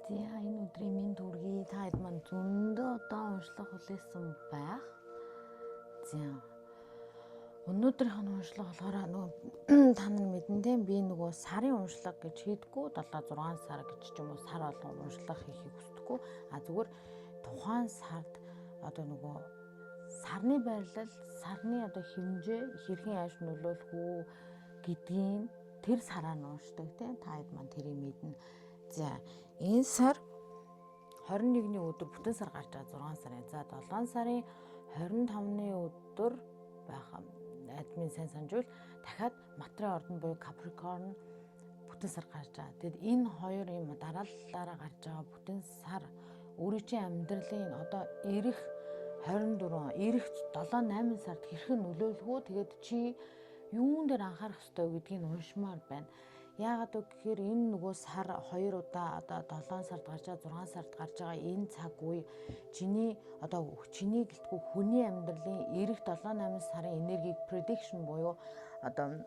За, энэ өдрийн минь төргий та хэд маань зөндөө одоо уншлах хүлээсэн байх. За, өнөөдрийнх нь уншлага болохоор нөгөө та нар мэдэн тийм би нөгөө сарын уншлага гэж хийдгүү, 7 6 сар гэж ч юм уу сар болгон уншлага хийхийг хүсдэггүй. А зүгээр тухайн сард одоо нөгөө сарны байрлал, сарны одоо хэмжээ хэрхэн яаж нөлөөлөх үү гэдгийг тэр сараа нь уншдаг тийм, та хэд маань тэрийг мэднэ. За, энэ сар 21-ний өдөр бүтэн сар гарч байгаа, 6 сарын. За, 7 сарын 25-ны өдөр байх, админ сайн санджуул, дахиад Матрын ордон буюу Capricorn бүтэн сар гарч байгаа. Тэгэд энэ хоёр юм дараалалаараа гарч байгаа бүтэн сар өөрийн чинь амьдралын одоо ирэх 24, ирэх 7 8 сард хэрхэн нөлөөлөх үү? Тэгээд чи юун дээр анхаарах ёстой гэдгийг уншмаар байна. Яагаад вэ гэхээр энэ нөгөө сар хоёр удаа одоо 7 сард гарч байгаа, 6 сард гарч байгаа энэ цаг үе чиний одоо чиний гэлтгүй хүний амьдралын ирэх 7 8 сарын энергийг prediction буюу одоо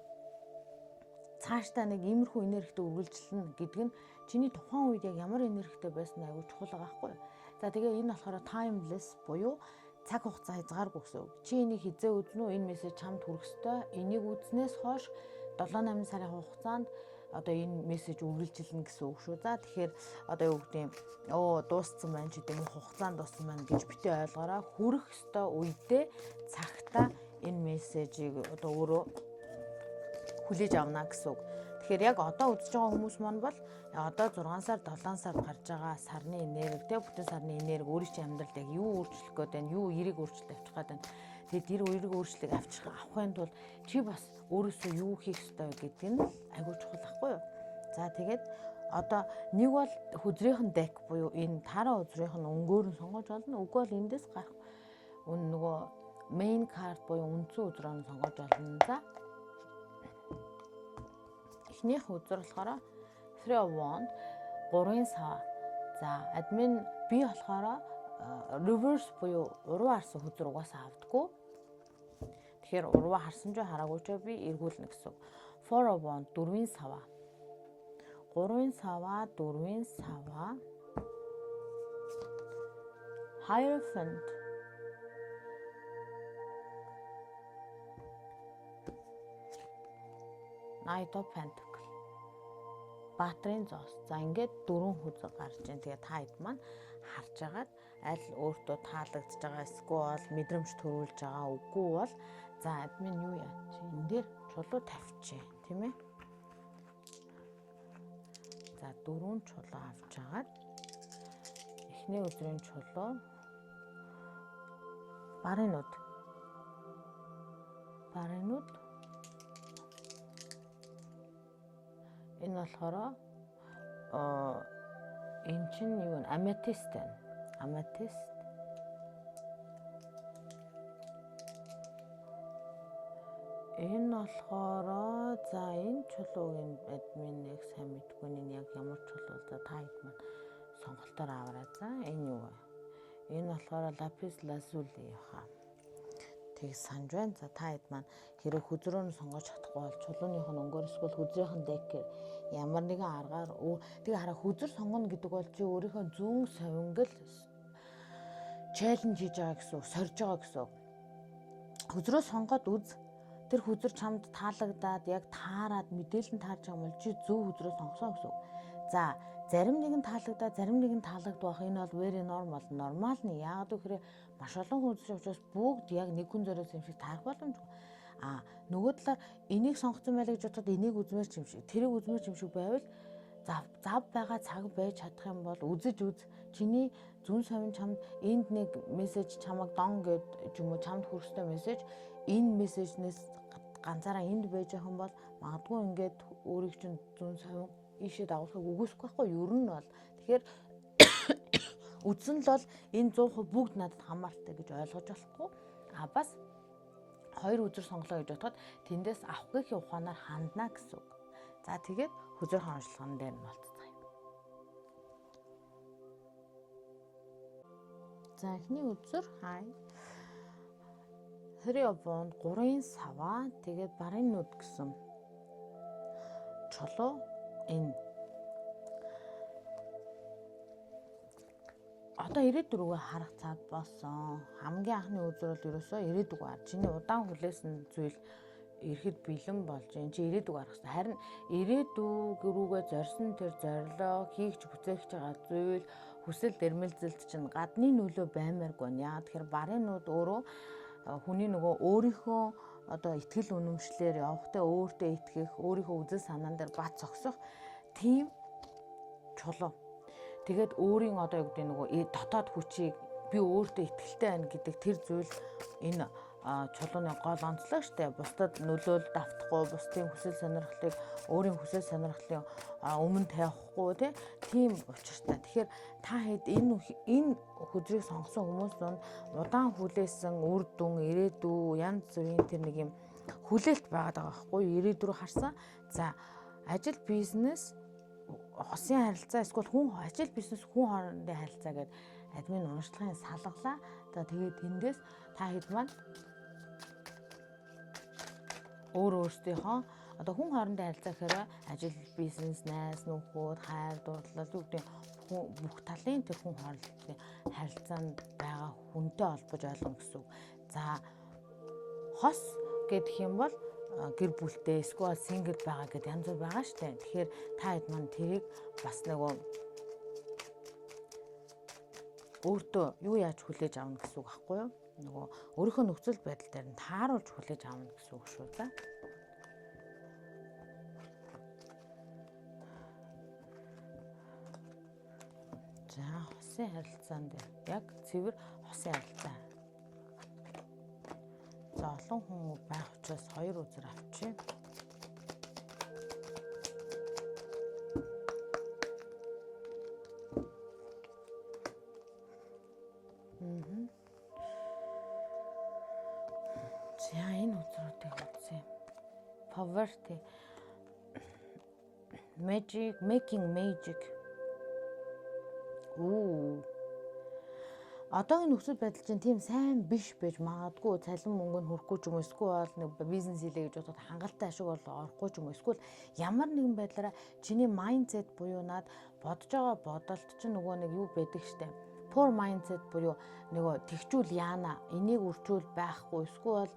цаашдаа нэг иймэрхүү энергитэй үргэлжилнэ гэдэг нь чиний тухайн үед яг ямар энергитэй байсан айгүй чухал байгаа байхгүй юу? За, тэгээ энэ болохоор timeless буюу цаг хугацаа хязгааргүй гэсэн үг. Чи энийг хизээ үзнэ үү? Энэ мессеж чамд хүрэх ёстой. Энийг үзнээс хойш 7 8 сарын хугацаанд одоо энэ мессеж үргэлжилнэ гэсэн үг шүү. За, тэгэхээр одоо юу гэдэг юм, оо дууссан байна ч гэдэг юм, хугацаанд дууссан байна гэж битээ ойлгоорой. Хүрэх ёстой үедээ, цагтаа энэ мессежийг одоо өөрөө хүлээж авна гэсэн үг. Тэгэхээр яг одоо үзэж байгаа хүмүүс маань бол одоо 6 сар, 7 сард гарч байгаа сарны энерги, тэ, бүтэн сарны энерги өөрийн чинь амьдралд яг юу өөрчлөх гээд байна, юу эерэг өөрчлөлт авчих гээд байна. Тэгээд тэр эерэг өөрчлөлтийг авчих авахын тулд чи бас өөрөөсөө юу хийх ёстой вэ гэдэг нь айгүй чухал ахгүй юу? За, тэгээд одоо нэг бол хөзрийнх нь deck буюу энэ таро хөзрийнх нь өнгөөр нь сонгож олно. Үгүй бол эндээс гарах үн нөгөө main card буюу үндсэн хөзрөөр нь сонгож олно. За, эхнийх хөзөр болохоор Three of Wands, гурвын сав. За, админ би болохоор reverse буюу уруу харсан хөзөр угаасаа авдаггүй. Тэгэхээр уруу харсан ч хараагүй ч би эргүүлнэ гэсэн. Four of Wands, дөрвийн саваа. Гурвын саваа, дөрвийн саваа. Hierophant. Knight of Pentacle. Баатрын зоос. За, ингээд дөрвөн хөзөр гарч байна. Тэгээ та хэд маань харж агаад аль өөртөө таалагдж байгаа, эсвэл мэдрэмж төрүүлж байгаа, үгүй бол за админ юу яа чи энэ дээр чулуу тавьчихъя, тийм ээ. За, дөрвөн чулуу авч агаад эхний өдрийн чулуу барынууд барынууд энэ болохоор эн чинь юу вэ? Amethyst байна. Amethyst. Энэ болохоор за энэ чулуугийн админ нэг сайн мэдгүй нь яг ямар чулуу, за та хэд маань сонголтоор аваарай. За, энэ юу вэ? Энэ болохоор lapis lazuli хаа. Тэг санаж байна. За, та хэд маань хэрэг хөзрөө нь сонгож чадахгүй бол чулууных нь өнгөөр эсвэл хөзрийнх нь deck ээр ямар нэгэн аргаар тэгээ хараа, хөзөр сонгоно гэдэг бол чи өөрийнхөө зүүн совингол challenge хийж байгаа гэсэн үг, сорж байгаа гэсэн үг. Хөзрөө сонгоод үз. Тэр хөзөр чамд таалагдаад, яг таарад, мэдээлэл нь таарч байгаа юм бол чи зөв хөзрөө сонгосон гэсэн үг. За, зарим нэг нь таалагдаад, зарим нэг нь таалагдах, энэ бол very normal, normal нь. Яагаад гэхээр маш олон хүн үзэж учраас бүгд яг нэг хүн зориулсан юм шиг таарах боломжгүй. А нөгөө талаар энийг сонгоцсон байлаа гэж бодоход энийг үзмээр ч юм шиг, тэрийг үзмээр ч юм шиг байвал зав зав байгаа цаг байж чадах юм бол үзэж үз. Чиний зүүн совин чамд энд нэг мессеж чамайг дон гэд ч юм уу, чамд хүрэх ёстой мессеж энэ мессежнээс ганцаараа энд байж байгаа юм бол магадгүй ингээд өөрийг чинь зүүн совин ийшээ дагуулахыг үгүйсэхгүй байхгүй ер нь бол. Тэгэхээр үзсэн л бол энэ 100% бүгд надад хамааралтай гэж ойлгож болохгүй. А бас хоёр хөзөр сонголоо гэж бодоход тэндээс авах гэхийн ухаанаар хандна гэсэн үг. За, тэгээд хөзөр онцлогон дээр нь болцгаая. За, эхний хөзөр хай. Three of Wands, гурвын саваа, тэгээд барын нүд гэсэн чулуу энэ. Одоо ирээдүйг рүүгээ харах цаг болсон. Хамгийн анхны үзэр бол ерөөсөө ирээдүг хар. Чиний удаан хүлээсэн зүйл ирэхэд бэлэн болж байна. Чи ирээдүг харах хэрэгтэй. Харин ирээдүг рүүгээ зорьсон тэр зорилго, хийгч бүтээгч байгаа зүйл, хүсэл эрмэлзэлд чинь гадны нөлөө баймааргүй байна. Яагаад тэгэхээр барын нүд өөрөө хүний нөгөө өөрийнхөө одоо итгэл үнэмшлэр явахтай өөртөө итгэх, өөрийнхөө үзэл санаан дээр бат зогсох тийм чулуу. Тэгээд өөрийн одоо юу гэдэг нөгөө дотоод хүчийг би өөртөө итгэлтэй байна гэдэг тэр зүйл энэ чулууны гол онцлог штэ. Бусдад нөлөөл давтахгүй, бусдын хүсэл сонирхлыг өөрийн хүсэл сонирхлын өмнө тавихгүй тийм учиртай. Тэгэхээр та хэд энэ хөдрийг сонгосон хүмүүс донд удаан хүлээсэн үр дүн, ирээдүй, янз бүрийн тэр нэг юм хүлээлт байгаад байгаа байхгүй юу? Ирээдүй рүү харсан. За, ажил, бизнес, хосын харилцаа, эсвэл хүн ажил, бизнес, хүн хоорондын харилцаа гэдэг админ уншлагын салгалаа. За, тэгээд тэндээс та хэд маань өөр өөрсдийнхөө одоо хүн хоорондын харилцаа гэхээр ажил, бизнес, найз нөхөд, хайр дурлал юу гэдэг бүх талын тэр хүн хоорондын харилцаанд байгаа хүнтэй холбож ойлгоно гэсэн үг. За, хос гэдэг юм бол гэр бүлтэй эсвэл single байгаа гэдээ янз бүр байгаа штэ. Тэгэхээр та хэд маань тэрийг бас нөгөө өөртөө юу яаж хүлээж авна гэсэн үг байхгүй юу? Нөгөө өөрийнхөө нөхцөл байдал дээр нь тааруулж хүлээж авна гэсэн үг шүү за. За, хосын харилцаан дээр яг цэвэр хосын харилцаа. За, олон хүн байх учраас хоёр үзэр авчээ. За, энэ үзрүүдийг үзье. Poverty, magic, making magic. Үү. Одоогийн нөхцөл байдал чинь тийм сайн биш байж магадгүй, цалин мөнгө нь хүрэхгүй ч юм уу, эсвэл нэг бизнес хийлээ гэж бодоход хангалттай ашиг бол орохгүй ч юм уу, эсвэл ямар нэгэн байдлаараа чиний mindset буюу над бодож байгаа бодолт чинь нөгөө нэг юу байдаг штэ. Poor mindset буюу нөгөө тэгчүүл яана, энийг үрчүүл байхгүй, эсвэл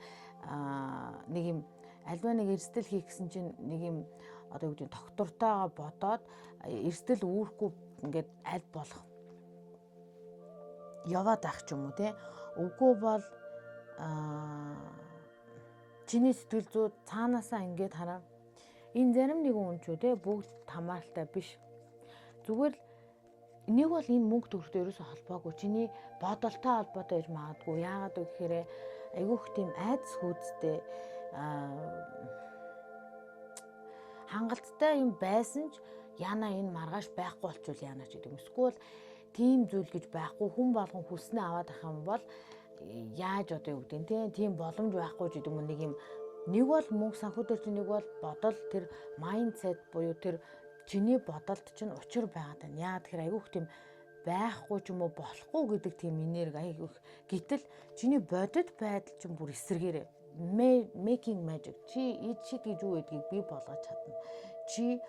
нэг юм альва нэг эрсдэл хийх гэсэн чинь нэг юм одоо юу гэдэг доктортойгоо бодоод эрсдэл үүрэхгүй ингээд аль болох яваад байх ч юм уу те. Үгүй бол чиний сэтгэл зүй цаанаасаа ингээд хараа. Энэ зарим нэгэн хүн ч үү те, бүгд хамааралтай биш. Зүгээр л нэг бол энэ мөнгө төгрөгтэй ерөөсөө холбоогүй. Чиний бодолтой холбоотой байж магадгүй. Яагаад вэ гэхээр айгүйх тийм айдас хүйцтэй хангалттай юм байсан ч яана энэ маргааш байхгүй болчвол яана ч гэдэг юм. Эсвэл тийм зүйл гэж байхгүй, хүн болгон хүснээ аваад ах юм бол яаж одоо юу гэдэг нь тийм боломж байхгүй ч гэдэг юм, нэг юм нэг бол мөнгө санхүү дээр чинь, нэг бол бодол, тэр mindset буюу тэр чиний бодолд чинь учир байгаад байна. Яа тэгэхээр айгүйх тийм байхгүй ч юм уу болохгүй гэдэг тийм энерги айгүйх. Гэтэл чиний бодит байдал чинь бүр эсрэгээрээ making magic, чи ид шид гэж юу гэдгийг бий болгож чадна. Чи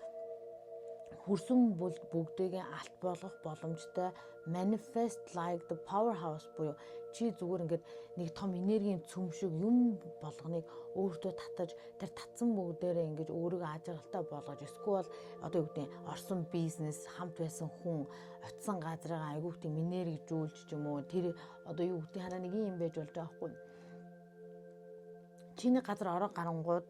хүрсэн бүгдийг алт болгох боломжтой, manifest like the powerhouse буюу чи зүгээр ингээд нэг том энергийн цөм шиг юм болгоныг өөртөө татаж, тэр татсан бүгдээрээ ингэж өөрийгөө аз жаргалтай болгож, эсвэл одоо юу гэдэг орсон бизнес, хамт байсан хүн, очисон газрыгаа айгүйх тийм энергижүүлж ч юм уу, тэр одоо юу гэдэг хараа нэг юм байж болж байгаа байхгүй. Чиний газар ороо гарангууд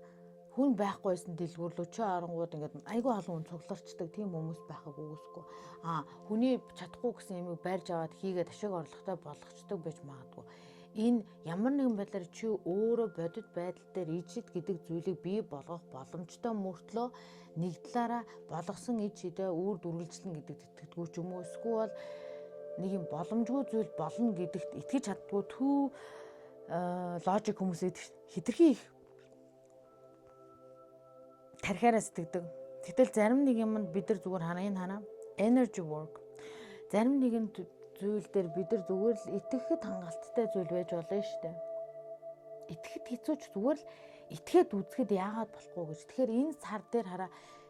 хүн байхгүйсэн дэлгүүр лөө чи оронгууд ингээд айгүй олон хүн цугларчдаг, тийм хүмүүс байхыг үгүйсэхгүй. А хүний чадахгүй гэсэн юмыг барьж аваад хийгээд ашиг орлоготой болгочдөг байж магадгүй. Энэ ямар нэгэн байдлаар чи өөрөө бодит байдал дээр ижид гэдэг зүйлийг бий болгох боломжтой мөртлөө нэг талаараа болгосон ид шидээ үүр дүргэлжлэн гэдэгт итгэдэггүй ч юм уу, эсвэл нэг юм боломжгүй зүйл болно гэдэгт итгэж чаддгүй, too logic хүмүүс хэтэрхий их тархиараа сэтгэдэг. Гэтэл зарим нэг юмд бид нар зүгээр хараа, энэ хараа, energy work. Зарим нэгэн зүйл дээр бид нар зүгээр л итгэхэд хангалттай зүйл байж болно шүү дээ. Итгэхэд хэцүү ч зүгээр л итгээд үзэхэд яагаад болохгүй гэж. Тэгэхээр энэ сар дээр хараа,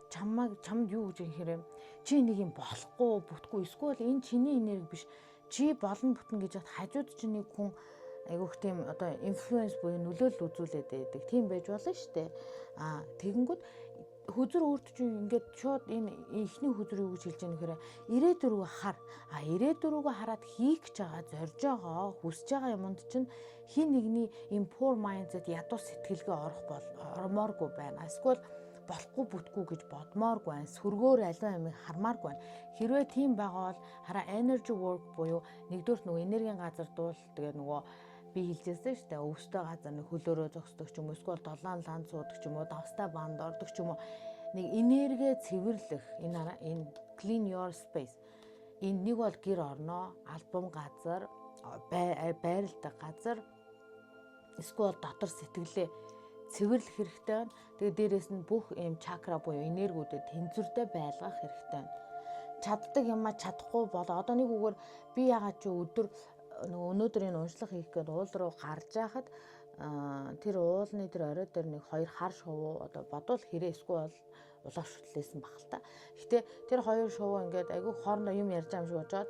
чамайг чамд юу гэж юм хэрэг чи нэг юм болохгүй бүтэхгүй, эсвэл энэ чиний энерги биш. Чи болно, бүтэн гэж хад хажууд чинь нэг хүн айгүйх тийм одоо influence буюу нөлөөлөл үзүүлээд байдаг. Тийм байж болно шүү дээ. А тэгэнгүүт хөзөр өөрт чинь ингээд шууд энэ эхний хөзөр юу гэж хэлж байгаа нөхөр, ирээдүй рүү хар. А ирээдүй рүүгээ хараад хийх гэж байгаа, зорж байгаа, хүсэж байгаа юмд чинь хин нэгний ийм poor mindset, ядуу сэтгэлгээ орох бол ормооргүй байна. Эсвэл болохгүй, бүтгүй гэж бодмооргүй байна. Сөргөөр аливаа юмыг хармааргүй байна. Хэрвээ тийм байгаа бол хараа, energy work буюу нэгдүгээрт нөгөө энергийн газар дуул, тэгээ нөгөө би хэлжсэн шүү дээ. Өвстэй газар нэг хөлөөрөө зогсдог ч юм уу, эсвэл долоон ланд суудаг ч юм уу, давстай банд ордог ч юм уу. Нэг энерги цэвэрлэх, энэ хараа, энэ clean your space. Энэ нэг бол гэр орноо, албан газар, байрладаг газар, эсвэл дотор сэтгэлээ цэвэрлэх хэрэгтэй байна. Тэгээ дээрэс нь бүх ийм чакра буюу энергиүүдэд тэнцвэртэй байлгах хэрэгтэй байна. Чаддаг юмаа чадахгүй бол одоо нэг үгээр би ягаад чи өдөр нөгөө өнөөдөр энэ уншлах хийх гээд уул руу гарч яхад тэр уулны тэр орой дээр нэг хоёр хар шувуу, одоо бодвол хэрэг эсвэл улаах шүтлээсэн баг л та. Гэтэ тэр хоёр шувуу ингээд айгүй хоорондоо юм ярьж байгаа юм шиг бодоод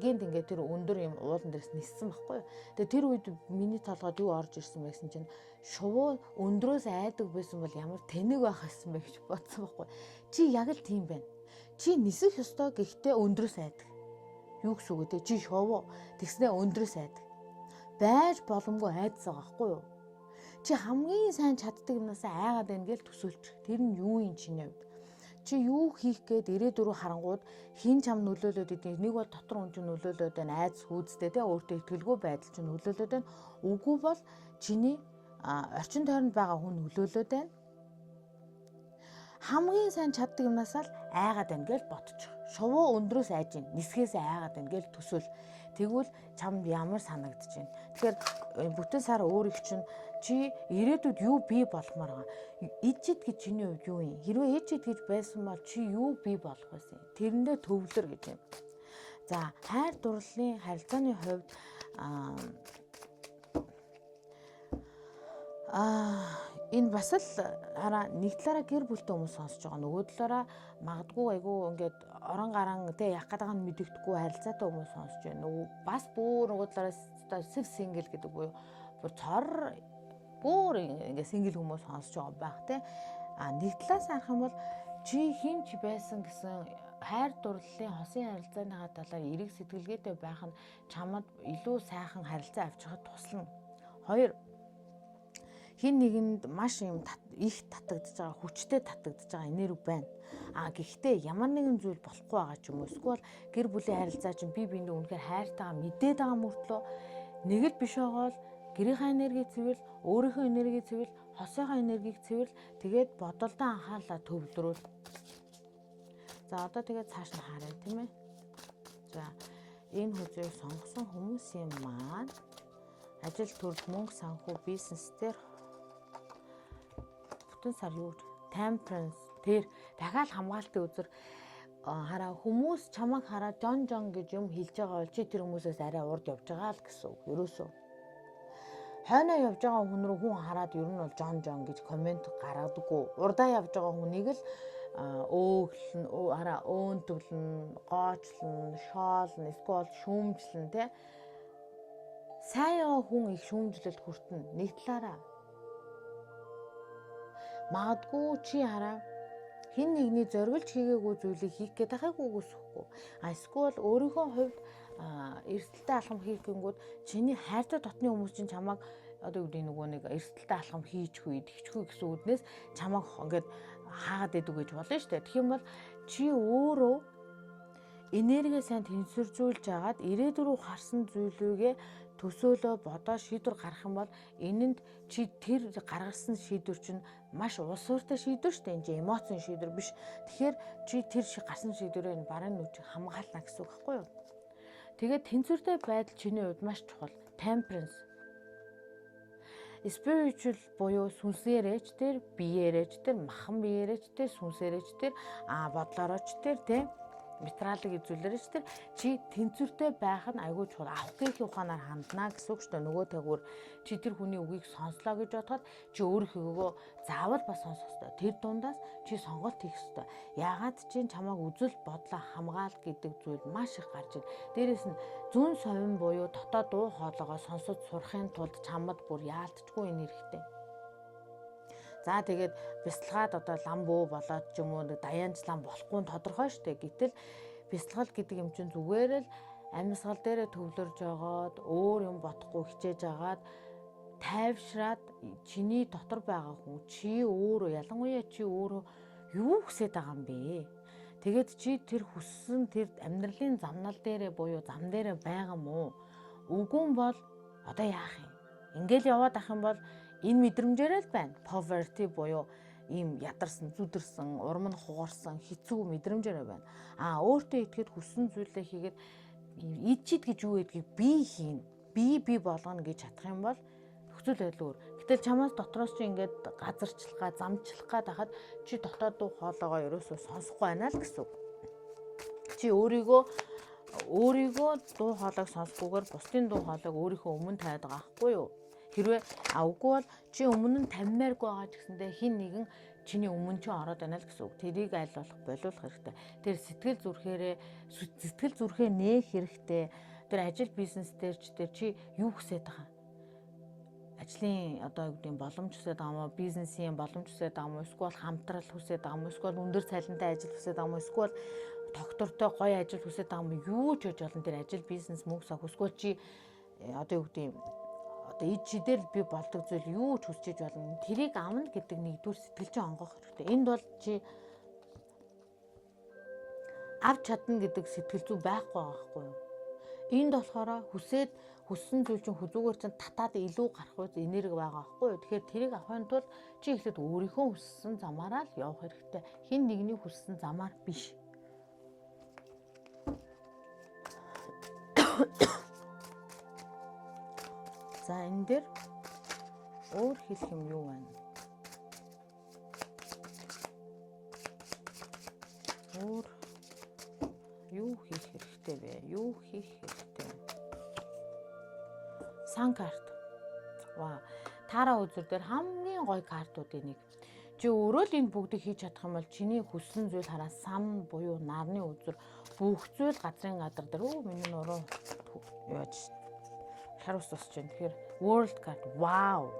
гинт ингээд тэр өндөр юм уулан дээрс ниссэн байхгүй юу. Тэгээ тэр үед миний толгойд юу орж ирсэн бэ гэсэн чинь шувуу өндрөөс айдаг байсан бол ямар тэнэг байх байсан бэ гэж бодсон байхгүй. Чи яг л тийм байна. Чи нисэх ёстой, гэхдээ өндрөөс айдаг. Юу гэсэн үг вэ? Чи шувуу. Тэгснээ өндрөөс айдаг. Байж боломгүй айдас байгаа байхгүй юу? Чи хамгийн сайн чаддаг юмнасаа айгаад байна гэж төсөөлч. Тэр нь юу юм чиний хувьд? Чи юу хийх гээд ирээдүй рүү харангууд хин чам нөлөөлөд идэв. Нэг бол дотор хүн чинь нөлөөлөд байна. Айдас хүйцтэй те, өөртөө итгэлгүй байдал чинь нөлөөлөд байна. Үгүй бол чиний орчин тойронд байгаа хүн нөлөөлөд байна. Хамгийн сайн чаддаг юмнасаа л айгаад байна гэж бодчих. Шувуу өндрөөс айж гин, нисгээс айгаад байна гэж төсөөл. Тэгвэл чамд ямар санагдаж байна? Тэгэхээр бүтэн сар өөрийг чинь, чи ирээдүйд юу бий болгомоор байгаа? Ижид гэж чиний хувьд юу юм? Хэрвээ ижид гэж байсан бол чи юу бий болох байсан юм? Тэрэндээ төвлөр гэж юм. За, хайр дурлалын харилцааны хувьд энэ бас л хараа, нэг талаараа гэр бүлтэй хүмүүс сонсож байгаа. Нөгөө талаараа магадгүй айгүй ингээд орон гарan тэ яах гээд байгааг нь мэдэгдэхгүй харилцаатай хүмүүс сонсож байна. Нөгөө бас бүр нөгөө талаараа сэв single гэдэг буюу бүр цор бүр ингээд single хүмүүс сонсож байгаа байх тэ. А нэг талаас харах юм бол чи хин ч байсан гэсэн хайр дурлалын хосын харилцааныхаа талаар эерэг сэтгэлгээтэй байх нь чамд илүү сайхан харилцаа авчрахад туслана. Хоёр, хин нэгэнд маш юм их татагдж байгаа, хүчтэй татагдж байгаа энерги байна. А гэхдээ ямар нэгэн зүйл болохгүй байгаа ч юм уу, эсвэл гэр бүлийн харилцаа чинь бие биендээ үнэхээр хайртайгаа мэдээд байгаа мөртлөө нэг л биш байгаа бол гэрийнхаа энергийг цэвэрл, өөрийнхөө энергийг цэвэрл, хосынхоо энергийг цэвэрл, тэгээд бодолдоо анхаарлаа төвлөрүүл. За, одоо тэгээд цааш нь харъя, тийм ээ. За, энэ хөзрийг сонгосон хүмүүсийн маань ажил төрөл, мөнгө санхүү, бизнес дээр бүтэн сар юу? Temperance, тэр дахиад хамгаалтын үзэр. Хараа, хүмүүс чамайг хараад жон жон гэж юм хэлж байгаа бол чи тэр хүмүүсээс арай урд явж байгаа л гэсэн үг. Ерөөсөө хойноо явж байгаа хүн рүү хүн хараад ер нь бол жон жон гэж comment гаргадаггүй. Урдаа явж байгаа хүнийг л өөлн, хараа, өөнтөглөн, гоочлон, шоолно, эсвэл шүүмжлэн те. Сайн яваа хүн их шүүмжлэлд хүртэнэ. Нэг талаараа магадгүй чи хараа, хин нэгний зориглож хийгээгүй зүйлийг хийх гээд байхыг үгүйсэхгүй. А эсвэл өөрийнхөө хувьд эрсдэлтэй алхам хийх гингүүд чиний хайртай дотны хүмүүс чинь чамайг одоо юу гэдэг, нөгөө нэг эрсдэлтэй алхам хийчихгүй, тэгчихгүй гэсэн үднээс чамайг ингээд хаагаад идэв гэж болно шүү дээ. Тэгэх юм бол чи өөрөө энерги сайн тэнцвэржүүлж агаад ирээдүй рүү харсан зүйлүүгээ төсөөлөө бодоо шийдвэр гаргах юм бол энэнд чи тэр гаргасан шийдвэр чинь маш улс суурьтай шийдвэр шүү дээ. Энэ чинь эмоцийн шийдвэр биш. Тэгэхээр чи тэр гарсан шийдвэрээ энэ барын нүж хамгаална гэсэн үг байхгүй юу? Тэгээд тэнцвэртэй байдал чиний хувьд маш чухал. Temperance, spiritual буюу сүнсээрээч тэр, биеэрээч тэр, махан биеэрээч тэр, сүнсээрээч тэр, а бодлорооч тэр, тэ. Материалыг эзүүлээрэй ч тэр чи тэнцвэртэй байх нь айгүй чухал. Авах гэх ухаанаар ханднаа гэсэн үг шүү дээ. Нөгөө тагвар чи тэр хүний үгийг сонслоо гэж бодоход чи өөрийнхөөгөө заавал бас сонсох ёстой. Тэр дундаас чи сонголт хийх ёстой. Яагаад чи чамааг үзэл бодлоо хамгаал гэдэг зүйл маш их гарч ир. Дээрээс нь зүүн совин буюу дотоод дуу хоолойгоо сонсож сурахын тулд чамд бүр яалтчгүй энэ хэрэгтэй. За тэгээд бясалгаад одоо лам бөө болоод ч юм уу нэг даяанчлан болохгүй нь тодорхой штэ. Гэтэл бясалгал гэдэг юм чинь зүгээр л амьсгал дээрээ төвлөрж жагаад өөр юм бодохгүй хичээж агаад тайвшраад чиний дотор байгаа хүн чи өөрөө, ялангуяа чи өөрөө юу хүсэж байгаа юм бэ? Тэгээд чи тэр хүссэн тэр амьдралын замнал дээрээ буюу зам дээрээ байгаа мó? Үгүй бол одоо яах юм? Ингээл яваад ах юм бол энэ мэдрэмжээрээ л байна. Poverty буюу ийм ядарсан, зүдэрсэн, урам нь хугарсан, хэцүү мэдрэмжээрээ байна. А өөртөө итгэхэд хүссэн зүйлээ хийгээд ид чид гэж юу гэдгийг би хийн, би болгоно гэж чадах юм бол нөхцөл байдал өөр. Гэтэл чамаас дотроос чи ингээд газарчлах, замчлах гад хахад чи дотоод дуу хоолойгоо ерөөсөө сонсохгүй байна л гэсэн үг. Чи өөрийгөө дуу хоолойг сонсохгүйгээр бусдын дуу хоолойг өөрийнхөө өмнө тавиад байгаа байхгүй юу? Хэрвээ үгүй бол чи өмнө нь тавимааргүй байгаа ч гэсэндээ хин нэгэн чиний өмнө чи ороод байна л гэсэн үг. Тэрийг аль болох болиулах хэрэгтэй. Тэр сэтгэл зүрхээрээ сэтгэл зүрхээ нээх хэрэгтэй. Тэр ажил бизнес дээр ч тэр чи юу хүсэж байгаа? Ажлын одоо юу гэдэг боломж хүсэж байгаа юм уу? Бизнесийн боломж хүсэж байгаа юм уу? Эсвэл хамтрал хүсэж байгаа юм уу? Эсвэл өндөр цалинтай ажил хүсэж байгаа юм уу? Эсвэл тогтвортой гоё ажил хүсэж байгаа юм уу? Юу ч байж болно. Тэр ажил, бизнес, мөнгө санхүү. Эсвэл чи одоо юу гэдэг одоо ид чидээр би болдог зүйл юу ч хүсэж болно. Тэрийг авна гэдэг нэгдүгээр сэтгэл чинь онгох хэрэгтэй. Энд бол чи авч чадна гэдэг сэтгэл зүй байхгүй байгаа байхгүй юу? Энд болохоор хүсээд хүссэн зүйл чинь хүзүүгээр чинь татаад илүү гарах үз энерги байгаа байхгүй юу? Тэгэхээр тэрийг авахын тулд чи эхлээд өөрийнхөө хүссэн замаараа л явах хэрэгтэй. Хин нэгний хүссэн замаар биш. За энэ дээр өөр хэлэх юм юу байна? Өөр юу хийх хэрэгтэй вэ? Юу хийх хэрэгтэй? Sun карт. Вау. Таро үзэр дээр хамгийн гоё картуудын нэг. Чи өөрөө л энэ бүгдийг хийж чадах юм бол чиний хүссэн зүйл хараа сан буюу нарны үзэр бүх зүйл газрын гадар дээр өө миний нуруу яаж шар ус тусч байна. Тэгэхээр World card. Wow.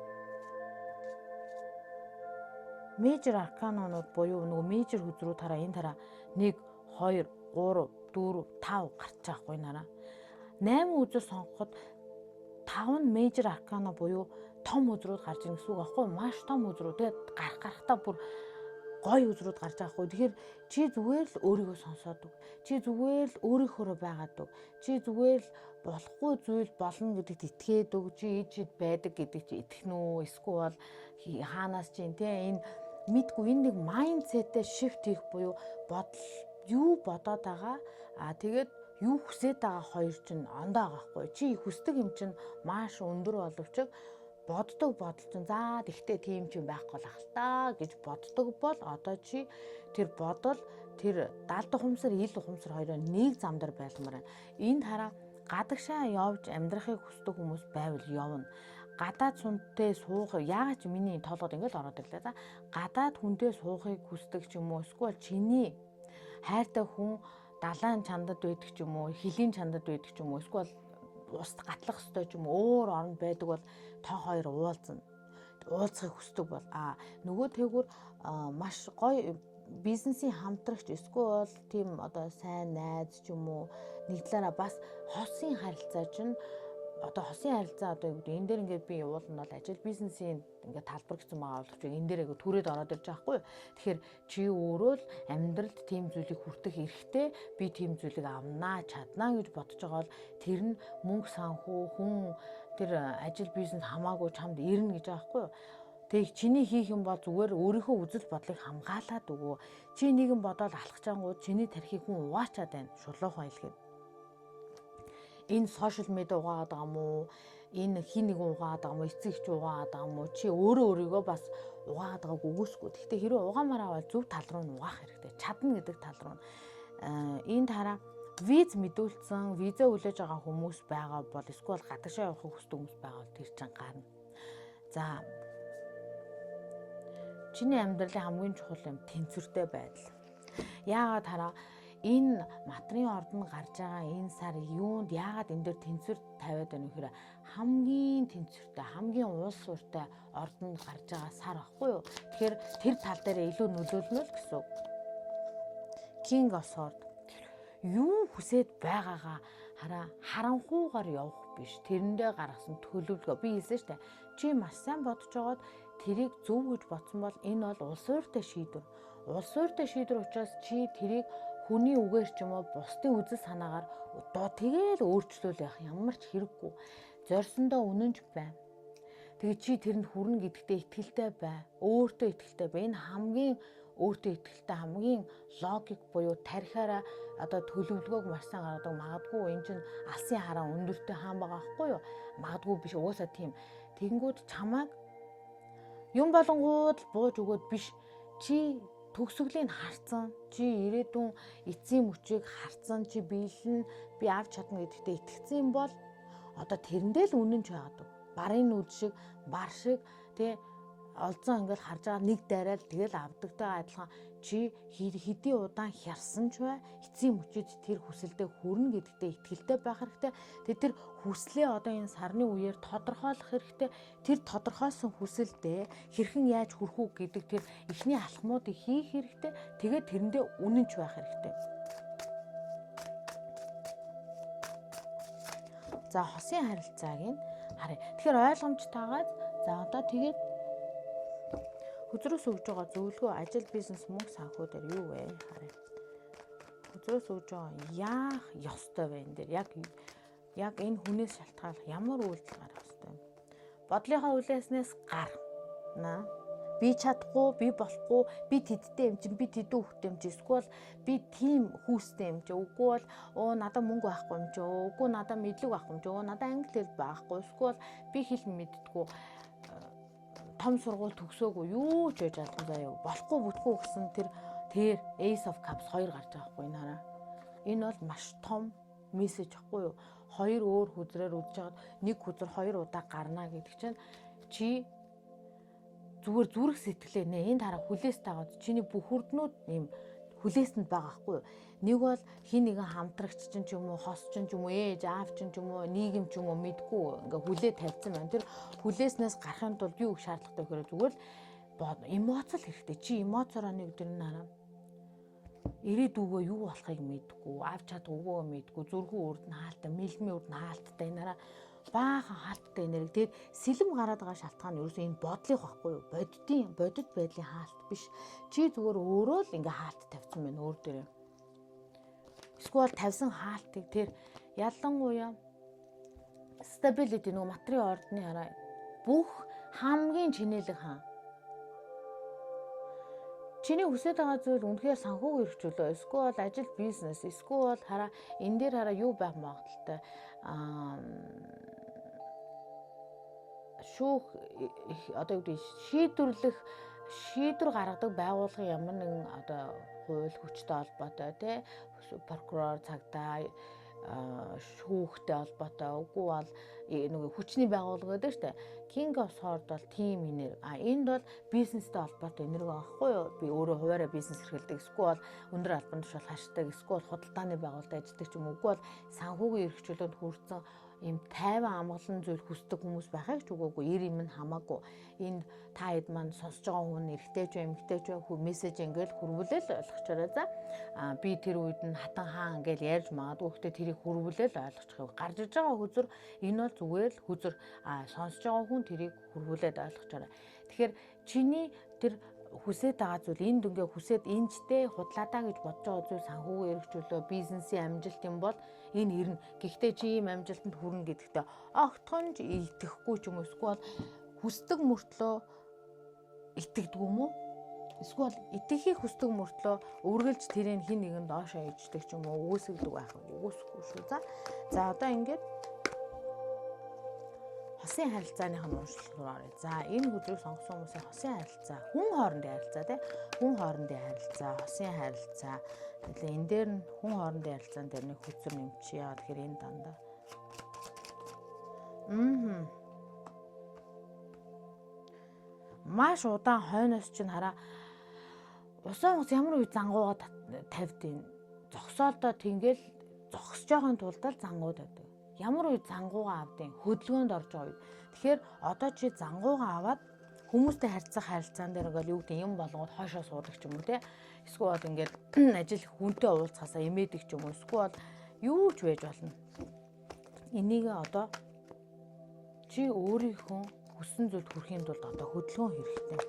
Major arcana-нууд буюу нөгөө major хөзрүүд хараа энэ тараа 1 2 3 4 5 гарч байгаа хгүй нараа. 8 үзэр сонгоход 5 нь major arcana буюу том үзрүүд гарч ирнэ гэсэн үг аахгүй, маш том үзрүүд. Тэгээд гарах гарахтаа бүр гоё үзрүүд гарч байгаа хгүй. Тэгэхээр чи зүгээр л өөрийгөө сонсоод өг. Чи зүгээр л өөрийнхөөрөө байгаад өг. Чи зүгээр л болохгүй зүйл болно гэдэгт итгээд өг. Чи ид чид байдаг гэдэг чи итгэх нүү? Эсвэл хаанаас чи те энэ мэдгүй энэ нэг mindset-ээ shift хийх буюу бодол юу бодоод байгаа, а тэгээд юу хүсээд байгаа хоёр чинь ондоо байгаа хгүй. Чи хүсдэг юм чинь маш өндөр боловч боддог бодол чинь за тэгтээ тийм ч юм байхгүй л ах л та гэж боддог бол одоо чи тэр бодол тэр далд ухамсар, ил ухамсар хоёроо нэг зам дээр байлгамаар байна. Энд хараа гадагшаа явж амьдрахыг хүсдэг хүмүүс байвал явна. Гадаад хүнтэй суух яагаад ч миний толгойд ингээл ороод ирлээ. За гадаад хүнтэй суухыг хүсдэг ч юм уу, эсвэл чиний хайртай хүн далайн чандад байдаг ч юм уу, хилийн чандад байдаг ч юм уу, эсвэл ус гатлах ёстой ч юм уу, өөр оронд байдаг бол та хоёр уулзна. Уулзахыг хүсдэг бол нөгөө тэгүр маш гоё бизнесийн хамтрагч эсвэл тийм одоо сайн найз ч юм уу, нэг талаараа бас хосын харилцаа чинь одоо хосын харилцаа одоо юу гэдэг энэ дээр ингээд би уул нь бол ажил бизнесийн ингээд талбар гэсэн байгаа боловч энэ дээр айгу түрээд ороод ирж байгаа хгүй. Тэгэхээр чи өөрөө л амьдралд тийм зүйлийг хүртэх эрхтэй, би тийм зүйлийг авнаа, чаднаа гэж бодож байгаа бол тэр нь мөнгө санхүү, хүн тэр ажил бизнес хамаагүй чамд ирнэ гэж байгаа хгүй юу. Тэг чиний хийх юм бол зүгээр өөрийнхөө үзэл бодлыг хамгаалаад өгөө. Чи нэгэн бодоол алхаж ангууд чиний тархийг хүн угаачаад байна. Шулуухан хэлгээд. Энэ social media угаагаад байгаа юм уу? Энэ хин нэгэн угаагаад байгаа юм уу? Эцэг эгч угаагаад байгаа юм уу? Чи өөрөө өөрийгөө бас угаагаад байгааг үгүйсгүй. Гэхдээ хэрвээ угаамаар авал зөв тал руу нь угаах хэрэгтэй. Чадна гэдэг тал руу нь. Энэ тараа виз мэдүүлсэн, виза хүлээж байгаа хүмүүс байгаа бол эсвэл гадагшаа явахыг хүсдэг хүмүүс байгаа бол тэр чинь гарна. За, чиний амьдралын хамгийн чухал юм тэнцвэртэй байдал. Яагаад хараа энэ матрын ордонд гарч байгаа энэ сар юунд яагаад энэ дээр тэнцвэр тавиад байна вэ гэхээр хамгийн тэнцвэртэй, хамгийн улс суурьтай ордонд гарч байгаа сар баггүй юу? Тэгэхээр тэр тал дээр илүү нөлөөлнө л гэсэн үг. King of Sword юу хүсээд байгаагаа хараа, харанхуугаар явах биш. Тэрэндээ гаргасан төлөвлөгөө. Би хэлсэн шүү дээ. Чи маш сайн бодож байгаад тэрийг зөв гэж бодсон бол энэ бол улс суурьтай шийдвэр. Улс суурьтай шийдвэр учраас чи тэрийг хүний үгээр ч юм уу бусдын үзэл санаагаар одоо тэгээл өөрчлөөл явах ямар ч хэрэггүй. Зорьсондоо үнэнч бай. Тэгээ чи тэрэнд хүрнэ гэдэгтээ итгэлтэй бай. Өөртөө итгэлтэй бай. Энэ хамгийн өөртөө итгэлтэй, хамгийн логик буюу тархиараа одоо төлөвлөгөөг маш сайн гаргадаг. Магадгүй энэ чинь алсын хараа өндөртэй хаан байгаа байхгүй юу? Магадгүй биш, угаасаа тийм. Тэгэнгүүт чамайг юм болонгууд л бууж өгөөд биш. Чи төгсгөлийн харцсан, чи ирээдүйн эцсийн мөчийг харцсан, чи биелэн би авч чадна гэдэгтээ итгэцэн юм бол одоо тэрэндээ л үнэн ч байгаад. Барын нүд шиг, бар шиг тий олзон ингээл харж байгаа нэг дайрал тэгэл авдагтай адилхан чи хэдий удаан хярсан ч бай, эцсийн мөчид тэр хүсэлдээ хүрнэ гэдэгтээ итгэлтэй байх хэрэгтэй. Тэгээ тэр хүслээ одоо энэ сарны үеэр тодорхойлох хэрэгтэй. Тэр тодорхойлсон хүсэлдээ хэрхэн яаж хүрэх үү гэдэг тэр эхний алхмуудыг хийх хэрэгтэй. Тэгээд тэрэндээ үнэнч байх хэрэгтэй. За, хосын харилцааг нь харъя. Тэгэхээр ойлгомжтойгоо за одоо тэгээд хөзрөөс өгж байгаа зөвлөгөө ажил, бизнес, мөнгө санхүү дээр юу вэ? Харъя. Хөзрөөс өгж байгаа яах ёстой вэ энэ дээр? Яг энэ хүнээс шалтгаалах ямар үйлдэл гаргах ёстой юм? Бодлынхоо хүлээснээс гар. На би чадахгүй, би болохгүй, би тэдтэй юм чинь, би тэдэн хүүхдтэй юм чи, эсвэл би тийм хүүстэй юм чи, үгүй бол оо надад мөнгө байхгүй юм чи, үгүй надад мэдлэг байхгүй юм чи, өө надад англи хэл байхгүй, эсвэл би хэл мэддэггүй, том сургууль төгсөөгүй, юу ч байж албан заяа. Болохгүй бүтггүй гэсэн тэр Ace of Cups 2 гарч байгаа байхгүй энэ хараа. Энэ бол маш том мессеж байхгүй юу? Хоёр өөр хүзрээр үзэж байгаад нэг хүзэр хоёр удаа гарна гэдэг чинь чи зүгээр зүрх сэтгэлээ нэ энэ тараа хүлээс тагаад чиний бүх хүрднүүд ийм хүлээсэнд байгаа байхгүй юу? Нэг бол хин нэгэн хамтрагч чинь ч юм уу, хос чинь ч юм уу, ээж аав чинь ч юм уу, нийгэм ч юм уу мэдгүй ингээ хүлээ тавьсан байна. Тэр хүлээснээс гарахын тулд юу их шаардлагатай гэхээр зүгээр л эмоц л хэрэгтэй. Чи эмоцороо нэг өдөр нь хараа ирээдүгөө юу болохыг мэдгүй, авч чадахгүй мэдгүй, зүрхүү үрд нь хаалтай, мэлмийн үрд нь хаалттай, энэ хараа баахан хаалттай энерги. Тэгээд сэлэм гараад байгаа шалтгаан нь ерөөсөө энэ бодлых байхгүй юу? Боддын, бодит байдлын хаалт биш. Чи зүгээр өөрөө л ингээ хаалт тавьсан байна өөр дээрээ. Эсвэл тавьсан хаалтыг тэр ялангуяа stability нөгөө матрын ордны хараа бүх хамгийн чинээлэг хаан. Чиний хүсэж байгаа зүйл үнэхээр санхүүгийн эрх чөлөө, эсвэл ажил, бизнес, эсвэл хараа энэ дээр хараа юу байх магадлалтай аа шүүх одоо юу гэдэг шийдвэрлэх шийдвэр гаргадаг байгууллагын ямар нэгэн одоо хууль хүчтэй холбоотой тий прокурор, цагдаа, шүүхтэй холбоотой, үгүй бол нөгөө хүчний байгууллага гэдэг шүү дээ. King of Sword бол тийм энерги. А энд бол бизнестэй холбоотой энерги байхгүй юу? Би өөрөө хуваараа бизнес эрхэлдэг, эсвэл өндөр албан тушаал хашдаг, эсвэл худалдааны байгууллагад ажилладаг ч юм уу, үгүй бол санхүүгийн эрх чөлөөнд хүрсэн ийм тайван амгалан зүйл хүсдэг хүмүүс байхыг ч үгүйгүй, ир юм нь хамаагүй. Энд та хэд маань сонсож байгаа хүн эрэгтэй ч бай, эмэгтэй ч бай, мессеж ингээл хөрвүүлэл ойлгочоорой за. А би тэр үед нь хатан хаан ингээл ярьж магадгүй, гэхдээ тэрийг хөрвүүлэл ойлгочих юм. Гарч иж байгаа хөзөр энэ бол зүгээр л хөзөр, а сонсож байгаа хүн тэрийг хөрвүүлээд ойлгочоорой. Тэгэхээр чиний тэр хүсээд байгаа зүйл энд ингээ хүсээд энэжтэй худлаадаа гэж бодож байгаа зүйл санхүүгийн эрх чөлөө, бизнесийн амжилт юм бол энэ ирнэ. Гэхдээ чи ийм амжилтанд хүрнэ гэдэгтээ огтхонж итгэхгүй ч юм уу, эсвэл хүсдэг мөртлөө итгэдэг юм уу? Эсвэл итгэхийг хүсдэг мөртлөө үргэлж тэрийг хин нэгэн доошоо иждэг ч юм уу, үгүйсгдэг байх үгүйсэхгүй шүү. За. За, одоо ингээд Хосын харилцааных нь уншлах руу оръё. За, энэ хөдрийг сонгосон хүмүүсийн хосын харилцаа, хүн хоорондын харилцаа тий. Хүн хоорондын харилцаа, хосын харилцаа. Тэгэхээр энэ дээр нь хүн хоорондын харилцаан дээр нэг хөзөр нэмчихье. Яагаад тэгэхээр энэ дандаа. Маш удаан хойноос чинь хараа усан ус ямар үе зангуугаа тавьд юм. Зогсоолдоо тэнгэл зогсож байгаын тулд л зангуу тавьдаг. Ямар үе зангуугаа авдیں۔ Хөдөлгөөнд орж байгаа үед. Тэгэхээр одоо чи зангуугаа аваад хүмүүстэй харьцах харилцаан дээр ингээл юу гэдэг юм болгоод хойшоо суудаг ч юм уу те. Эсвэл бол ингээд ажил хүнтэй уулзахаасаа эмээдэг ч юм уу. Эсвэл юу ч байж болно. Энийг одоо чи өөрийнхөө хүссэн зүйлд хүрэхийн тулд одоо хөдөлгөөн хэрэгтэй.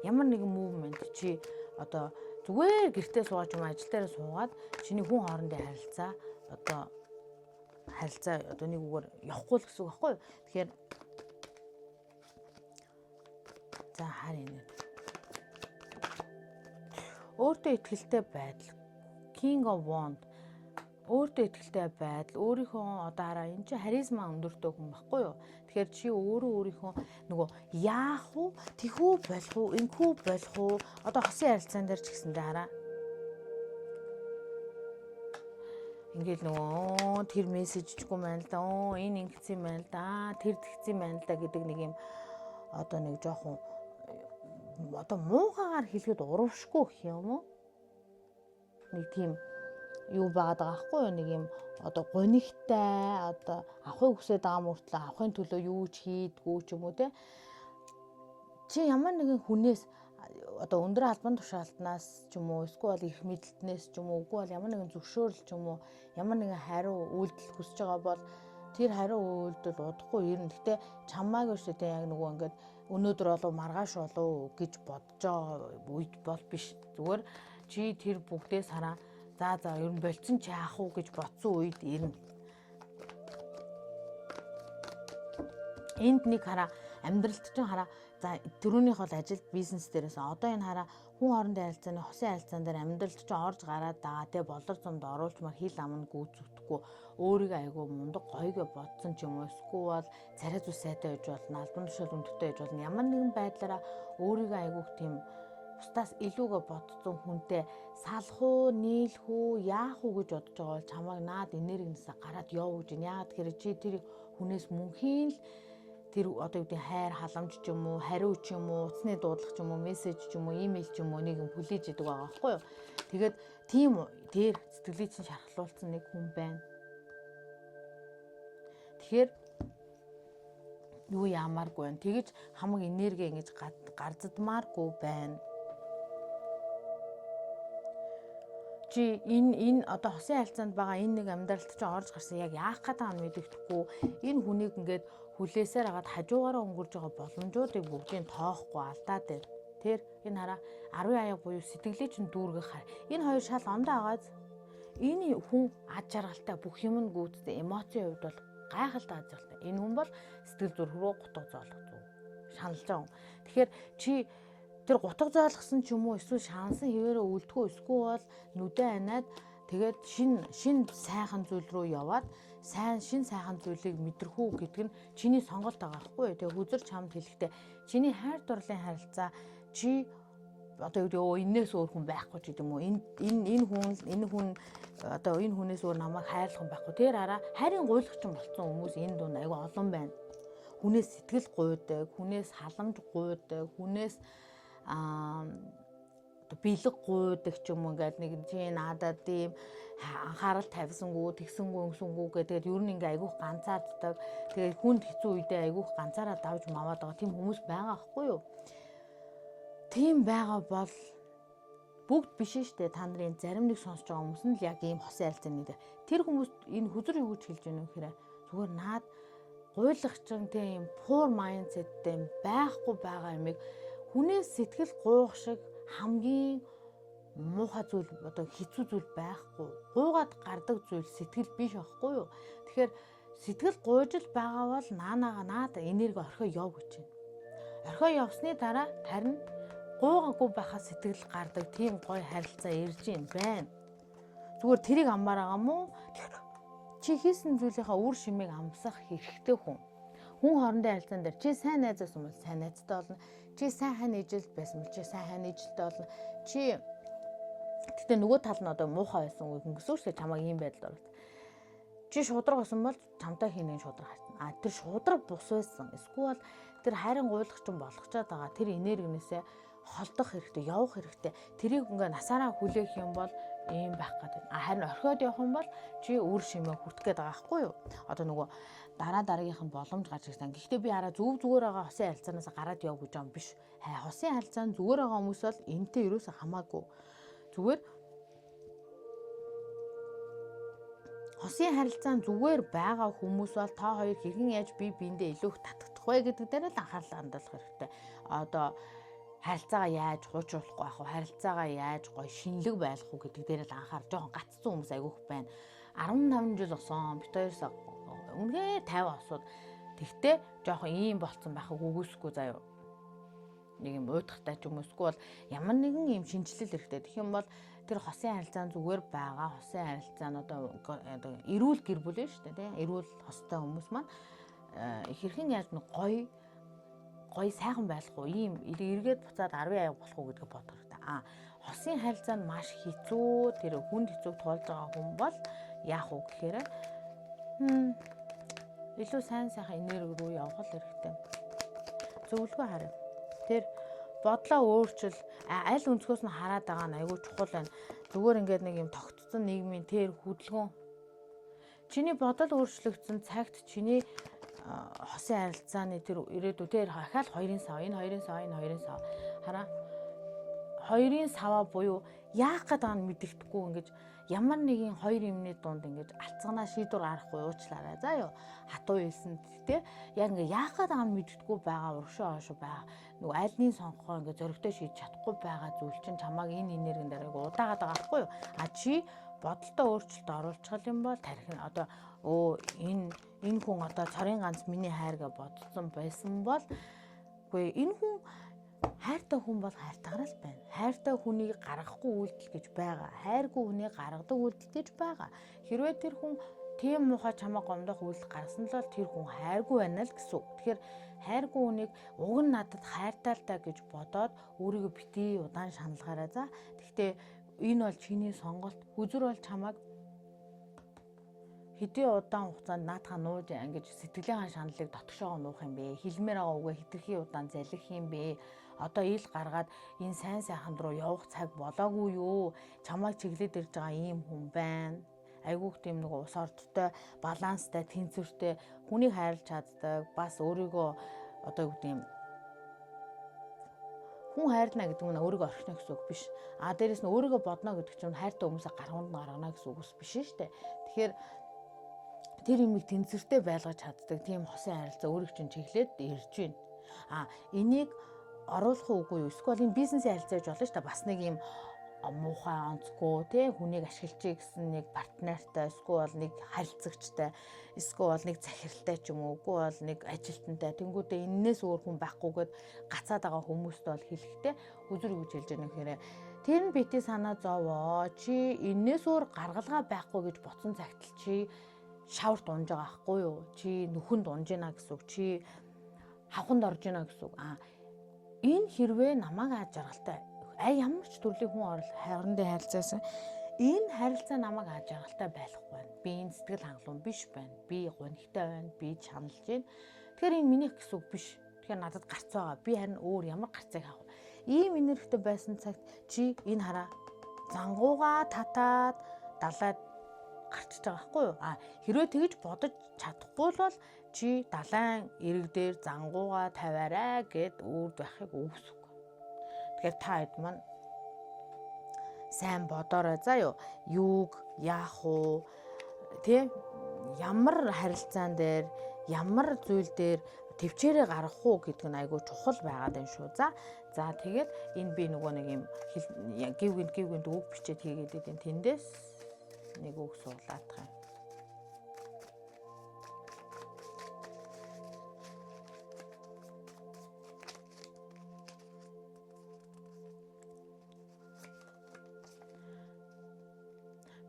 Ямар нэгэн movement чи одоо зүгээр гэртээ суугаад юм ажил дээр суугаад чиний хүн хоорондын харилцаа одоо харилцаа одоо нэг үгээр явахгүй л гэсэн үг байхгүй юу? Тэгэхээр за хар энэ. Өөртөө ихтэй байдал. King of Wand. Өөртөө ихтэй байдал, өөрийнхөө одоо хараа энэ чинь харизма өндөртэй хүн баггүй юу? Тэгэхээр чи өөрөө өөрийнхөө нөгөө яах уу, тэхүү болох уу, энхүү болох уу? Одоо хосын харилцаан дээр ч гэсэндээ хараа. Ингээл нөгөө тэр мессежчгүй байна л да. Энэ ингэсэн юм байна л да. Тэр тэгсэн юм байна л да гэдэг нэг юм одоо нэг жоохон одоо муухагаар хэлэхэд урамшгүй гэх юм уу? Нэг тийм юу байгаад байгаа байхгүй юу? Нэг юм одоо гонигтай одоо авахыг хүсээд байгаа мөртлөө авахын төлөө юу ч хийдгүү ч юм уу те. Чи ямар нэгэн хүнээс одоо өндөр албан тушаалтнаас ч юм уу эсвэл их мэдлэлтнээс ч юм уу үгүй бол ямар нэгэн зөвшөөрөл ч юм уу ямар нэгэн хариу үйлдэл хүсэж байгаа бол тэр хариу үйлдэл удахгүй ирнэ. Гэтэ чамааг шүү дээ яг нөгөө ингээд өнөөдөр болов маргааш болов гэж бодож байгаа үед бол биш. Зүгээр чи тэр бүгдээс хараа за ер нь болцсон чи яах уу гэж бодсон үед ирнэ. Энд нэг хараа амьдралд чинь хараа за түрүүнийх бол ажил бизнес дээрээс одоо энэ хараа хүн хоорондын харилцааны хосын харилцаан дээр амьдралд чинь орж гараад байгаа те болор зумд оруулчмаар хил ам нь гүйцэтгэхгүй өөрийгөө айгүй мундаг гойгоо бодсон ч юм уу эсвэл бол царай зүс сайтай байж болно, албан тушаал өндөртэй байж болно. Ямар нэгэн байдлаараа өөрийгөө айгүйх тийм бусдаас илүүгээ бодсон хүнтэй салах уу, нийлэх үү, яах уу гэж бодож байгаа бол чамайг наад энергинээсээ гараад яв гэж. Яагаад тэгэхээр чи тэр хүнээс мөнхийн л тэр одоо юу гэдэг хайр халамж ч юм уу, хариу ч юм уу, утасны дуудлага ч юм уу, мессеж ч юм уу, имэйл ч юм уу нэг юм хүлээж идэг байгаа байхгүй юу. Тэгээд тийм дээр сэтгэлийг чинь шархлуулсан нэг хүн байна. Тэгэхээр юу яамааргүй байна. Тэгэж хамаг энерги ингэж гарцдмааргүй байна. Чи энэ одоо хосын харилцаанд байгаа энэ нэг амьдралд чинь орж гарсан яг яах гээд байгаа нь мэдэгдэхгүй. Энэ хүнийг ингээд хүлээсээр хагаад хажуугаараа өнгөрж байгаа боломжуудыг бүгдийг тоохгүй алдаад байна. Тэр энэ хараа 10 аяг буюу сэтгэлээ чинь дүүргэх хар. Энэ хоёр шал ондоо агааз. Энэ хүн ад жаргалтай бүх юм нь гүйцэтгэх эмоцийн хувьд бол гайхалтай ад жаргалтай. Энэ хүн бол сэтгэл зүрх рүү гутга зоолох зүг. Шаналж байгаа хүн. Тэгэхээр чи тэр гутга зоолгосон ч юм уу эсвэл шаналсан хിവэрэ үлдэхүү эсвэл бол нүдэ аниад тэгээд шин сайхан зүйл рүү яваад сайн шин сайхан зүйлийг мэдрэх үү гэдэг нь чиний сонголт байгаа байхгүй юу. Тэгээ хүзэр чамд хэлэхдээ чиний хайр дурлалын харилцаа чи одоо юу гэдэг энээс өөр хүн байхгүй ч гэдэг юм уу. Энэ хүн одоо энэ хүнээс өөр намайг хайрлах хүн байхгүй. Тэр араа хайрын гуйлагчин болцсон хүмүүс энэ дунд айгүй олон байна. Хүнээс сэтгэл гуйдаг, хүнээс халамж гуйдаг, хүнээс бэлэг гуйдаг ч юм уу ингээд нэг чи надад ийм анхаарал тавьсангүй, тэгсэнгүй, ингэсэнгүй гэдэг ер нь ингээ айгүйх ганцаарддаг. Тэгээд хүнд хэцүү үедээ айгүйх ганцаараа давж маваад байгаа тийм хүмүүс байгаа байхгүй юу? Тийм байгаа бол бүгд биш шүү дээ. Та нарын зарим нэг сонсож байгаа хүмүүс нь л яг ийм хосын харилцааны дээр. Тэр хүмүүс энэ хүзэр юу гэж хэлж байна вэ гэхээр зүгээр наад гуйлагчин тийм poor mindsetтэй байхгүй байгаа юмыг хүнээс сэтгэл гуйх шиг хамгийн муухай зүйл одоо хэцүү зүйл байхгүй. Гуйгаад гардаг зүйл сэтгэл биш аахгүй юу? Тэгэхээр сэтгэл гуйж л байгаа бол наанаага наад энерги орхио яв гэж байна. Орхио явсны дараа харин гуйгаагүй байхаа сэтгэл гардаг тийм гоё харилцаа ирж юм байна. Зүгээр тэрийг аммаар байгаа мó? Чи хийсэн зүйлийнхаа үр шимийг амсах хэрэгтэй хүн. Хүн хоорондын харилцаан дээр чи сайн найз байсан бол сайн найзтай болно. Чи сайн хань ижилт байсан бол чи сайн хань ижилттэй болно. Чи гэтээ нөгөө тал нь одоо муухай байсан үе хүн гэсэн үг шүү дээ, чамайг ийм байдалд оруулсан. Чи шудраг байсан бол чамтай хин нэгэн шудраг харсан. А тэр шудраг бус байсан. Эсвэл тэр хайрын гуйлах чинь болгочоод байгаа тэр энергинээсээ холдох хэрэгтэй, явах хэрэгтэй. Тэрийг ингээ насаараа хүлээх юм бол ийм байх гэдэг. А харин орхиод явах юм бол чи үр шимээ хүртэх гээд байгаа байхгүй юу? Одоо нөгөө дараа дараагийнх нь боломж гарч ирсэн. Гэхдээ би хараа зүг зүгээр байгаа хосын харилцаанаас гараад яв гэж юм биш. Хосын харилцаан зүгээр байгаа хүмүүс бол энтэй ерөөсөө хамаагүй. Зүгээр хосын харилцаан зүгээр байгаа хүмүүс бол та хоёр хэрхэн яаж бие биендээ илүү их татагдах вэ гэдэг дээр л анхаарал хандуулах хэрэгтэй. Одоо харилцаагаа яаж хуучруулахгүй байх вэ? Харилцаагаа яаж гоё шинэлэг байлгах уу гэдэг дээр л анхаар жоохон гацсан хүмүүс айгүйх байна. 15 жил болсон. Бит хоёроос үнэхээр 50 осууд. Тэгтээ жоохон ийм болцсон байхыг үгүйсэхгүй заяа. Нэг юм уйдахтай ч юм уу эсвэл ямар нэгэн юм шинжилэл хэрэгтэй. Тэгэх юм бол тэр хосын харилцаан зүгээр байгаа. Хосын харилцаа нь одоо эрүүл гэр бүл шүү дээ, тийм. Эрүүл хостой хүмүүс маань хэрхэн яаж нэг гоё гоё сайхан байх уу, ийм эргээд буцаад 10 аяг болох уу гэдгийг бодох хэрэгтэй. А хосын харилцаа нь маш хэцүү, тэр хүнд хэцүүг туулж байгаа хүн бол яах вэ гэхээр илүү сайн сайхан энерги рүү явах л хэрэгтэй. Зөвлөгөө харъя. Тэр бодлоо өөрчил, аль өнцгөөс нь хараад байгаа нь айгүй чухал байна. Зүгээр ингээд нэг юм тогтцсон нийгмийн тэр хөдөлгөөн. Чиний бодол өөрчлөгдсөн цагт чиний хосын харилцааны тэр ирээдүй тэр ахаал хоёрын сав, энэ хоёрын сав, энэ хоёрын сав. Хараа. Хоёрын саваа буюу яах гээд байгааг нь мэддэхгүй ингэж ямар нэгэн хоёр юмны дунд ингэж алцганаа шийдвэр гаргахгүй уучлаарай. За юу хатуу хэлсэн тэ яг ингээ яах гээд байгааг нь мэддэхгүй байгаа урагшаа хойшоо байгаа. Нөгөө альны сонгохоо ингээ зөрөгтэй шийдэж чадахгүй байгаа зүйл чинь чамааг энэ энергин дээр айгу удаагаад байгаа байхгүй юу? А чи бодолтой өөрчлөлт оруулчих юм бол тархин одоо энэ хүн одоо цорын ганц миний хайр гэж бодсон байсан бол үгүй энэ хүн хайртай хүн бол хайртайгаар л байна. Хайртай хүнийг гаргахгүй үйлдэл гэж байгаа. Хайргүй хүнийг гаргадаг үйлдэл гэж байгаа. Хэрвээ тэр хүн тийм муухай чамайг гомдох үйлдэл гаргасан л бол тэр хүн хайргүй байна л гэсэн үг. Тэгэхээр хайргүй хүнийг уг нь надад хайртай л та гэж бодоод өөрийгөө битгий удаан шаналгаарай за. Гэхдээ энэ бол чиний сонголт. Хүзүр бол чамайг хэдий удаан хугацаанд наадхаа нууж ингэж сэтгэлийнхаа шаналлыг дотгошоогоо нуух юм бэ? Хэлмээр байгаа үгээ хэтэрхий удаан залхих юм бэ? Одоо ил гаргаад энэ сайн сайхан руу явах цаг болоогүй юу? Чамайг чиглээд ирж байгаа ийм хүн байна. Айгүйх тийм нэг ус ордтой, баланстай, тэнцвэртэй, хүнийг хайрлаж чаддаг, бас өөрийгөө одоо юу гэдэг юм хүн хайрлана гэдэг нь өөрийгөө орхино гэсэн үг биш. А дээрэс нь өөрийгөө бодно гэдэг чинь хайртай хүмүүсээ гаргуунд нь гаргана гэсэн үг биш шүү дээ. Тэгэхээр тэр юмыг тэнцвэртэй байлгаж чаддаг тийм хосын харилцаа өөрийг чинь чиглээд ирж байна. А энийг оруулах уугүй юу? Эсвэл энэ бизнесийн харилцаа гэж болно шүү дээ. Бас нэг юм муухай онцгүй тий хүнийг ашиглажээ гэсэн нэг партнертай, эсвэл нэг харилцагчтай, эсвэл нэг захиралтай ч юм уу, үгүй бол нэг ажилтнтай. Тэнгүүдээ эннээс өөр хүн байхгүйгээд гацаад байгаа хүмүүст бол хэлэхдээ үзүр юу гэж хэлж байгаа нөхөрөө тэр нь бити санаа зовоо. Чи эннээс өөр гаргалгаа байхгүй гэж ботсон цагт л чи шаварт унж байгаа байхгүй юу? Чи нүхэнд унж гинэ гэсэн үг. Чи хавханд орж гинэ гэсэн үг. А энэ хэрвээ намайг аз жаргалтай ай ямар ч төрлийн хүн орол хоорондын харилцаасан энэ харилцаа намайг аз жаргалтай байхгүй байна. Би энэ сэтгэл хангалуун биш байна. Би гунигтай байна. Би чаналж байна. Тэгэхээр энэ минийх гэсэн үг биш. Тэгэхээр надад гарц байгаа. Би харин өөр ямар гарцыг авах вэ? Ийм энергитэй байсан цагт чи энэ хараа зангуугаа татаад далайд гарчиж байгаа байхгүй юу? А хэрвээ тэгж бодож чадахгүй бол чи далайн эрэг дээр зангуугаа тавиарай гэд үрд байхыг үгүйсэхгүй. Тэгэхээр та хэд маань сайн бодоорой заа юу. Юуг яах уу? Тэ ямар харилцаан дээр ямар зүйл дээр төвчээрээ гаргах уу гэдэг нь айгүй чухал байгаад байна шүү. За тэгэл энэ би нөгөө нэг юм гів гинт гів гинт үг бичээд хийгээд идэв. Тэндээс нэг үг суулгаадах юм.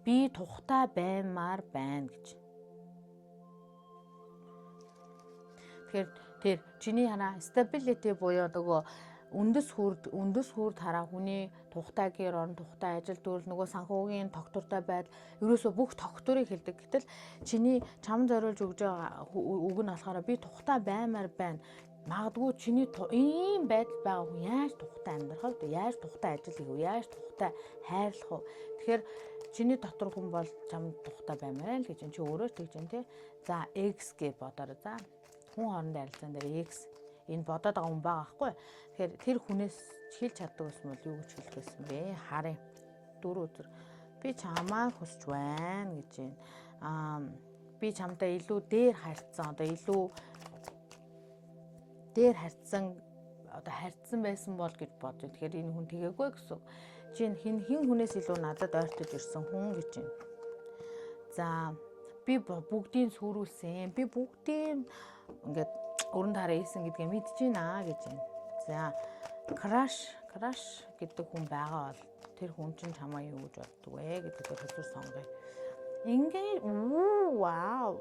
Би тухтай баймаар байна гэж. Тэгэхээр тэр чиний хараа stability буюу нөгөө үндэс хүрд хараа хүний тухтай гэр орон, тухтай ажил төрөл, нөгөө санхүүгийн тогтвортой байдал, ерөөсөө бүх тогтворыг хэлдэг. Гэтэл чиний чам зориулж өгж байгаа үг нь болохоор би тухтай баймаар байна. Магадгүй чиний ийм байдал байгаа хүн яаж тухтай амьдрах вэ? Яаж тухтай ажил хийх вэ? Яаж тухтай хайрлах вэ? Тэгэхээр чиний дотор хүн бол чам тухтай баймаар л гэж чи өөрөө тэгж юм тий. За, ex гэж бодоорой. За, хүн хоорондын харилцаан дээр ex энэ бодоод байгаа хүн байгаа байхгүй. Тэгэхээр тэр хүнээс хэлж чаддаг байсан бол юу гэж хэлэх байсан бэ? Харъя. Дөрөв өдөр би чамааг хүсч байна гэж байна. Би чамтай илүү дээр харьцсан, одоо илүү дээр харьцсан, одоо харьцсан байсан бол гэж бодож. Тэгэхээр энэ хүн тэгээгүй гэсэн. Чи хэн хэн хүнээс илүү надад ойртож ирсэн хүн гэж байна. За, би бүгдийг сүрүүлсэн. Би бүгдийг ингээд өрөн тараа ийсэн гэдгээ мэдэж байна гэж байна. За, crush гэдэг хүн байгаа бол тэр хүн чинь чамаа юу гэж боддог вэ гэдэг хөзөр сонгоё. Ингээ вау.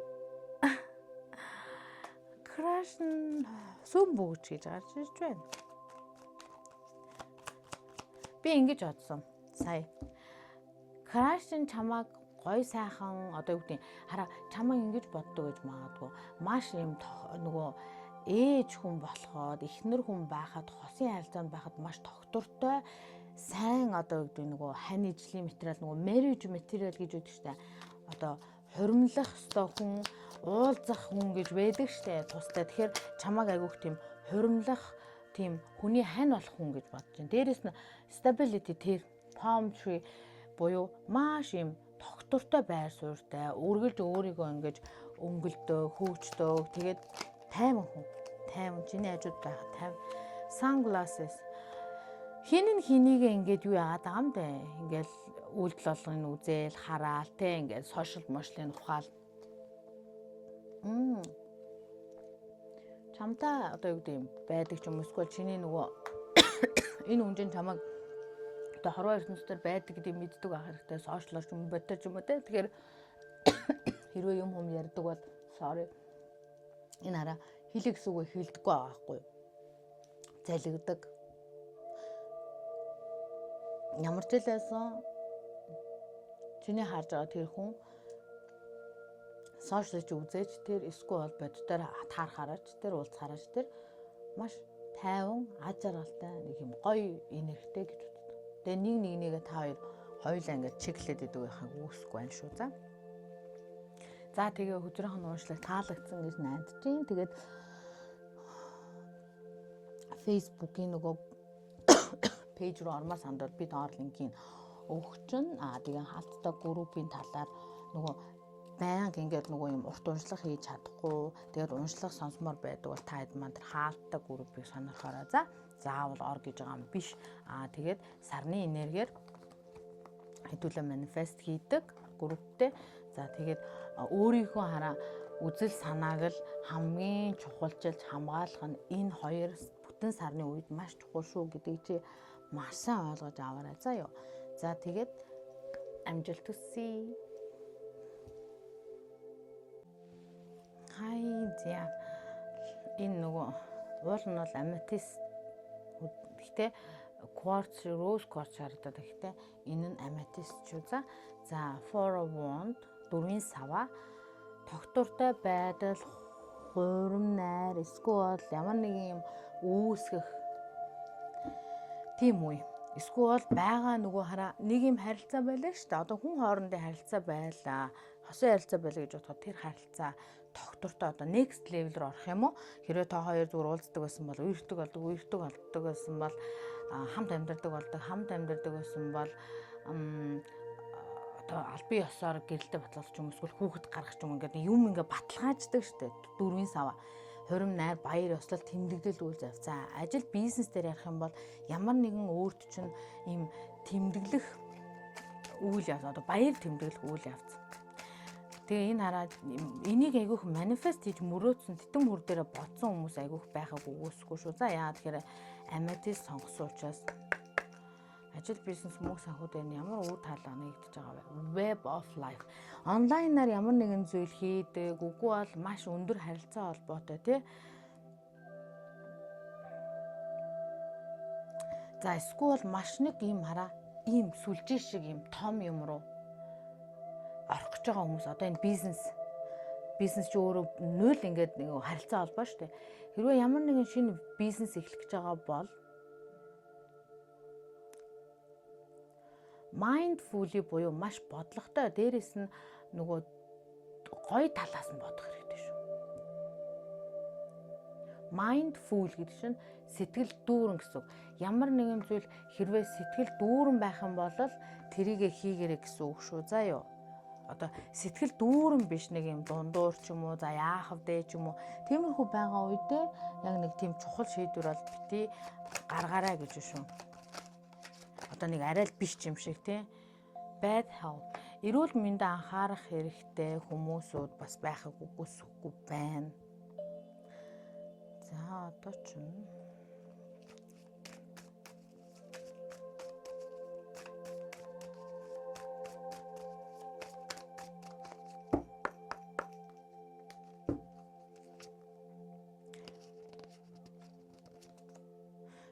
Crush нь сүм бөгж гэж гарч ирж байна. Би ингэж бодсон. Сая. Crush нь чамааг гой сайхан, одоо юу гэдэг, хараа, чамайг ингэж боддог гэж магадгүй. Маш юм нөгөө ээж хүн болоход, эхнэр хүн байхад, хосын харилцаанд байхад маш тогтвортой, сайн, одоо юу гэдэг, нөгөө хань ижлийн материал, нөгөө marriage material гэж үүдэг штэ. Одоо хуримлах ёстой хүн, уулзах хүн гэж байдаг штэ тустай. Тэгэхээр чамааг айгүйх тийм хуримлах, тийм хүний хань болох хүн гэж бодож байна. Дээрээс нь stability, тэр palm tree буюу маш юм тогтвортой байр суурьтай, үргэлж өөрийгөө ингэж өнгөлдөг, хөгждөг. Тэгээд тайван хүн. Тайван, чиний хажууд байх 50 sunglasses. Хин нь хэнийг ингээд юу яагаад байгаа юм бэ? Ингээл үйлдэл болгоныг үзээл, хараал те, ингээд social мошлын ухаал. Чамтай одоо юу гэдэг юм байдаг ч юм уу, эсвэл чиний нөгөө энэ хүн чинь чамайг одоо хорвоо ертөнцийн байдаг гэдгийг мэддэг байх хэрэгтэй. Social оор ч юм, бодтой ч юм уу те. Тэгэхээр хэрвээ юм хүм ярьдаг бол, sorry. Энэ хараа, хэлэх гэсэн үг хэлдэггүй байгаа байхгүй юу? Залгидаг. Ямар ч хэлсэн чиний харж байгаа тэр хүн social ч үзээч тэр, эсвэл бол боддоор таархаараач тэр, уулзахаараач тэр маш тайван, аж аргалтай нэг юм гоё энергитэй гэж боддог. Тэгээ нэг нэг нэгээ та хоёр хоёулаа ингээд чиглээд идэг байхыг үүсэхгүй байна шүү, за. За, тэгээ хөзрийнх нь уншлаг таалагдсан гэж найдаж чинь. Тэгээд Facebook-ийн нөгөө page руу ормоор сандвал би доор линкийг өгч чинь. Тэгээ хаалттай группийн талаар нөгөө байнга ингээд нөгөө юм урт уншлах хийж чадахгүй, тэгээд уншлах сонсомоор байдаг бол та хэд маань тэр хаалттай группийг сонирхоорой, за. Заавал ор гэж байгаа юм биш. Тэгээд сарны энергиэр хэдүүлээ manifest хийдэг групптэй. За, тэгээд өөрийнхөө хараа үзэл санааг л хамгийн чухалчилж хамгаалах нь энэ хоёр бүтэн сарны үед маш чухал шүү гэдгийг чи маш сайн ойлгож аваарай, заа юу. За, тэгээд амжилт хүсье. Хай, зя. Энэ нөгөө уул нь бол amethyst. Гэхдээ quartz, rose quartz харагдаад. Гэхдээ энэ нь amethyst шүү, за. За, four of wand, дөрвийн сава, тогтвортой байдал, хурим найр, эсвэл ямар нэгэн юм үүсгэх тийм үе. Эсвэл байгаа нөгөө хараа нэг юм харилцаа байлаа шүү дээ. Одоо хүн хоорондын харилцаа байлаа. Хосын харилцаа байлаа гэж бодоход тэр харилцаа тогтвортой одоо next level руу орох юм уу? Хэрвээ та хоёр зүгээр уулздаг байсан бол үерхдэг болдог, үерхдэг болдог байсан бол хамт амьдардаг болдог, хамт амьдардаг байсан бол одоо албан ёсоор гэрэлтэй баталгах юм, эсвэл хүүхэд гаргах юм, ингээд юм ингээд баталгааждаг штэ. Дөрвийн сава, хурим найр, баяр ёслол, тэмдэглэл үйл зав. За, ажил бизнес дээр ярих юм бол ямар нэгэн өөрт чинь ийм тэмдэглэх үйл явц, одоо баяр тэмдэглэх үйл явц. Тэгээ энэ хараа, энийг айгүйх manifest хийж мөрөөдсөн, титэм хүр дээрээ бодсон хүмүүс айгүйх байхаг үгүйсэхгүй шүү. За, яа тэгэхээр amethyst сонгосон учраас ажил бизнес мөнгө санхүү дээр нь ямар үр таалга нэгдэж байгаа вэ? Web of life. Онлайнаар ямар нэгэн зүйл хийдэг, үгүй бол маш өндөр харилцаа холбоотой тий. За эсвэл маш нэг ийм хараа ийм сүлжээ шиг ийм том юм руу орох гэж байгаа хүмүүс одоо энэ бизнес чи өөрөө нөл ингээд нэг харилцаа холбоо шүү дээ. Хэрвээ ямар нэгэн шинэ бизнес эхлэх гэж байгаа бол mindfully буюу маш бодлоготой, дээрэс нь нөгөө гоё талаас нь бодох хэрэгтэй шүү. Mindful гэдэг чинь сэтгэл дүүрэн гэсэн үг. Ямар нэгэн зүйл хэрвээ сэтгэл дүүрэн байх юм бол тэрийгэ хийгэрэй гэсэн үг шүү. За юу. Одоо сэтгэл дүүрэн биш нэг юм дундуур ч юм уу, за яах вэ ч юм уу. Тиймэрхүү байгаа үедээ яг нэг тийм чухал шийдвэр бол бити гаргаарай гэж шүү. Одоо нэг арай л биш юм шиг тий. Bad health. Эрүүл мэндэ анхаарах хэрэгтэй хүмүүсүүд бас байхыг үгүйсэхгүй байна. За одоо чинь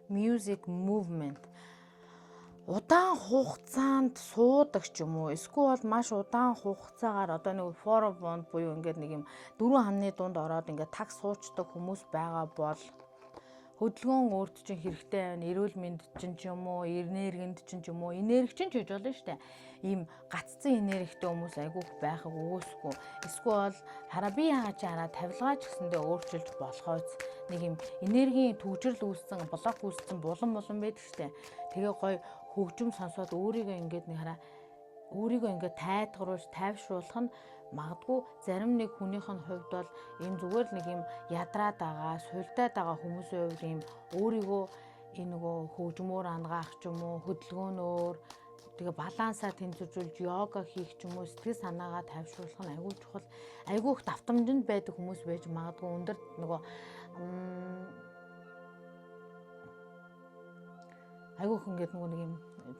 music movement удаан хугацаанд суудаг ч юм уу эсвэл маш удаан хугацаагаар одоо нэг four of wands буюу ингээд нэг юм дөрвөн хамны дунд ороод ингээд таг суучдаг хүмүүс байгаа бол хөдөлгөөн өөрт чинь хэрэгтэй байна. Эрүүл мэнд чинь ч юм уу, энергинд чинь ч юм уу, энерги чинь ч гэж болно шүү дээ. Ийм гаццсан энергитэй хүмүүс айгүйх байхыг өгөөсгүй. Эсвэл хараа би яагаад чи хараа тавилгаач гэсэндээ өөрчилж болохоос нэг юм энергийн төгжрөл үүссэн, блок үүссэн булан булан байдаг шүү дээ. Тэгээ гоё хөгжим сонсоод өөрийгөө ингээд нэг хараа өөрийгөө ингээд тайтгаруулж тайвшруулах нь магадгүй зарим нэг хүнийх нь хувьд бол ийм зүгээр л нэг юм ядраад байгаа, сулдаад байгаа хүмүүсийн хувьд ийм өөрийгөө энэ нөгөө хөгжмөөр ангаах ч юм уу, хөдөлгөөнөөр тэгээ балансаа тэнцвэржүүлж йога хийх ч юм уу, сэтгэл санаагаа тайвшруулах нь айгүй чухал. Айгүй их давтамжинд байдаг хүмүүс байж магадгүй өндөр нөгөө айгүй их ингээд нөгөө нэг юм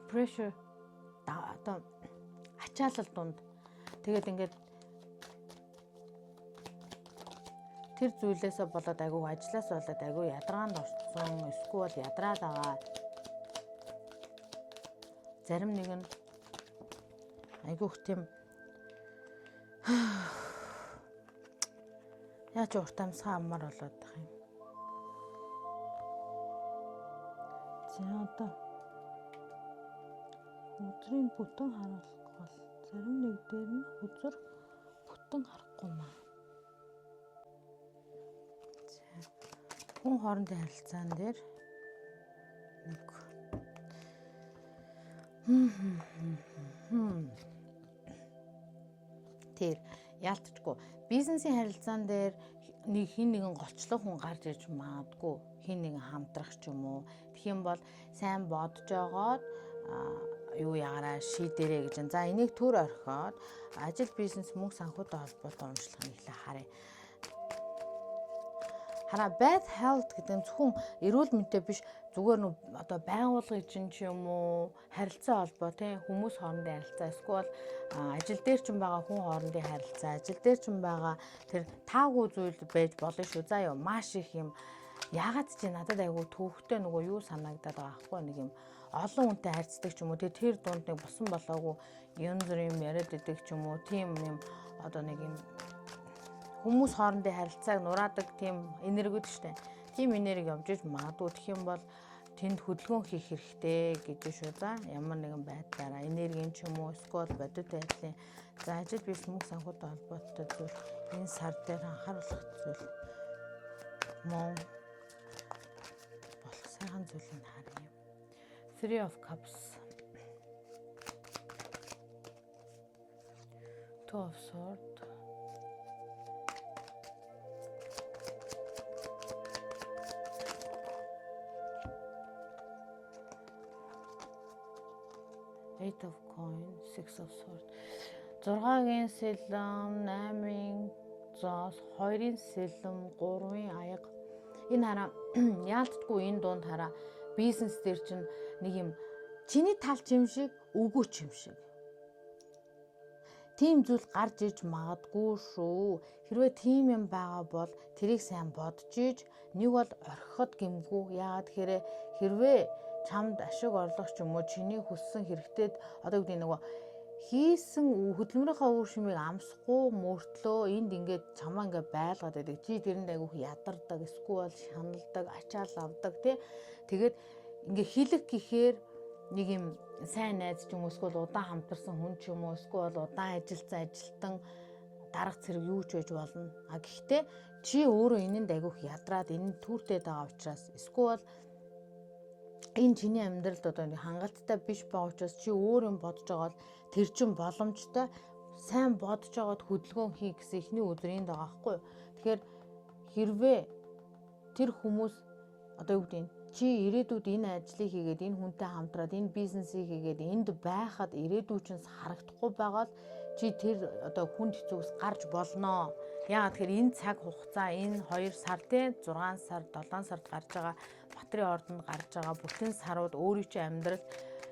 pressure одоо ачаалал дунд тэгээд ингээд тэр зүйлээсээ болоод айгүй ажлаас болоод айгүй ядаргаанд орсон эсвэл ядраад байгаа. Зарим нэг нь айгүй их тийм яаж урт амьсгаа аммаар болоод байх юм. За одоо өдрийн бүтэн харуулах бол зарим нэг дээр нь хөзөр бүтэн харахгүй маа. За хүн хоорондын харилцаан дээр нэг тэр яалтчгүй бизнесийн харилцаан дээр нэг хин нэгэн голчлох хүн гарч ирж магадгүй, хин нэгэн хамтрах ч юм уу. Тэгэх юм бол сайн бодож жогоод юу ягаараа шийдэрэй гэж. За энийг төр орхиод ажил бизнес мөнгө санхүүтэй холбоотой уншлах нь эхлээ харъя. Хараа bad health гэдэг нь зөвхөн эрүүл мэндтэй биш, зүгээр нөө одоо байгууллагын чинь ч юм уу харилцаа холбоо тийм хүмүүс хоорондын харилцаа эсвэл ажил дээр ч байгаа хүн хоорондын харилцаа, ажил дээр ч байгаа тэр таагүй зүйл байж болно шүү. За юу маш их юм яагаад чи надад айгүй төвхтэй нөгөө юу санагдаад байгаа хгүй нэг юм олон хүнтэй харьцдаг ч юм уу тэр дунд нэг босон болоогүй янз бүр юм яриад идэг ч юм уу тийм юм одоо нэг юм хүмүүс хоорондын харилцааг нураадаг тийм энергиуд штэ. Тийм энерги явж иж магадгүй. Тэгэх юм бол тэнд хөдөлгөөн хийх хэрэгтэй гэж шүү. За ямар нэгэн байдлаараа энергийн ч юм уу эсвэл бодит байдлын за ажил биш мөнгө санхүүтэй холбоотой зүйл энэ сар дээр анхааруулах зүйл мөн болох сайхан зүйлийг харъя. Three of Cups, Two of Swords, Eight of Coin, Six of Swords. 6-гийн сэлэм, 8-ын зоос, 2-ын сэлэм, 3-ын аяга. Энэ хараа яалтчгүй энэ дунд хараа бизнес дээр чинь нэг юм чиний тал ч юм шиг үгүй ч юм шиг. Тийм зүйл гарч иж магадгүй шүү. Хэрвээ тийм юм байгаа бол тэрийг сайн бодож иж нэг бол орхиход гэмгүй. Яагаад тэгэхээр хэрвээ Чамд ашиг орлого ч юм уу чиний хүссэн хэрэгтэд одоо гэдэг нөгөө хийсэн хөдөлмөрийнхөө үр шимийг амсахгүй мөртлөө энд ингээд чамаа ингээд байлгаад байдаг. Чи тэрэнд айгүйх ядардаг, эсвэл шаналдаг, ачаал авдаг тий. Тэгээд ингээ хилэх гэхээр нэг юм сайн найз ч юм уу эсвэл удаан хамтарсан хүн ч юм уу эсвэл удаан ажилласан ажилтан дарга цэрэг юу ч байж болно. А гэхдээ чи өөрөө энэнд айгүйх ядраад энэ түүртэй байгаа учраас эсвэл энэ чиний амьдралд одоо нэг хангалттай биш байгаа учраас чи өөр юм бодож байгаа бол тэр чин боломжтой сайн бодож байгаад хөдөлгөөн хий гэсэн эхний өдөр энд байгаа байхгүй юу. Тэгэхээр хэрвээ тэр хүмүүс одоо юу гэдэг нь чи ирээдүйд энэ ажлыг хийгээд энэ хүнтэй хамтраад энэ бизнесийг хийгээд энд байхад ирээдүй чинь харагдахгүй байгаа л чи тэр одоо хүнд хэцүүс гарч болноо. Яагаад тэгэхээр энэ цаг хугацаа энэ 2 сар те 6 сар 7 сард гарч байгаа Батрын ордонд гарч байгаа бүтэн сарууд өөрийн чинь амьдрал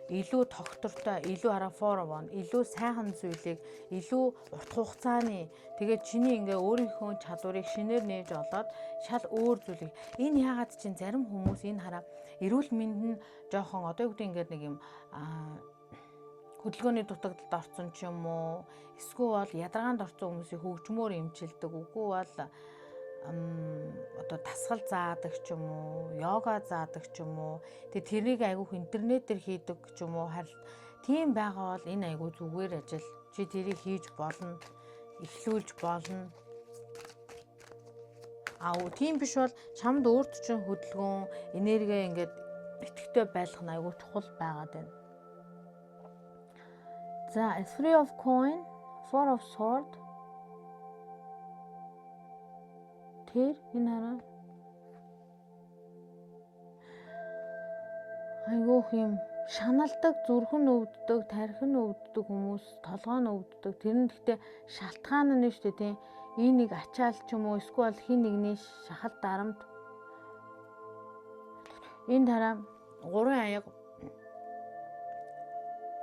илүү тогтвортой, илүү арафор вон, илүү сайхан зүйлийг, илүү урт хугацааны тэгээд чиний ингээ өөрийнхөө чадварыг шинээр нээж олоод шал өөр зүйлийг энэ яагаад чинь зарим хүмүүс энэ хараа эрүүл мэнд нь жоохон одоо юу гэдэг ингээд нэг юм хөдөлгөөний дутагдалд орсон ч юм уу эсвэл бол ядаргаанд орсон хүмүүсийг хөгжмөөр эмчилдэг үгүй бол одоо дасгал заадаг ч юм уу, йога заадаг ч юм уу. Тэгээ тэрийг айгүйх интернетээр хийдэг ч юм уу. Харин тийм байгаа бол энэ айгүй зүгээр ажил. Чи тэрийг хийж болно, эхлүүлж болно. А тийм биш бол чамд өөрт чинь хөдөлгөөн, энерги ингээд идэвхтэй байх нь айгүй чухал байгаад байна. За, three of coin, four of sword. Тэр энэ хараа айгүйх юм шаналдаг, зүрхэн өвддөг, тархин өвддөг хүмүүс, толгой нь өвддөг. Тэр нь гэхдээ шалтгаан нь шүү дээ тийм. Энэ нэг ачаал ч юм уу эсвэл хин нэгний шахал дарамт. Энэ тараа гурван аяг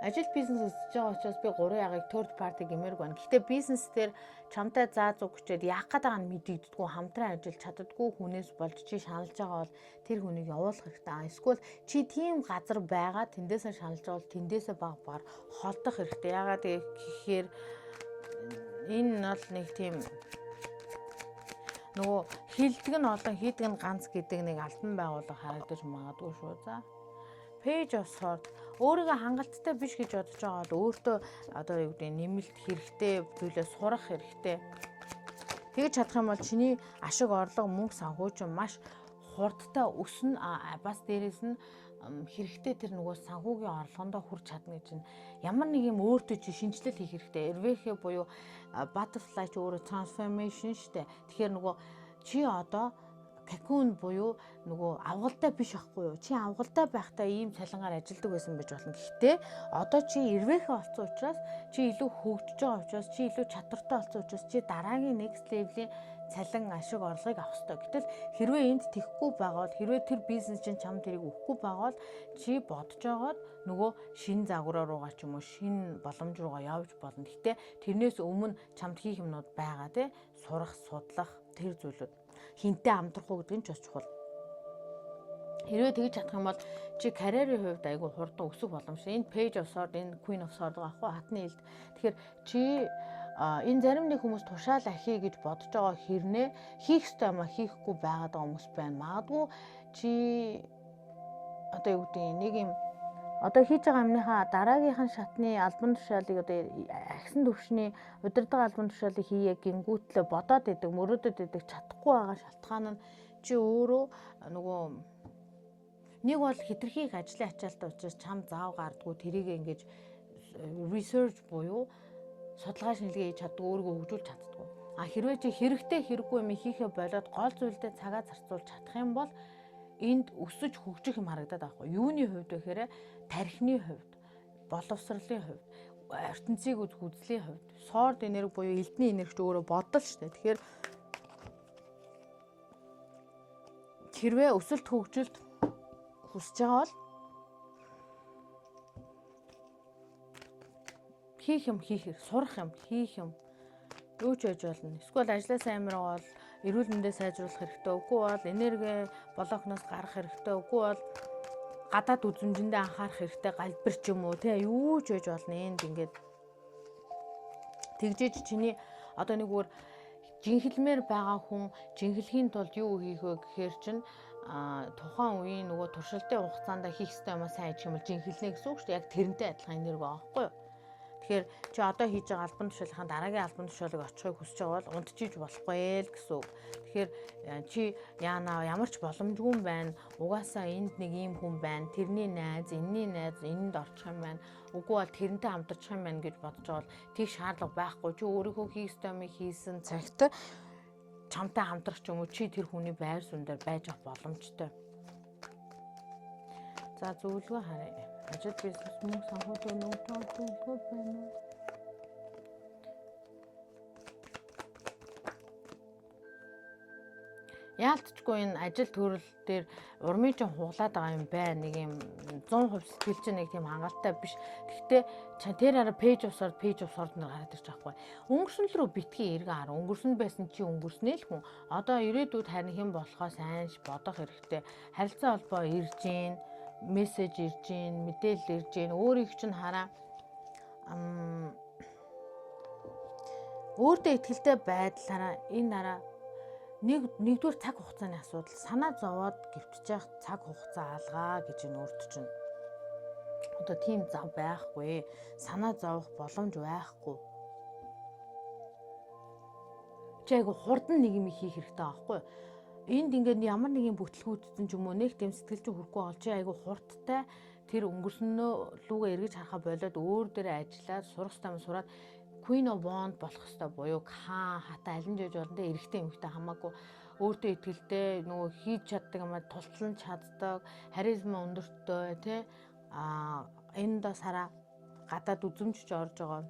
ажил бизнес үзэж байгаа учраас би гурван ягийг third party гэмээргүй байна. Гэхдээ бизнес дээр чамтай заа зүг гэчээд яах гээд байгаа нь мэдэгддэггүй, хамтран ажиллаж чаддаггүй хүнээс болж чи шаналж байгаа бол тэр хүнийг явуулах хэрэгтэй. Эсвэл чи тийм газар байгаа тэндээсээ шаналж байгаа бол тэндээсээ баг багаар холдох хэрэгтэй. Яагаад гэхээр энэ бол нэг тийм нөгөө хилдэг нь олон хийдэг нь ганц гэдэг нэг албан байгууллага харагдаж магадгүй шүү. За. Page of Swords өөрийгөө хангалттай биш гэж бодож байгаа бол өөртөө одоо юу гэдэг нэмэлт хэрэгтэй зүйлээ сурах хэрэгтэй. Тэгж чадах юм бол чиний ашиг орлого мөнгө санхүү чинь маш хурдтай өснө. Бас дээрэс нь хэрэгтэй тэр нөгөө санхүүгийн орлогондоо хүрч чадна гэж нь ямар нэг юм өөртөө чи шинжилэл хийх хэрэгтэй. Эрвэхэ буюу butterfly ч өөрөө transformation штэ. Тэгэхээр нөгөө чи одоо cocoon буюу нөгөө авгалтай биш байхгүй юу? Чи авгалтай байхдаа ийм цалингаар ажилдаг байсан байж болно. Гэхдээ одоо чи эрвээхэ болсон учраас чи илүү хөгжиж байгаа учраас чи илүү чадвартай болсон учраас чи дараагийн next level-ийн цалин ашиг орлогыг авах ёстой. Гэтэл хэрвээ энд тэхгүй байгаа бол хэрвээ тэр бизнес чинь чам тэрийг өгөхгүй байгаа бол чи бодож байгаад нөгөө шин загвараа руугаа ч юм уу шин боломж руугаа явж болно. Гэтэ тэрнээс өмнө чамд хийх юмнууд байгаа тий сурах, судлах тэр зүйлүүд хинтээ амтрах уу гэдэг нь ч бас чухал. Хэрвээ тэгж чадах юм бол чи карьерийн хувьд айгүй хурдан өсөх боломжтой. Энэ Page of Sword, энэ Queen of Sword байгаа хгүй хатны илд. Тэгэхээр чи энэ зарим нэг хүмүүс тушаал ахий гэж бодож байгаа хэрнээ хийх ёстой юм а хийхгүй байгаад байгаа хүмүүс байна. Магадгүй чи одоо юу гэдэг нэг юм одоо хийж байгаа юмныхаа дараагийнхан шатны албан тушаалыг одоо ахисан түвшний удирдах албан тушаалыг хийе гингүүтлээ бодоод идэг, мөрөөдөд идэг чадахгүй байгаа шалтгаан нь чи өөрөө нөгөө нэг бол хитрхи их ажлын ачаалттай учраас чам зав гардггүй тэрийг ингэж research буюу судалгаа шинжилгээ хийж чаддгүй өөрийгөө хөгжүүлж чаддгүй. А хэрвээ чи хэрэгтэй хэрэггүй юм хийхээ болоод гол зүйлдээ цагаа зарцуулж чадах юм бол энд өсөж хөгжих юм харагдаад байгаа хгүй. Юуны хувьд вэ гэхээр тархины хувьд, боловсролын хувьд, ертөнцийг үзэх үзлийн хувьд, sword энерги буюу элдний энерги ч өөрөө бодол шүү дээ. Тэгэхээр хэрвээ өсөлт хөгжилт хүсэж байгаа бол хийх юм хийх хэрэг, сурах юм хийх юм юу ч байж болно. Эсвэл ажлаасаа амар бол эрүүл мэндээ сайжруулах хэрэгтэй. Үгүй бол энерги блокноос гарах хэрэгтэй. Үгүй бол Гадаад үзэмжиндээ анхаарах хэрэгтэй, галбир ч юм уу те, юу ч байж болно. Энд ингээд тэгжээж чиний одоо нэг өөр жинхэлмээр байгаа хүн жинхлэхийн тулд юу хийх вэ гэхээр чинь тухайн үеийн нөгөө туршилтын хугацаанд хийх ёстой юмаа сайн хийх юм бол жинхэлнэ гэсэн үг шүү дээ. Яг тэрнтэй адилхан энерги байгаа байхгүй юу? Тэгэхээр чи одоо хийж байгаа албан тушаалынхаа дараагийн албан тушаалыг очихыг хүсэж байгаа бол унтжиж болохгүй л гэсэн үг. Тэгэхээр чи яана, ямар ч боломжгүй юм байна. Угаасаа энд нэг ийм хүн байна. Тэрний найз, энэний найз энэнд орчих юм байна. Үгүй бол тэрнтэй хамтарчих юм байна гэж бодож байгаа бол тийх шаардлага байхгүй. Чи өөрийнхөө хийх ёстой юмыг хийсэн цагт чамтай хамтрах ч юм уу, чи тэр хүний байр суурь дээр байж авах боломжтой. За, зөвлөгөө харъя. Ажил, бизнес, мөнгө, санхүү, төлөв, зөвлөгөө байна уу? Яалтчгүй энэ ажил төрөл дээр урмын чинь хуглаад байгаа юм байна. Нэг юм 100% сэтгэл чинь нэг тийм хангалттай биш. Гэхдээ тэр араа Page of Sword, Page of Sword нар гараад ирж байгаа хгүй. Өнгөрсөн рүү битгий эргэн хар. Өнгөрсөн байсан чи өнгөрснөө л хүн. Одоо ирээдүйд харин хэн болохоо сайн бодох хэрэгтэй. Харилцаа холбоо ирж гин, мессеж ирж гин, мэдээлэл ирж гин. Өөрийг чинь хараа, өөртөө итгэлтэй байдлаараа энэ хараа, нэгдүгээр цаг хугацааны асуудал, санаа зовоод гівтэж явах цаг хугацаа алгаа гэж энэ өөрт чинь одоо тийм зав байхгүй, санаа зовох боломж байхгүй. Чи айгу хурдан нэг юм хийх хэрэгтэй байхгүй. Энд ингээд ямар нэгэн бүтлгүүтсэн ч юм уу, нэг тийм сэтгэл чинь хүрхгүй бол чи айгу хурдтай тэр өнгөрснөө лүүгээ эргэж харахаа болоод өөр дээрээ ажиллаад сурах ёстой юм сураад Queen of Wand болох ёстой буюу хаан хата аль нь жиж болно те, эрэгтэй эмэгтэй хамаагүй өөртөө итгэлтэй, нөгөө хийж чаддаг юмаа тултлан чаддаг, харизма өндөртэй те. А энэ доо сараа гадаад үзэмжиж орж байгаа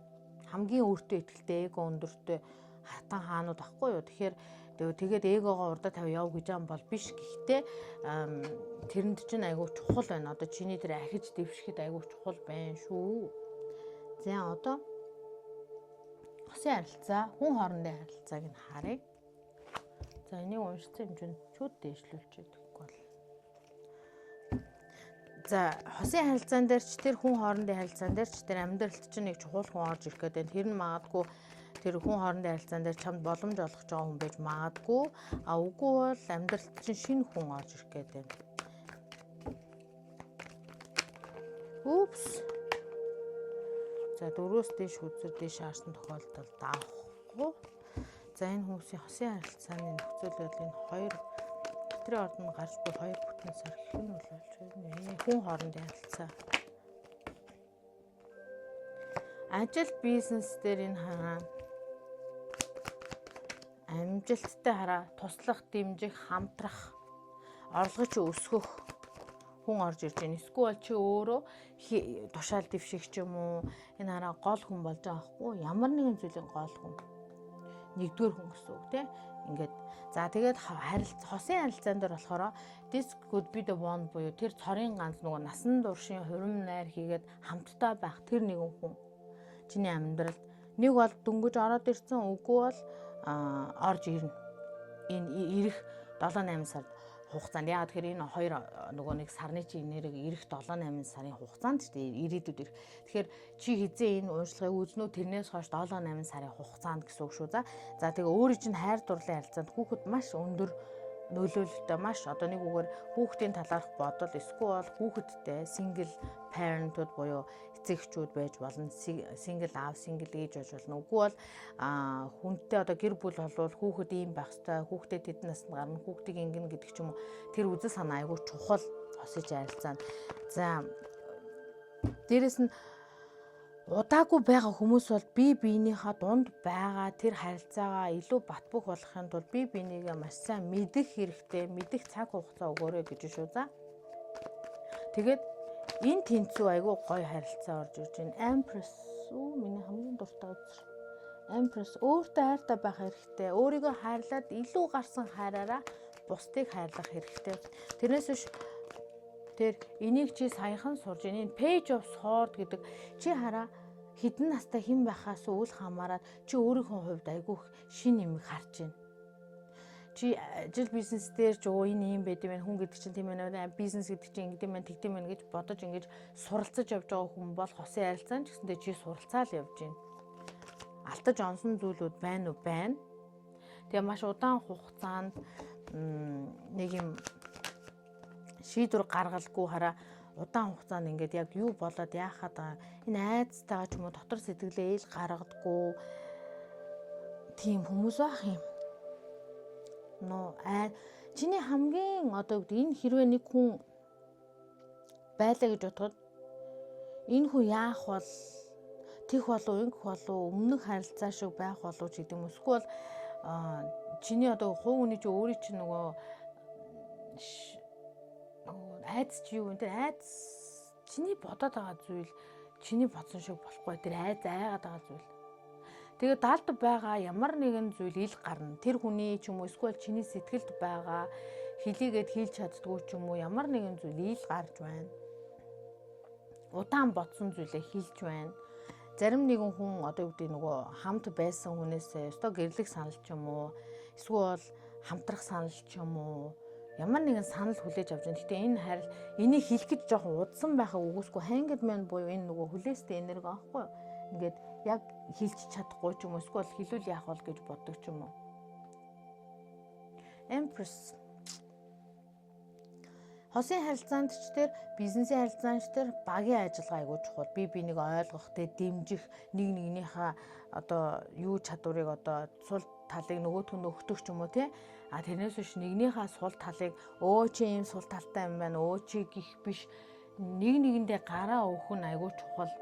хамгийн өөртөө итгэлтэй, эго өндөртэй хатан хаанууд ахгүй юу. Тэгэхээр тэгээд эгогоо урдаа тавь яв гэж юм бол биш. Гэхдээ тэрэнд чинь айгүй чухал байна. Одоо чиний тэр ахиж дэвшихэд айгүй чухал байна шүү. За, одоо хосын харилцаа, хүн хоорондын харилцааг нь харъя. За, энийг уншсан хэмжээнд чүүд дээшлүүлж өгөхгүй бол. За, хосын харилцаан дээр ч, тэр хүн хоорондын харилцаан дээр ч, тэр амьдралд чинь нэг чухал хүн орж ирэх гэдэг. Тэр нь магадгүй тэр хүн хоорондын харилцаан дээр чамд боломж олгож байгаа хүн байж магадгүй. А үгүй бол амьдралд чинь шинэ хүн орж ирэх гэдэг. Oops. За, дөрөөс дээш хөзөр дээш харсан тохиолдолд авахгүй. За, энэ хүмүүсийн хосын харилцааны нөхцөл байдлын хоёр Хатрын ордонд гарч буй хоёр бүтэн сар гэх нь бол болж байна. Хүн хоорондын харилцаа. Ажил, бизнес дээр энэ хараа, амжилттай хараа, туслах, дэмжих, хамтрах, орлогыг чи өсгөх хүн орж ирж байна. Эсвэл чи өөрөө тушаал дэвших ч юм уу. Энэ хараа, гол хүн болж байгаа байхгүй, ямар нэгэн зүйлийн гол хүн. Нэгдүгээр хүн гэсэн үг тийм. Ингээд за, тэгээд хосын харилцаан дээр болохоор this could be the one буюу тэр цорын ганц нөгөө насан туршийн хурим найр хийгээд хамтдаа байх тэр нэгэн хүн чиний амьдралд нэг бол дөнгөж ороод ирсэн, үгүй бол орж ирнэ. Энэ ирэх 7 8 сард хугацаанд. Яг тэгэхээр энэ хоёр нөгөө нэг сарны чи энерги ирэх 7 8 сарын хугацаанд ч дээ, ирээдүйд ирэх. Тэгэхээр чи хизээ энэ уншлагыг үзнэ үү, тэрнээс хойш 7 8 сарын хугацаанд гэсэн үг шүү. За за, тэгээ өөрийн чинь хайр дурлалын харилцаанд хүүхэд маш өндөр нөлөөлөлтөй, маш одоо нэг үгээр хүүхдийн талаарх бодол, эсвэл хүүхэдтэй single parent-ууд буюу эцэг байж болно, single аав, single ээж байж болно. Үгүй бол хүнтэй одоо гэр бүл болвол хүүхэд ийм байх ёстой, хүүхдэд тэдэн наснд гарна, хүүхдийг ингэнэ гэдэг ч юм уу. Тэр үзэл санаа айгүй чухал хосож харилцаанд. За, дээрэс нь удаагүй байгаа хүмүүс бол бие биенийхээ дунд байгаа тэр харилцаагаа илүү бат бөх болгохын тулд бие биенийгээ маш сайн мэдэх хэрэгтэй, мэдэх цаг хугацаа өгөөрэй гэж шүү. За. Тэгээд энэ тэнцүү айгүй гоё харилцаа орж ирж байна. Empress үү, миний хамгийн дуртай үзэр. Empress өөртөө хайртай байх хэрэгтэй. Өөрийгөө хайрлаад илүү гарсан хайраараа бусдыг хайрлах хэрэгтэй. Тэрнээс биш тэр энийг чи саяхан сурж, энэ Page of Sword гэдэг чи хараа, хэдэн настай хэн байхаас үл хамааран чи өөрийнхөө хувьд айгүйх шин юм харж байна. Чи Чи ажил бизнес дээр ч өө энэ юм байд юм байна, хүн гэдэг чинь тийм байна, бизнес гэдэг чинь ингэдэм байна, тэгдэм байна гэж бодож ингэж суралцаж явж байгаа хүн бол хосын харилцаан ч гэсэндээ чи суралцаал явж байна. Алтаж онсон зүйлүүд байна уу? Байна. Тэгээ маш удаан хугацаанд нэг юм шийдвэр гаргалгүй хараа удаан хугацаанд ингээд яг юу болоод яахад байгаа энэ айцтайгаа ч юм уу дотор сэтгэлээ ил гаргадаггүй тийм хүмүүс байх юм. Нөө ай чиний хамгийн одоо гэдэг энэ хэрвээ нэг хүн байлаа гэж бодоход энэ хүн яах бол тех болов, ингэх болов, өмнөх харилцаа шиг байх болов ч гэдэг юм. Эсвэл чиний одоо хувь хүний чи өөрийн чинь нөгөө айдас чи юу вэ? Тэр айдас чиний бодоод байгаа зүйл чиний бодсон шиг болохгүй. Тэр айц айгаад байгаа зүйл. Тэгээ далд байгаа ямар нэгэн зүйл ил гарна. Тэр хүний ч юм уу эсвэл чиний сэтгэлд байгаа хэлийгээд хэлж чаддгүй ч юм уу ямар нэгэн зүйл ил гарч байна. Удаан бодсон зүйлээ хэлж байна. Зарим нэгэн хүн одоо юу гэдэг нөгөө хамт байсан хүнээсээ өстой гэрлэх санал ч юм уу эсвэл хамтрах санал ч юм уу ямар нэгэн санал хүлээж авч байна. Гэтэ энэ харил энийг хэлэх гэж жоохон удсан байхыг үгүйсгүй Hanged Man буюу энэ нөгөө хүлээстэй энерги аахгүй юу? Ингээд яг хэлж чадахгүй ч юм уу эсвэл хэлүүл яах бол гэж боддог ч юм уу. Empress. Хосын харилцаанд ч тэр, бизнесийн харилцаанд ч тэр багийн ажиллагаа айгүй чухал. Би бинийг ойлгох, тэ дэмжих, нэг нэгнийхээ одоо юу чадварыг одоо сул талыг нөгөөх нь өгдөг ч юм уу те. А тэрнээс биш нэгнийхээ сул талыг өө чи ийм сул талтай юм байна, өө чи гих биш, нэг нэгэндээ гараа өгөх нь айгүй чухал.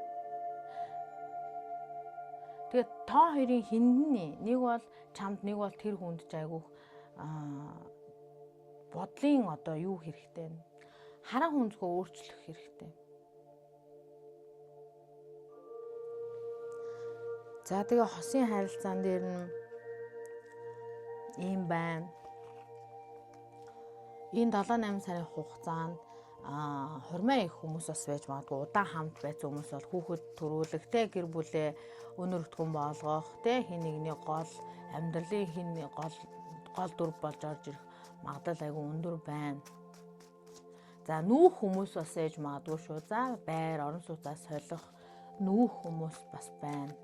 Тэгээд тоо хоёрын хиндэн нэг бол чамд, нэг бол тэр хүнд ч айгүйх бодлын одоо юу хэрэгтэй вэ? Харан хүнзгөө өөрчлөх хэрэгтэй. За тэгээ хосын харилцаан дээр нь ийм байна. Энэ 7 8 сарын хугацаанд хурмаа их хүмүүс бас байж магадгүй, удаан хамт байсан хүмүүс бол хүүхэд төрүүлэх те, гэр бүлээ өнөр өтгөн болгох те, хин нэгний гол амьдралын хин гол дүр болж орж ирэх магадлал айгүй өндөр байна. За нүүх хүмүүс бас ээж магадгүй шүү. За байр, орон сууцаа солих нүүх хүмүүс бас байна.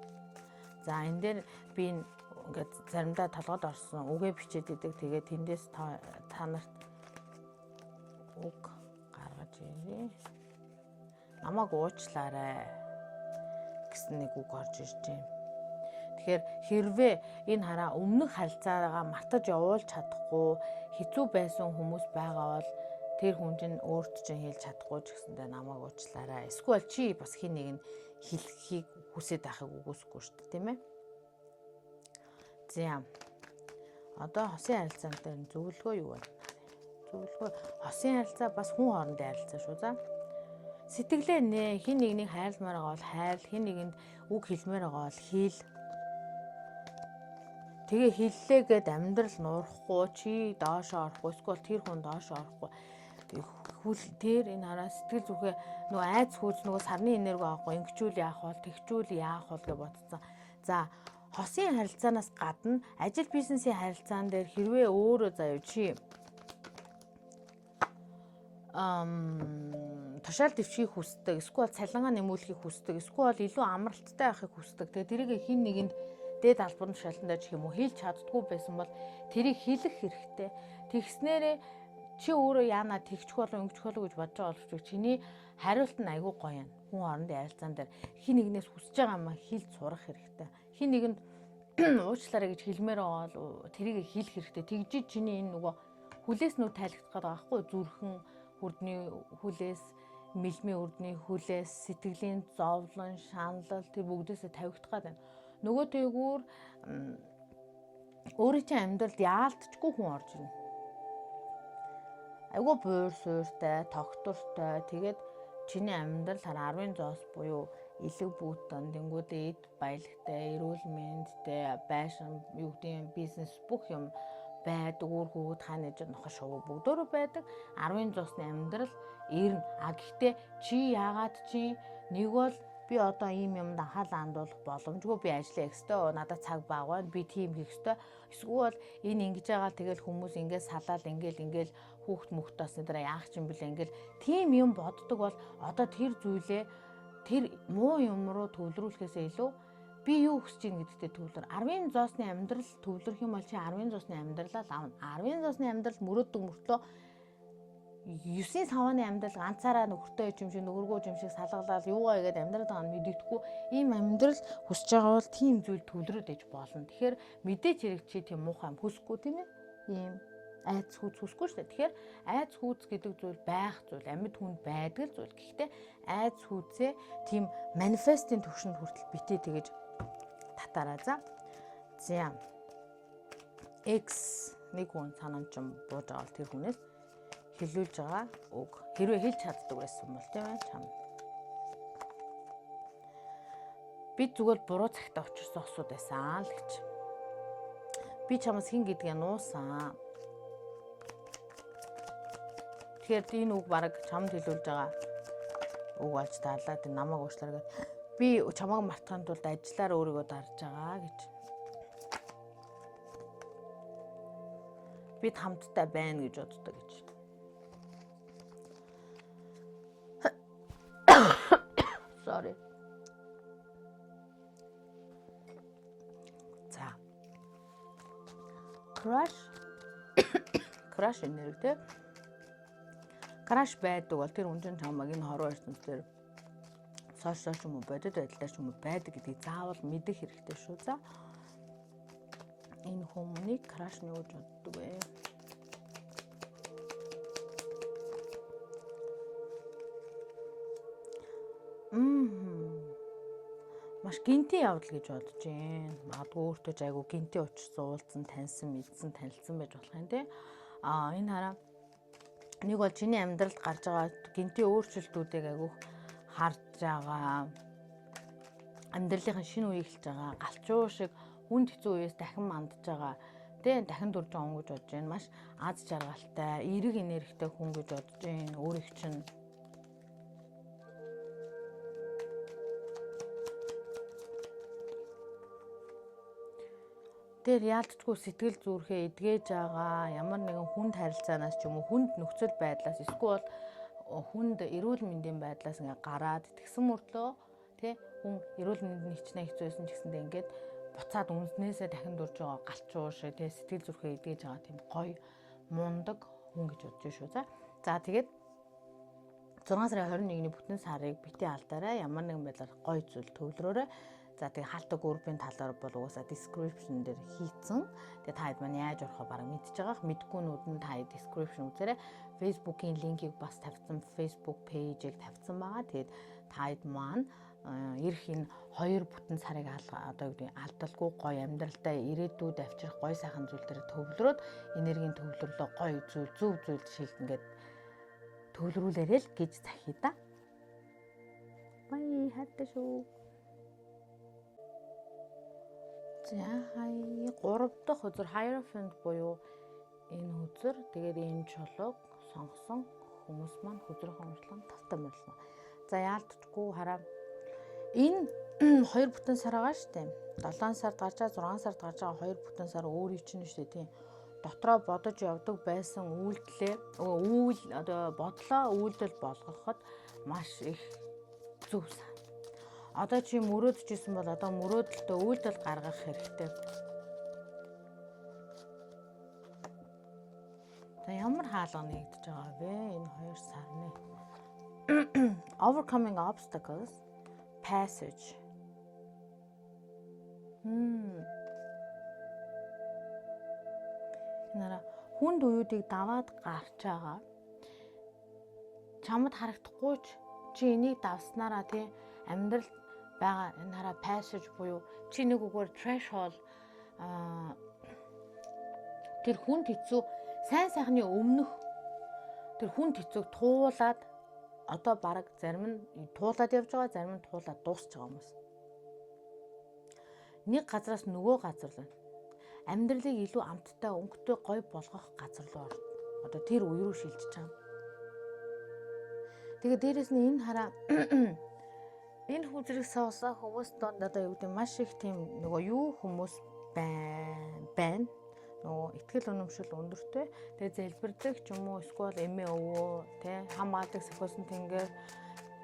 За энэ дээр би ингээд заримдаа толгойд орсон үгээ бичээд идэг. Тэгээд тэндээс та нарт үг гаргаж ирье. Намайг уучлаарай гэсэн нэг үг орж ирж байна. Тэгэхээр хэрвээ энэ хараа өмнөх харилцаагаа мартаж явуулж чадахгүй хэцүү байсан хүмүүс байгаа бол тэр хүн чинь өөрт чинь хэлж чадахгүй ч гэсэндээ намайг уучлаарай. Эсвэл чи бас хин нэг нь хэлхийг хүсээд байхыг үгүйсэхгүй шүү дээ, тийм ээ. За. Одоо хосын харилцаан дээр зөвлөгөө юу вэ? Зөвлөгөө хосын харилцаа бас хүн хоорондын харилцаа шүү. За. Сэтгэлээ нэ, хин нэгнийг хайрламаар байгаа бол хайрл, хин нэгэнд үг хэлмээр байгаа бол хэл. Тэгээ хэллээгээд амьдрал нуурахгүй, чи доошоо орохгүй, эсвэл тэр хүн доошоо орохгүй. Хүл тэр энэ хараа сэтгэл зүхээ нөгөө айц хүүц нөгөө сарны энерги авахгүй, ингэчүүл яах бол, тэгчүүл яах бол гэж бодцсон. За хосын харилцаанаас гадна ажил бизнесийн харилцаан дээр хэрвээ өөрөө заяа чи тушаал дэвшихийг хүсдэг, эсвэл цалингаа нэмүүлэхийг хүсдэг, эсвэл илүү амралттай байхыг хүсдэг. Тэгээ тэрийг хин нэгэнд дээд албан тушаалтан дээр ч юм уу хэлж чаддгүй байсан бол тэрийг хэлэх хэрэгтэй. Тэгснээрээ чи өөрөө яана тэгчих болов, ингэчих болов гэж бодож байгаа боловч чиний хариулт нь айгүй гоё юм. Хүн хоорондын харилцаан дээр хин нэгнээс хүсэж байгаа юм хэлж сурах хэрэгтэй. Хин нэгэнд уучлаарай гэж хэлмээр байгаа бол тэрийг хэлэх хэрэгтэй. Тэгжиж чиний энэ нөгөө хүлээс нүд тайлагдах гэдэг байгаа байхгүй, зүрхэн хүрдний хүлээс, мэлмийн хүрдний хүлээс, сэтгэлийн зовлон, шаналл тэр бүгдээсээ тавигдах гээд байна. Нөгөө тэгүүр өөрийн чинь амьдралд яалтчгүй хүн орж ирнэ. Айгүй буур суурьтай, тогтвортой. Тэгээд чиний амьдрал хараа 10 зоос буюу элэг бүтэн, тэнгүүдээ эд баялагтай, эрүүл мэндтэй, байшин, юу гэдэг бизнес бүх юм байдаг, үр хүүхэд хаана ээж нохоо шувуу бүгдөө байдаг. 10 зоосны амьдрал ирнэ. А гэхдээ чи яагаад чи нэг бол Би одоо ийм юмд анхаалаа хандуулах боломжгүй. Би ажиллах ёстой. Надад цаг бага байна. Би тийм хийх ёстой. Эсвэл энэ ингэж байгаа тэгэл хүмүүс ингээд салаал ингээл ингээл хүүхд мөхт басны дараа яах юм бэлээ ингээл тийм юм боддог бол одоо тэр зүйлээ тэр муу юм руу төвлөрүүлэхээсээ илүү би юу хүсэж ийн гэдэгтээ төвлөр. 10-ын зоосны амьдрал төвлөрөх юм бол чи 10-ын зоосны амьдралаа л авна. 10-ын зоосны амьдрал мөрөөддөг мөртлөө 9-ийн савааны амьдрал ганцаараа нөхөртэй юм шиг нөхөргөө юм шиг салгалал юугаа игээд амьдрал байгаа нь мэдэгдэхгүй ийм амьдрал хүсэж байгаа бол тийм зүйл төвлөрөөд иж болно. Тэгэхээр мэдээч хэрэг чи тийм муухай юм хүсэхгүй, тийм ээ. Ийм айц хүүц хүсэхгүй шүү дээ. Тэгэхээр айц хүүц гэдэг зүйл байх зүйл, амьд хүнд байдаг зүйл. Гэхдээ айц хүүцээ тийм manifest-ийн төвшөнд хүртэл битээ тэгэж татаараа за. За. X нэг хүн санаан ч бууж байгаа бол тэр хүнээс хэлүүлж байгаа үг. Хэрвээ хэлж чаддаг байсан бол, тийм ээ, чам. Бид зүгээр буруу цагтаа учирсан осууд байсан л гэж. Би чамаас хэн гэдгээ нуусан. Тэгэхээр энэ үг баг чамд хэлүүлж байгаа үг болж таалаа. Тэг намайг уучлаарай гэд. Би чамайг мартахын тулд ажиллаар өөрийгөө дарж байгаа гэж. Бид хамтдаа байна гэж боддог гэж. Sorry. За. Crush crush нэр тэ. Crush байдаг бол тэр хүн чинь чамайг энэ хорвоо ертөнцийн social ч юм уу, бодит байдлаар ч юм уу байдаг гэдгийг заавал мэдэх хэрэгтэй шүү. За. Энэ хүмүүнийг crush нь юу гэж боддог вэ? Мм. Маш гинтийн явдал гэж бодож байна. Магадгүй өөртөө ч айгу гинтийн учирсан, уулзсан, таньсан, мэдсэн, танилцсан байж болох юм те. Аа, энэ хараа нэг бол чиний амьдралд гарч байгаа гинтийн өөрчлөлтүүдийг айгүйх харж байгаа, амьдралынхаа шинэ үеийг эхэлж байгаа, галчуу шиг хүнд хэцүү үеэс дахин мандж байгаа, тэ, дахин дүрж байгаа хүн гэж бодож байна. Маш аз жаргалтай, эерэг энергитэй хүн гэж бодож байна. Өөрийг чинь Тэр яалтчгүй сэтгэл зүрхээ эдгэж байгаа ямар нэгэн хүнд харилцаанаас ч юм уу, хүнд нөхцөл байдлаас, эсвэл хүнд эрүүл мэндийн байдлаас ингээ гараад тэгсэн мөртлөө, тий, хүн эрүүл мэнд нь хичнээн хэцүү байсан ч гэсэндээ ингээд буцаад үнснээсээ дахин дурж байгаа галчуу шиг, тий, сэтгэл зүрхээ эдгэж байгаа тийм гоё мундаг хүн гэж бодож шүү. За. За, тэгээд 6 сарын 21-ний бүтэн сарыг бити алдаарай. Ямар нэгэн байдлаар гоё зүйл төвлөрөөрэй. За, тэгээ хаалт группийн талаар бол угаасаа description дээр хийцэн. Тэгээ та хэд маань яаж орохоо бараг мэдчихэж байгаа. Мэдгүйнүүд нь та description үзээрэй. Facebook-ийн линкийг бас тавьсан, Facebook page-ийг тавьсан байгаа. Тэгээд та хэд маань ирэх энэ хоёр бүтэн сарыг одоо юу гэдэг алдалгүй гоё амьдралдаа ирээдүйд авчрах гоё сайхан зүйл дээр төвлөрөөд, энергийн төвлөрлөө гоё зүйл, зөв зүйлд шилд ингээд төвлөрүүлээрэй л гэж захия да. Бай, хайртай шүү. За, хай, 3 дахь хөзөр Hierophant буюу энэ хөзөр, тэгээд энэ чулууг сонгосон хүмүүс маань хөзрийн уншлага тавтай морилно. За, яалтчгүй хараа, энэ хоёр бүтэн сар байгаа штэ. 7 сард гарч байгаа, 6 сард гарч байгаа хоёр бүтэн сар өөрийн чинь штэ, тийм. Дотроо бодож явдаг байсан үйлдэлээ үйл одоо бодлоо үйлдэл болгоход маш их зөв сар. Одоо чи мөрөөдөж исэн бол одоо мөрөөдөлтөө үйлдэл гаргах хэрэгтэй. За, ямар хаалга нэгдэж байгаа вэ? Энэ хоёр сарны. Overcoming obstacles, passage. Энэ хүнд үеүүдийг даваад гарч байгаа. Чамд харагдахгүй ч чи энийг давснараа, тий, амьдрал байгаа энэ хараа passage буюу чи нэг үгээр threshold, тэр хүнд хэцүү сайн сайхны өмнөх тэр хүнд хэцүүг туулаад одоо бараг зарим нь туулаад явж байгаа, зарим нь туулаад дуусч байгаа хүмүүс. Нэг газраас нөгөө газар руу амьдралыг илүү амттай, өнгөтэй, гоё болгох газар руу одоо тэр үе рүү шилжиж байгаа. Тэгээ дээрэс нь энэ хараа Энэ хүзрийг суусан хүмүүс донд одоо юу гэдэг маш их тийм нөгөө юу хүмүүс байна. Нөгөө итгэл үнэмшил өндөртэй. Тэгээ залбирдаг ч юм уу эсвэл эмээ өвөө тэ хамгаалдаг сахиусан тэнгэр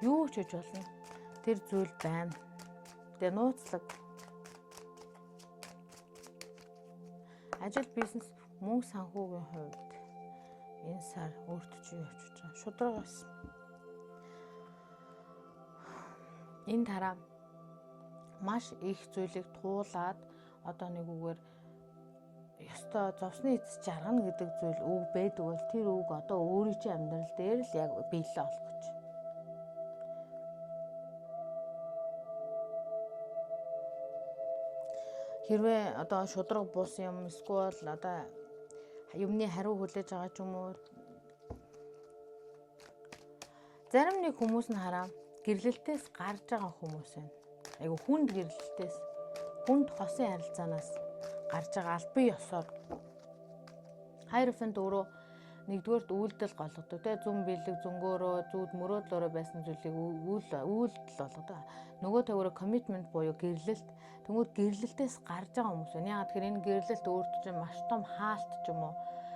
юу ч хийж болно. Тэр зүйл байна. Тэгээ нууцлаг. Ажил бизнес мөнгө санхүүгийн хувьд энэ сар өөрт чи юу авчирч байгаа? Шудраг бас. Энэ тараа маш их зүйлийг туулаад одоо нэг үгээр ёстой зовсны эцэс жаргана гэдэг зүйл үг байдаг бол тэр үг одоо өөрийн чинь амьдрал дээр л яг биелээ олох гэж. Хэрвээ одоо шудраг бус юм эсвэл одоо юмны хариу хүлээж байгаа ч юм уу зарим нэг хүмүүс нь хараа гэрлэлтээс гарч байгаа хүмүүс байна. Айгу хүнд гэрлэлтээс хүнд хосын харилцаанаас гарч байгаа албан ёсоор Hierophant өөрөө нэгдүгээрт үйлдэл голгодог те зүн бэлэг зөнгөөрөө зүуд мөрөөдлөөрөө байсан зүйлийг үйлдэл болгодог. Нөгөө тавиураа commitment буюу гэрлэлт. Тэнгүүд гэрлэлтээс гарч байгаа хүмүүс байна. Яагаад тэгэхээр энэ гэрлэлт өөрт чинь маш том хаалт ч юм уу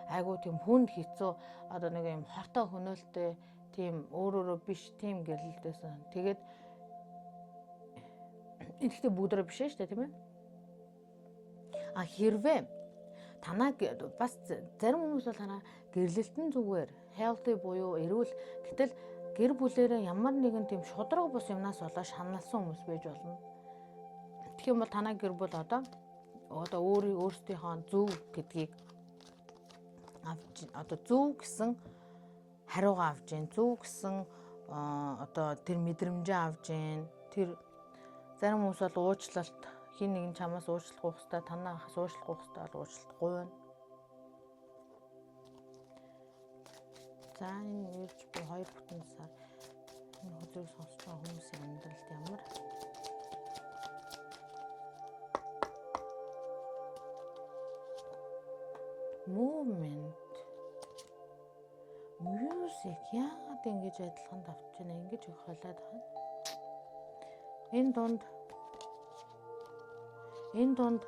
айгуу тийм хүнд хэцүү одоо нэг юм хортой хөнөөлтэй тийм өөр өөрө биш тийм гэрлэлт байсан. Тэгээд энэ гэхдээ бүгдөө биш шүү дээ тийм ээ. А хэрвээ танаа бас зарим хүмүүс бол хараа гэрлэлт нь зүгээр healthy буюу эрүүл гэтэл гэр бүлээрээ ямар нэгэн тийм шудраг бус юмнаас болоо шаналсан хүмүүс байж болно. Тэгэх юм бол танаа гэр бүл одоо өөрсдийнхөө зөв гэдгийг авч одоо зөв гэсэн хариугаа авч гин зөв гэсэн одоо тэр мэдрэмжээ авч гин тэр зарим хүмүүс бол уучлалт хин нэгэн чамаас уучлах хэрэгтэй танаас уучлах хэрэгтэй бол уучлах гуйна. За энэ ирж буй 2 бүтэн сар энэ хөзрийг сонсож байгаа хүмүүсийн амьдралд ямар movement music яагаад ингэж адилхан давтж байна ингэж их холиод байна. Энэ дунд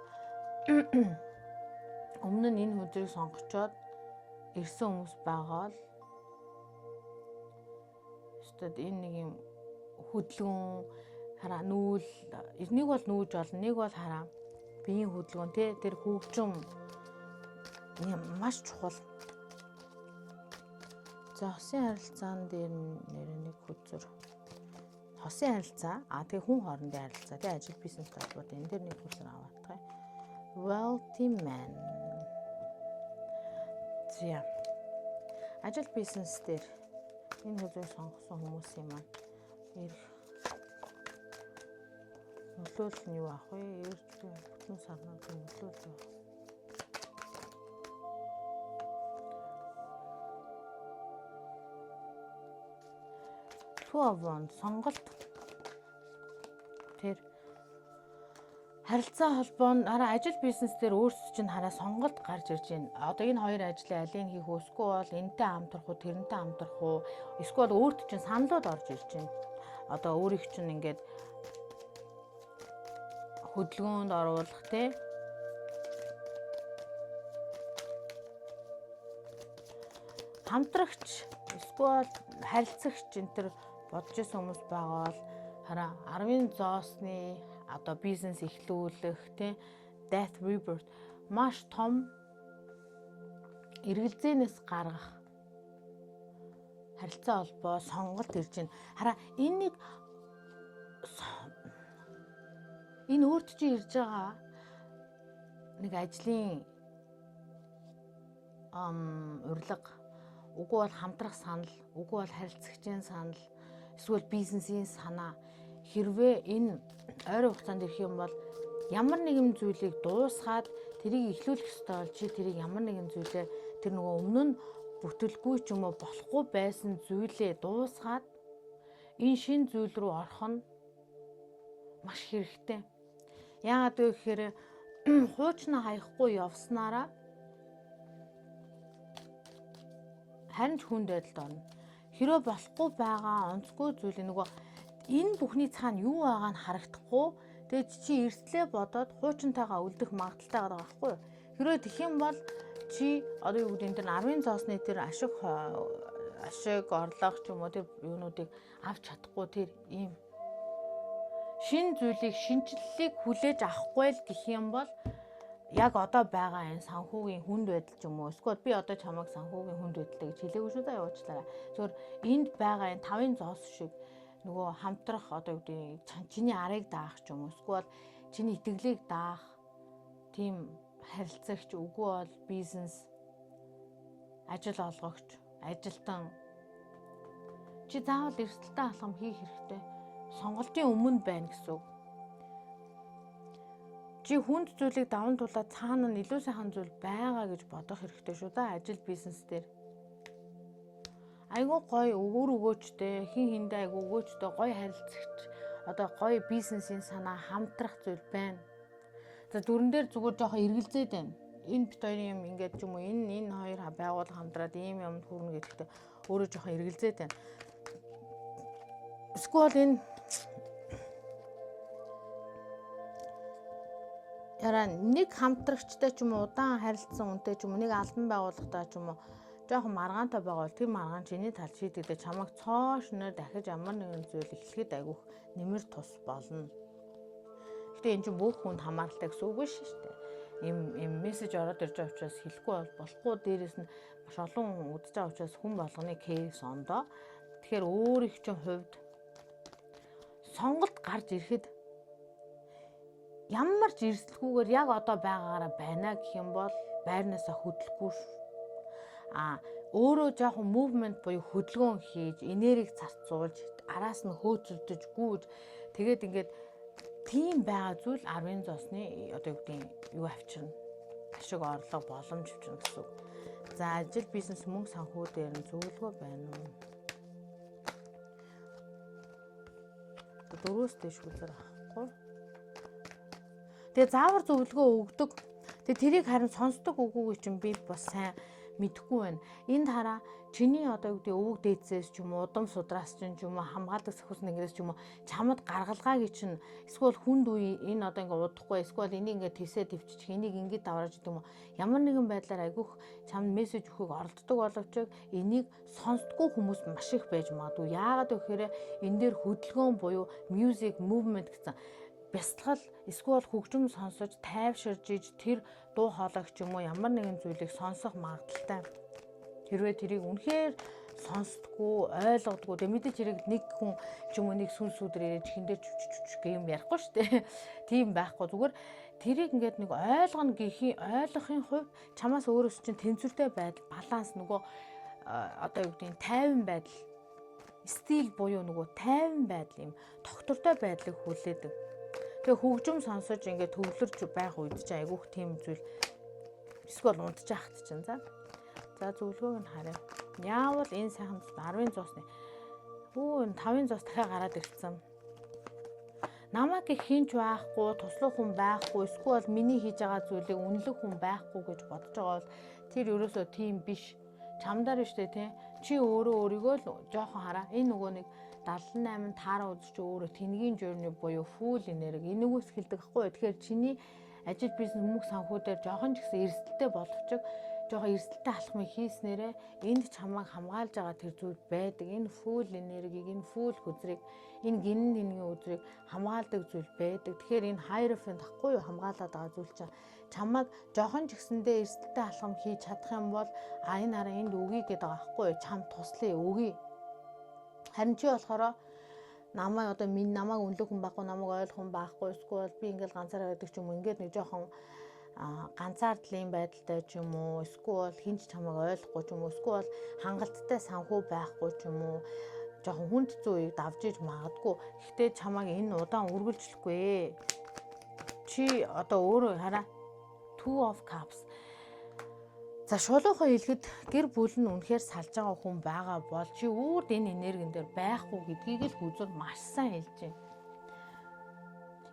өмнө нь энэ хөзрийг сонгочоод ирсэн хүмүүс байгаа л өстөд энэ нэг юм хөдөлгөөн хараа нүүл нэг бол нүүж олно нэг бол хараа биеийн хөдөлгөөн тий тэр хөгжим маш чухал. За хосын харилцаан дээр нэр нэг хөзөр хосын харилцаа тэгээ хүн хоорондын харилцаа тий ажил бизнес холбоотой энэ дээр нэг хөзөр аваадах. Wealthy man. За ажил бизнес дээр энэ хөзрийг сонгосон хүмүүсийн маань ирэх нөлөөлөл нь юу ах вэ? Ирж буй бүтэн сарнуудын нөлөөлөл юу? Two of Wands сонголт. Тэр харилцаа холбоо нь хараа ажил бизнес дээр өөрсдөд чинь хараа сонголт гарч ирж байна. Одоо энэ хоёр ажлын алийг хийх вэ? Эсвэл бол энтэй хамтрах уу, тэрнтэй хамтрах уу? Эсвэл өөрт чинь саналууд орж ирж байна. Одоо өөрийг чинь ингээд хөдөлгөөнд оруулах тий. Хамтрагч эсвэл харилцагч энэ төр бодож исэн хүмүүс байгаа бол хараа 10-ын зоосны одоо бизнес эхлүүлэх тий death rebirth маш том эргэлзээнээс гаргах харилцаа холбоо сонголт ирж байна. Хараа энэ нэг энэ өөрт чинь ирж байгаа нэг ажлын урилга үгүй бол хамтрах санал, үгүй бол харилцагчийн санал, эсвэл бизнесийн санаа хэрвээ энэ ойрын хугацаанд ирэх юм бол ямар нэгэн зүйлийг дуусгаад тэрийг эхлүүлэх ёстой бол чи тэрийг ямар нэгэн зүйлээ тэр нөгөө өмнө нь бүтэлгүй ч юм уу болохгүй байсан зүйлээ дуусгаад энэ шинэ зүйл рүү орох нь маш хэрэгтэй. Яагаад вэ гэхээр хуучнаа хаяхгүй явснараа харин ч хүнд байдалд орно. Хэрвээ болохгүй байгаа онцгүй зүйлийг нөгөө Энэ бүхний цаана юу байгаа нь харагдахгүй. Тэгээд чи эрсдлээ бодоод хуучинтайгаа үлдэх магадлалтай байгаа байхгүй юу? Хэрвээ тэгэх юм бол чи одоо юу гэдэг энэ 10-ын зоосны тэр ашиг орлого ч юм уу тэр юунуудыг авч чадахгүй тэр ийм шин зүйлийг шинчлэлийг хүлээж авахгүй л гэх юм бол яг одоо байгаа энэ санхүүгийн хүнд байдал ч юм уу эсвэл би одоо чамайг санхүүгийн хүнд байдалтай гэж хэлээгүй шүү дээ, уучлаарай. Зөвхөн энд байгаа энэ 5-ын зоос шиг нөгөө хамтрах одоо юу гэдэг чиний арыг даах ч юм уу эсвэл чиний итгэлийг даах тийм харилцагч үгүй бол бизнес ажил олгогч ажилтан чи заавал эрсдэлтэй алхам хийх хэрэгтэй. Сонголтын өмнө байна гэсэн үг. Чи хүнд зүйлийг даван туулаад цаана нь илүү сайхан зүйл байгаа гэж бодох хэрэгтэй шүү дээ. Ажил бизнес дээр. Айгүй гоё өвөр өгөөчтэй, хин хиндэ айгүй өгөөчтэй гоё харилцагч, одоо гоё бизнесийн санаа хамтрах зүйл байна. За дөрөн дээр зүгээр жоохон эргэлзээд байна. Энэ бит хоёрын юм ингээд ч юм уу энэ хоёр байгууллага хамтраад ийм юмд хүрнэ гэдэгтээ өөрөө жоохон эргэлзээд байна. Эсвэл энэ яра нэг хамтрагчтай ч юм уу удаан харилцсан үнтэй ч юм уу нэг албан байгууллагатай ч юм уу жоохон маргаантай байгаа бол тэр маргаан чиний талд шийдэгдээ чамайг цоо шөнөөр дахиж ямар нэгэн зүйл эхлэхэд айгүйх нэмэр тус болно. Гэтэ энэ чинь бүх хүнд хамааралтай гэсэн үг биш шүү дээ. Ийм мессеж ороод ирж байгаа учраас хэлэхгүй бол болохгүй, дээрэс нь маш олон хүн үдэж байгаа учраас хүн болгоны кейс ондоо. Тэгэхээр өөрийнх чинь хувьд сонголт гарч ирэхэд ямар ч эрсдэлгүйгээр яг одоо байгаагаараа байна гэх юм бол байрнаасаа хөдлөхгүй шүү. А өөрөө жоохон movement буюу хөдөлгөөн хийж, энерги зарцуулж, араас нь хөөцөлдөж гүйж тэгээд ингээд тийм байгаа зүйл 10-ын зоосны одоо юу гэдэг юу авчирна. Ашиг орлого боломж авчирна гэсэн үг. За ажил бизнес мөнгө санхүү дээр нь зөвлөгөө байна уу? Дөрөөс дээш хүлээр авахгүй. Тэгээ заавар зөвлөгөө өгдөг. Тэгээ тэрийг харин сонсдог үгүйг чинь би бас сайн мэдэхгүй байна. Энэ хараа чиний одоо юу гэдэг өвөг дээдсээс ч юм уу удам судраас ч юм уу хамгаалдаг сахиус нэнгэрээс ч юм уу чамд гаргалгааг чинь эсвэл хүнд үе энэ одоо ингээ удахгүй эсвэл энийг ингээ тэсээ төвччих энийг ингээ даврааж гэдэг юм уу ямар нэгэн байдлаар айгүйх чамд мессеж өгөхийг оролддог боловч энийг сонсдгүй хүмүүс маш их байж магадгүй. Яагаад гэхээр энэ дээр хөдөлгөөн буюу music movement гэсэн бясалгал эсвэл хөгжим сонсож тайвширж иж тэр дуу хоолойг ч юм уу ямар нэгэн зүйлийг сонсох магадлалтай. Хэрвээ тэрийг үнэхээр сонсдгоо, ойлгодгоо, тэгээ мэдээж хэрэг нэг хүн ч юм уу нэг сүнс сүдэр ирээд чихэн дээр чүч гэх юм ярихгүй шүү дээ. Тийм байхгүй. Зүгээр тэрийг ингээд нэг ойлгоно гэхийн ойлгохын хувьд чамаас өөрөөс чинь тэнцвэртэй байдал, баланс нөгөө одоо юу гэдгийг тайван байдал, стил буюу нөгөө тайван байдал юм тогтвортой байдлыг хүлээдэг. Тэгээ хөгжим сонсож ингээд төвлөрч байх үед чинь айгүйх тийм зүйл эсвэл унтчих хат чинь за. За зөвлөгөөг нь харъя. Яавал энэ сайхан 10-ын зоосны энэ 5-ын зоос дахиад гараад ирсэн. Намайг хинч байхгүй, туслах хүн байхгүй, эсвэл миний хийж байгаа зүйлийг үнэлэх хүн байхгүй гэж бодож байгаа бол тэр ерөөсөө тийм биш. Чамдаар биш үү те? Чи өөрөө өөрийгөө л жоохон хараа. Энэ нөгөө нэг 78 таараа үзэж өөрөө тэнгийн journey буюу full энерги энэгөөс эхэлдэг хгүй. Тэгэхээр чиний ажил бизнес мөнгө санхүү дээр жоохон ч гэсэн эрсдэлтэй боловч жоохон эрсдэлтэй алхмыг хийснээрээ энд чамайг хамгаалж байгаа тэр зүйл байдаг. Энэ full энергийг, энэ full хүзрийг, энэ гинэн тэнгийн үзрийг хамгаалдаг зүйл байдаг. Тэгэхээр энэ hierophant ахгүй юу хамгаалаад байгаа зүйл чинь чамайг жоохон ч гэсэндээ эрсдэлтэй алхам хийж чадах юм бол а энэ хараа энд өгье гэдэг байгаа хгүй юу? Чам туслая өгье. Харин чи болохоор намайг одоо минь намайг үнэлэх хүн байхгүй, намайг ойлгох хүн байхгүй, эсвэл би ингээл ганцаараа байдаг ч юм уу, ингээд нэг жоохон ганцаардлын байдалтай ч юм уу, эсвэл хинч чамайг ойлгохгүй ч юм уу, эсвэл хангалттай санхүү байхгүй ч юм уу, жоохон хүнд зүйг давж иж магадгүй. Гэхдээ чамайг энэ удаан үргэлжлэхгүй. Чи одоо өөрөө хараа Two of Cups. За шулуухан хэлэхэд гэр бүл нь үнэхээр салж байгаа хүн байгаа бол чи үрд энэ энергин дээр байхгүй гэдгийг л хүзүр маш сайн хэлж байна.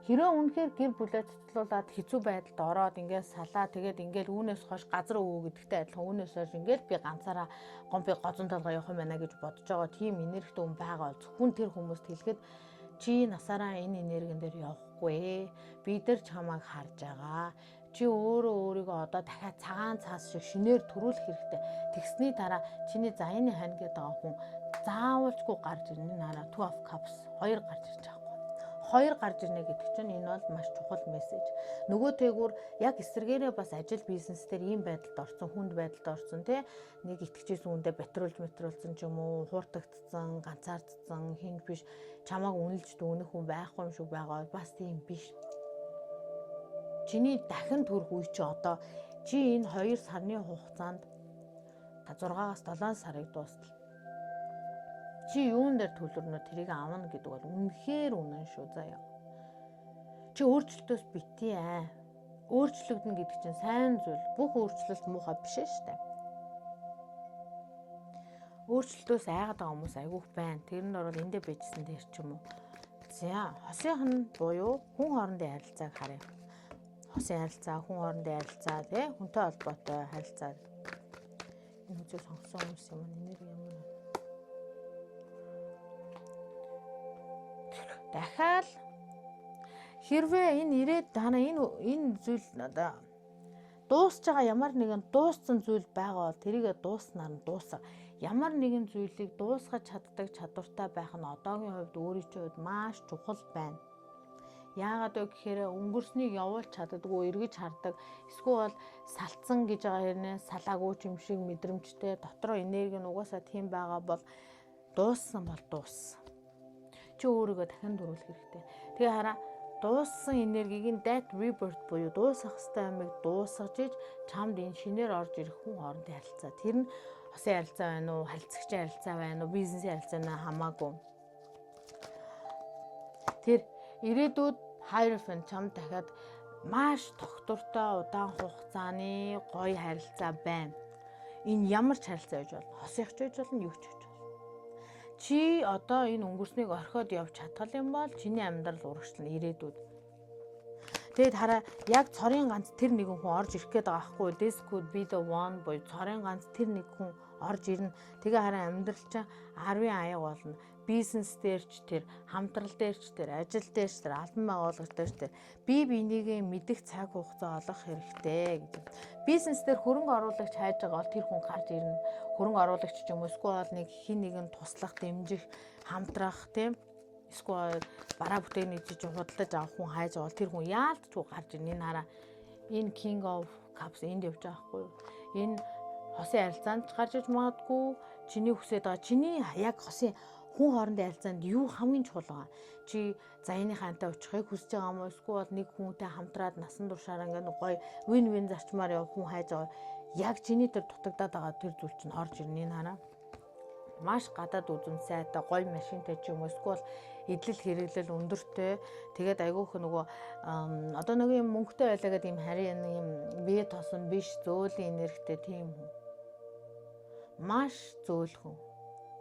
Хэрвээ үнэхээр гэр бүлээ цоцлуулад хэцүү байдалд ороод ингээд салаа тэгээд ингээд үүнээс хойш газар өвөө гэдэгтэй адилхан үүнээс хойш ингээд би ганцаараа гомпи гозон толгой явах юм байна гэж бодож байгаа тийм энергитэй хүн байгаа бол зөвхөн тэр хүмүүст хэлэхэд Чи насаараа энэ энергин дээр явахгүй. Бид нар чамайг харж байгаа. Чи өөрөө өөрийгөө одоо дахиад цагаан цаас шиг шинээр төрүүлэх хэрэгтэй. Тэгсний дараа чиний заяаны хань гэдэг байгаа хүн заавалчгүй гарч ирнэ. Нараа Two of Cups, хоёр гарч ирж байгаа, хоёр гарч ирнэ гэдэг чинь энэ бол маш чухал мессеж. Нөгөө тэгүр яг эсрэгээрээ бас ажил, бизнес дээр ийм байдалд орсон, хүнд байдалд орсон, тий, нэг итгэжсэн хүндээ батруулж метруулсан ч юм уу, хууртагдсан, ганцаардсан, хинж биш, чамааг үнэлж дүгнэх хүн байхгүй юм шиг байгаа, бас тийм биш. Чиний дахин төрөх үе чи одоо, чи энэ 2 сарны хугацаанд, 6-аас 7 сарыг дуустал чи юун дээр төлөрнө, тэрийг авна гэдэг бол үнэхээр үнэн шүү заяа. Чи өөрчлөлтөөс битгий ай. Өөрчлөгдөнө гэдэг чинь сайн зүйл. Бүх өөрчлөлт муухай биш ээ штэ. Өөрчлөлтөөс айгаад байгаа хүмүүс айгүйх байна. Тэр нь орвол эндээ байжсэн тэр ч юм уу. За, хосынх нь буюу хүн хоорондын харилцааг харъя. Хосын харилцаа, хүн хоорондын харилцаа, тий, хүнтэй холбоотой харилцаа. Энэ үзэл сонгосон хүмүүс юм, энерги ямар вэ? Дахиад хэрвээ энэ ирээд танаа энэ зүйл одоо дуусч байгаа, ямар нэгэн дууссан зүйл байгаа бол тэрийгэ дууснаар нь дуусга. Ямар нэгэн зүйлийг дуусгаж чаддаг чадвартай байх нь одоогийн хувьд, өөрийн чинь хувьд маш чухал байна. Яагаад вэ гэхээр өнгөрснийг явуулж чаддаггүй, эргэж хардаг. Эсвэл бол салтсан гэж байгаа хэрнээ салаагүй ч юм шиг мэдрэмжтэй, дотроо энерги нь угаасаа тийм байгаа бол дууссан бол дууссан. Чи өөрийгөө дахин төрүүлэх хэрэгтэй. Тэгээ хараа, дууссан энергийг нь death rebirth буюу дуусгах ёстой юмыг дуусгаж иж чамд энэ шинээр орж ирэх хүн хоорондын харилцаа. Тэр нь хосын харилцаа байна уу, харилцагчийн харилцаа байна уу, бизнесийн харилцаа байна хамаагүй. Тэр ирээдүйд Hierophant чамд дахиад маш тогтвортой, удаан хугацааны гоё харилцаа байна. Энэ ямар ч харилцаа байж болно. Хосынх ч байж болно, юу ч байж болно. Чи одоо энэ өнгөрснийг орхиод явж чадах юм бол чиний амьдрал урагшлана ирээдүйд. Тэгээд хараа, яг цорын ганц тэр нэгэн хүн орж ирэх гээд байгаа байхгүй. This could be the one буюу цорын ганц тэр нэг хүн орж ирнэ. Тэгээ хараа, амьдрал чинь 10 аяга болно. Бизнес дээр ч тэр, хамтрал дээр ч тэр, ажил дээр ч тэр, албан байгууллага дээр ч тэр бие биенийгээ мэдэх цаг хугацаа олох хэрэгтэй гэж. Бизнес дээр хөрөнгө оруулагч хайж байгаа бол тэр хүн гарч ирнэ. Хөрөнгө оруулагч ч юм уу, эсвэл нэг хин нэгэн туслах, дэмжих, хамтрах, тийм, эсвэл бараа бүтээний чинь худалдаж авах хүн хайж байгаа бол тэр хүн яалтчгүй гарч ирнэ. Энэ хараа, энэ King of Cups энд явж байгаа байхгүй юу? Энэ хосын харилцаанд гарч иж магадгүй, чиний хүсээд байгаа, чиний яг хосын хүн хоорондын харилцаанд юу хамгийн чухал байгаа. Чи заяаны хаантай очихыг хүсэж байгаа юм уу? Эсвэл нэг хүнтэй хамтраад насан туршаараа ингээд гоё win win зарчмаар явах хүн хайж байгаа. Яг чиний тэр дутагдаад байгаа тэр зүйл чинь орж ирнэ, энэ хараа. Маш гадаад үзэм сайтай, гоё машинтай ч юм уу, эсвэл эдлэл хэрэглэл өндөртэй, тэгээд айгүйх нөгөө одоо нэг юм мөнгөтэй байлаа гэдэг юм харин юм бие тосон биш, зөөлөн энергитэй тийм хүн, маш зөөлхөн.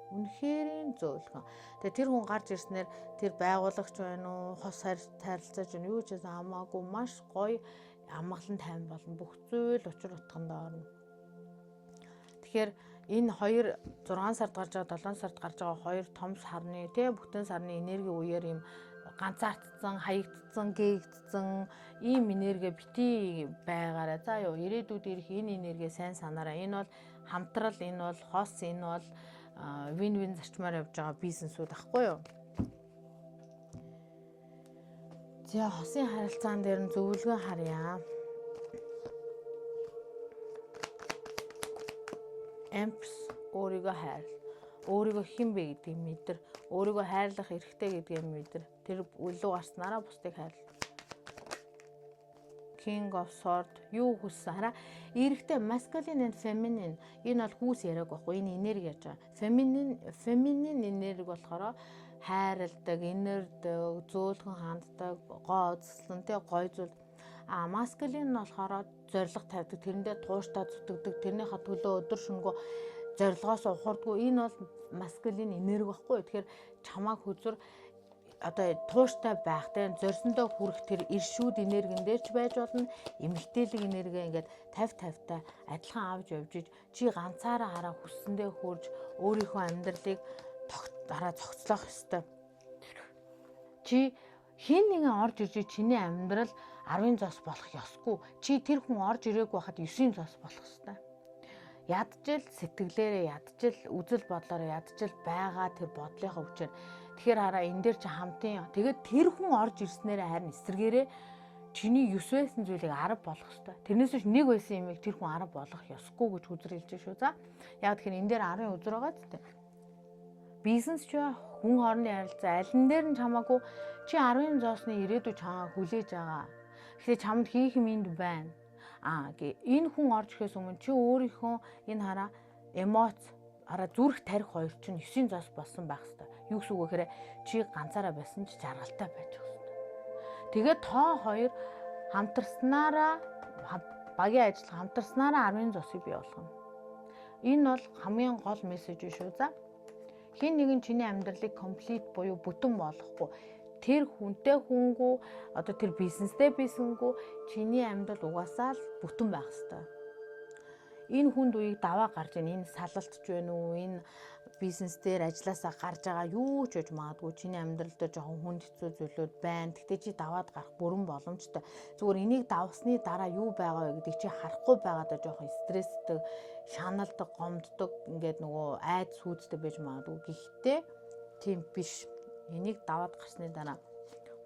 Үнэхэрийн зөөлхөн. Тэгээ тэр хүн гарч ирснээр тэр байгуулагч байна уу, хос харилцаач байна юу ч гэсэн хамаагүй маш гоё амгалан тайван болно. Бүх зүйл учир утгандаа орно. Тэгэхээр энэ хоёр 6 сард гарч байгаа, 7 сард гарч байгаа хоёр том сарны, тий, бүтэн сарны энерги үеэр ийм ганцаардсан, хаягдсан, гээгдсэн ийм энерги бити байгаарай. За юу, ирээдүйд ирэх энэ энерги сайн санаарай. Энэ бол хамтрал, энэ бол хос, энэ бол win win зарчмаар явж байгаа бизнесүүд ахгүй юу? За, хосын харилцаан дээр нь зөвлөгөө харъя. Empress, өөрийгөө хайрл. Өөрийгөө хэн бэ гэдгийг мэдэр. Өөрийгөө хайрлах эрхтэй гэдгийг мэдэр. Тэр илүү гарснараа бусдыг хайрл. King of Sword юу хүссэн хараа, эрэгтэй, masculine and feminine, энэ бол хүүс яриаг байхгүй, энэ энерги яаж байгаа. Feminine энерги болохоор хайрладаг, инэрдэг, зөөлхөн ханддаг, гоо үзэсгэлэнтэй, гоё зүйл. А masculine нь болохоор зориг тавьдаг, тэрэндээ тууштай зүтгэдэг, тэрнийхээ төлөө өдөр шөнөгүй зорилгоос ухардгүй. Энэ бол masculine энерги байхгүй. Тэгэхээр чамааг хүзүр одоо тууштай байх, те, зорьсондоо хүрэх тэр иршүүд энергин дээр ч байж болно. Эмэгтэйлэг энерги ингээд 50 50-тай адилхан авч явж иж чи ганцаараа хараа хүссэндээ хурж өөрийнхөө амьдралыг хараа зохицлох ёстой. Чи хин нэгэн орж ирж чиний амьдрал 10-ын зоос болох ёсгүй. Чи тэр хүн орж ирээгүй байхад 9-ийн зоос болох ёстой. Ядчил сэтгэлээрээ, ядчил үзэл бодлоороо, ядчил байгаа тэр бодлынхаа хүчээр. Тэгэхээр хараа энэ дээр чи хамтын тэгээд тэр хүн орж ирснээрээ харин эсрэгээрээ чиний 9 байсан зүйлийг 10 болгох ёстой. Тэрнээс биш 1 байсан юмыг тэр хүн 10 болгох ёсгүй гэж хүзэр хэлж шүү. За. Яг тэгэхээр энэ дээр 10-ын үзэр байгаа зү. Бизнес ч хүн хоорондын харилцаа алин дээр нь чамаагүй чи 10-ын зоосны ирээдүй чамаа хүлээж байгаа. Тэгэхээр чамд хийх юм энд байна. Энэ хүн орж ирэхээс өмнө чи өөрийнхөө энэ хараа эмоц хараа зүрх тарих хоёр чинь 9-ийн зоос болсон байх хэвээр. Юу гэсэн үг вэ гэхээр чи ганцаараа байсан ч жаргалтай байж байгаа хэвээр. Тэгээд тоо хоёр хамтарснараа багийн ажил хамтарснараа 10-ын зоосыг бий болгоно. Энэ бол хамгийн гол мессеж шүү. За. Хин нэгэн чиний амьдралыг комплит буюу бүтэн болгохгүй тэр хүнтэй хүнгүү одоо тэр бизнестэй бисэнгүү чиний амьдрал угаасаа л бүтэн байх хэвээр. Энэ хүнд үеийг даваа гарч ийн энэ салалт ч байна уу, энэ бизнес дээр ажилласаа гарч байгаа юу ч гэж магадгүй чиний амьдрал дээр жоохон хүнд хэцүү зүйлүүд байна. Гэхдээ чи даваад гарах бүрэн боломжтой. Зүгээр энийг давсны дараа юу байгаа вэ гэдгийг чи харахгүй байгаадаа жоохон стресстэй, шаналдаг, гомддог, ингээд нөгөө айд сүйдтэй байж магадгүй. Гэхдээ тийм биш. Энийг даваад гарсны дараа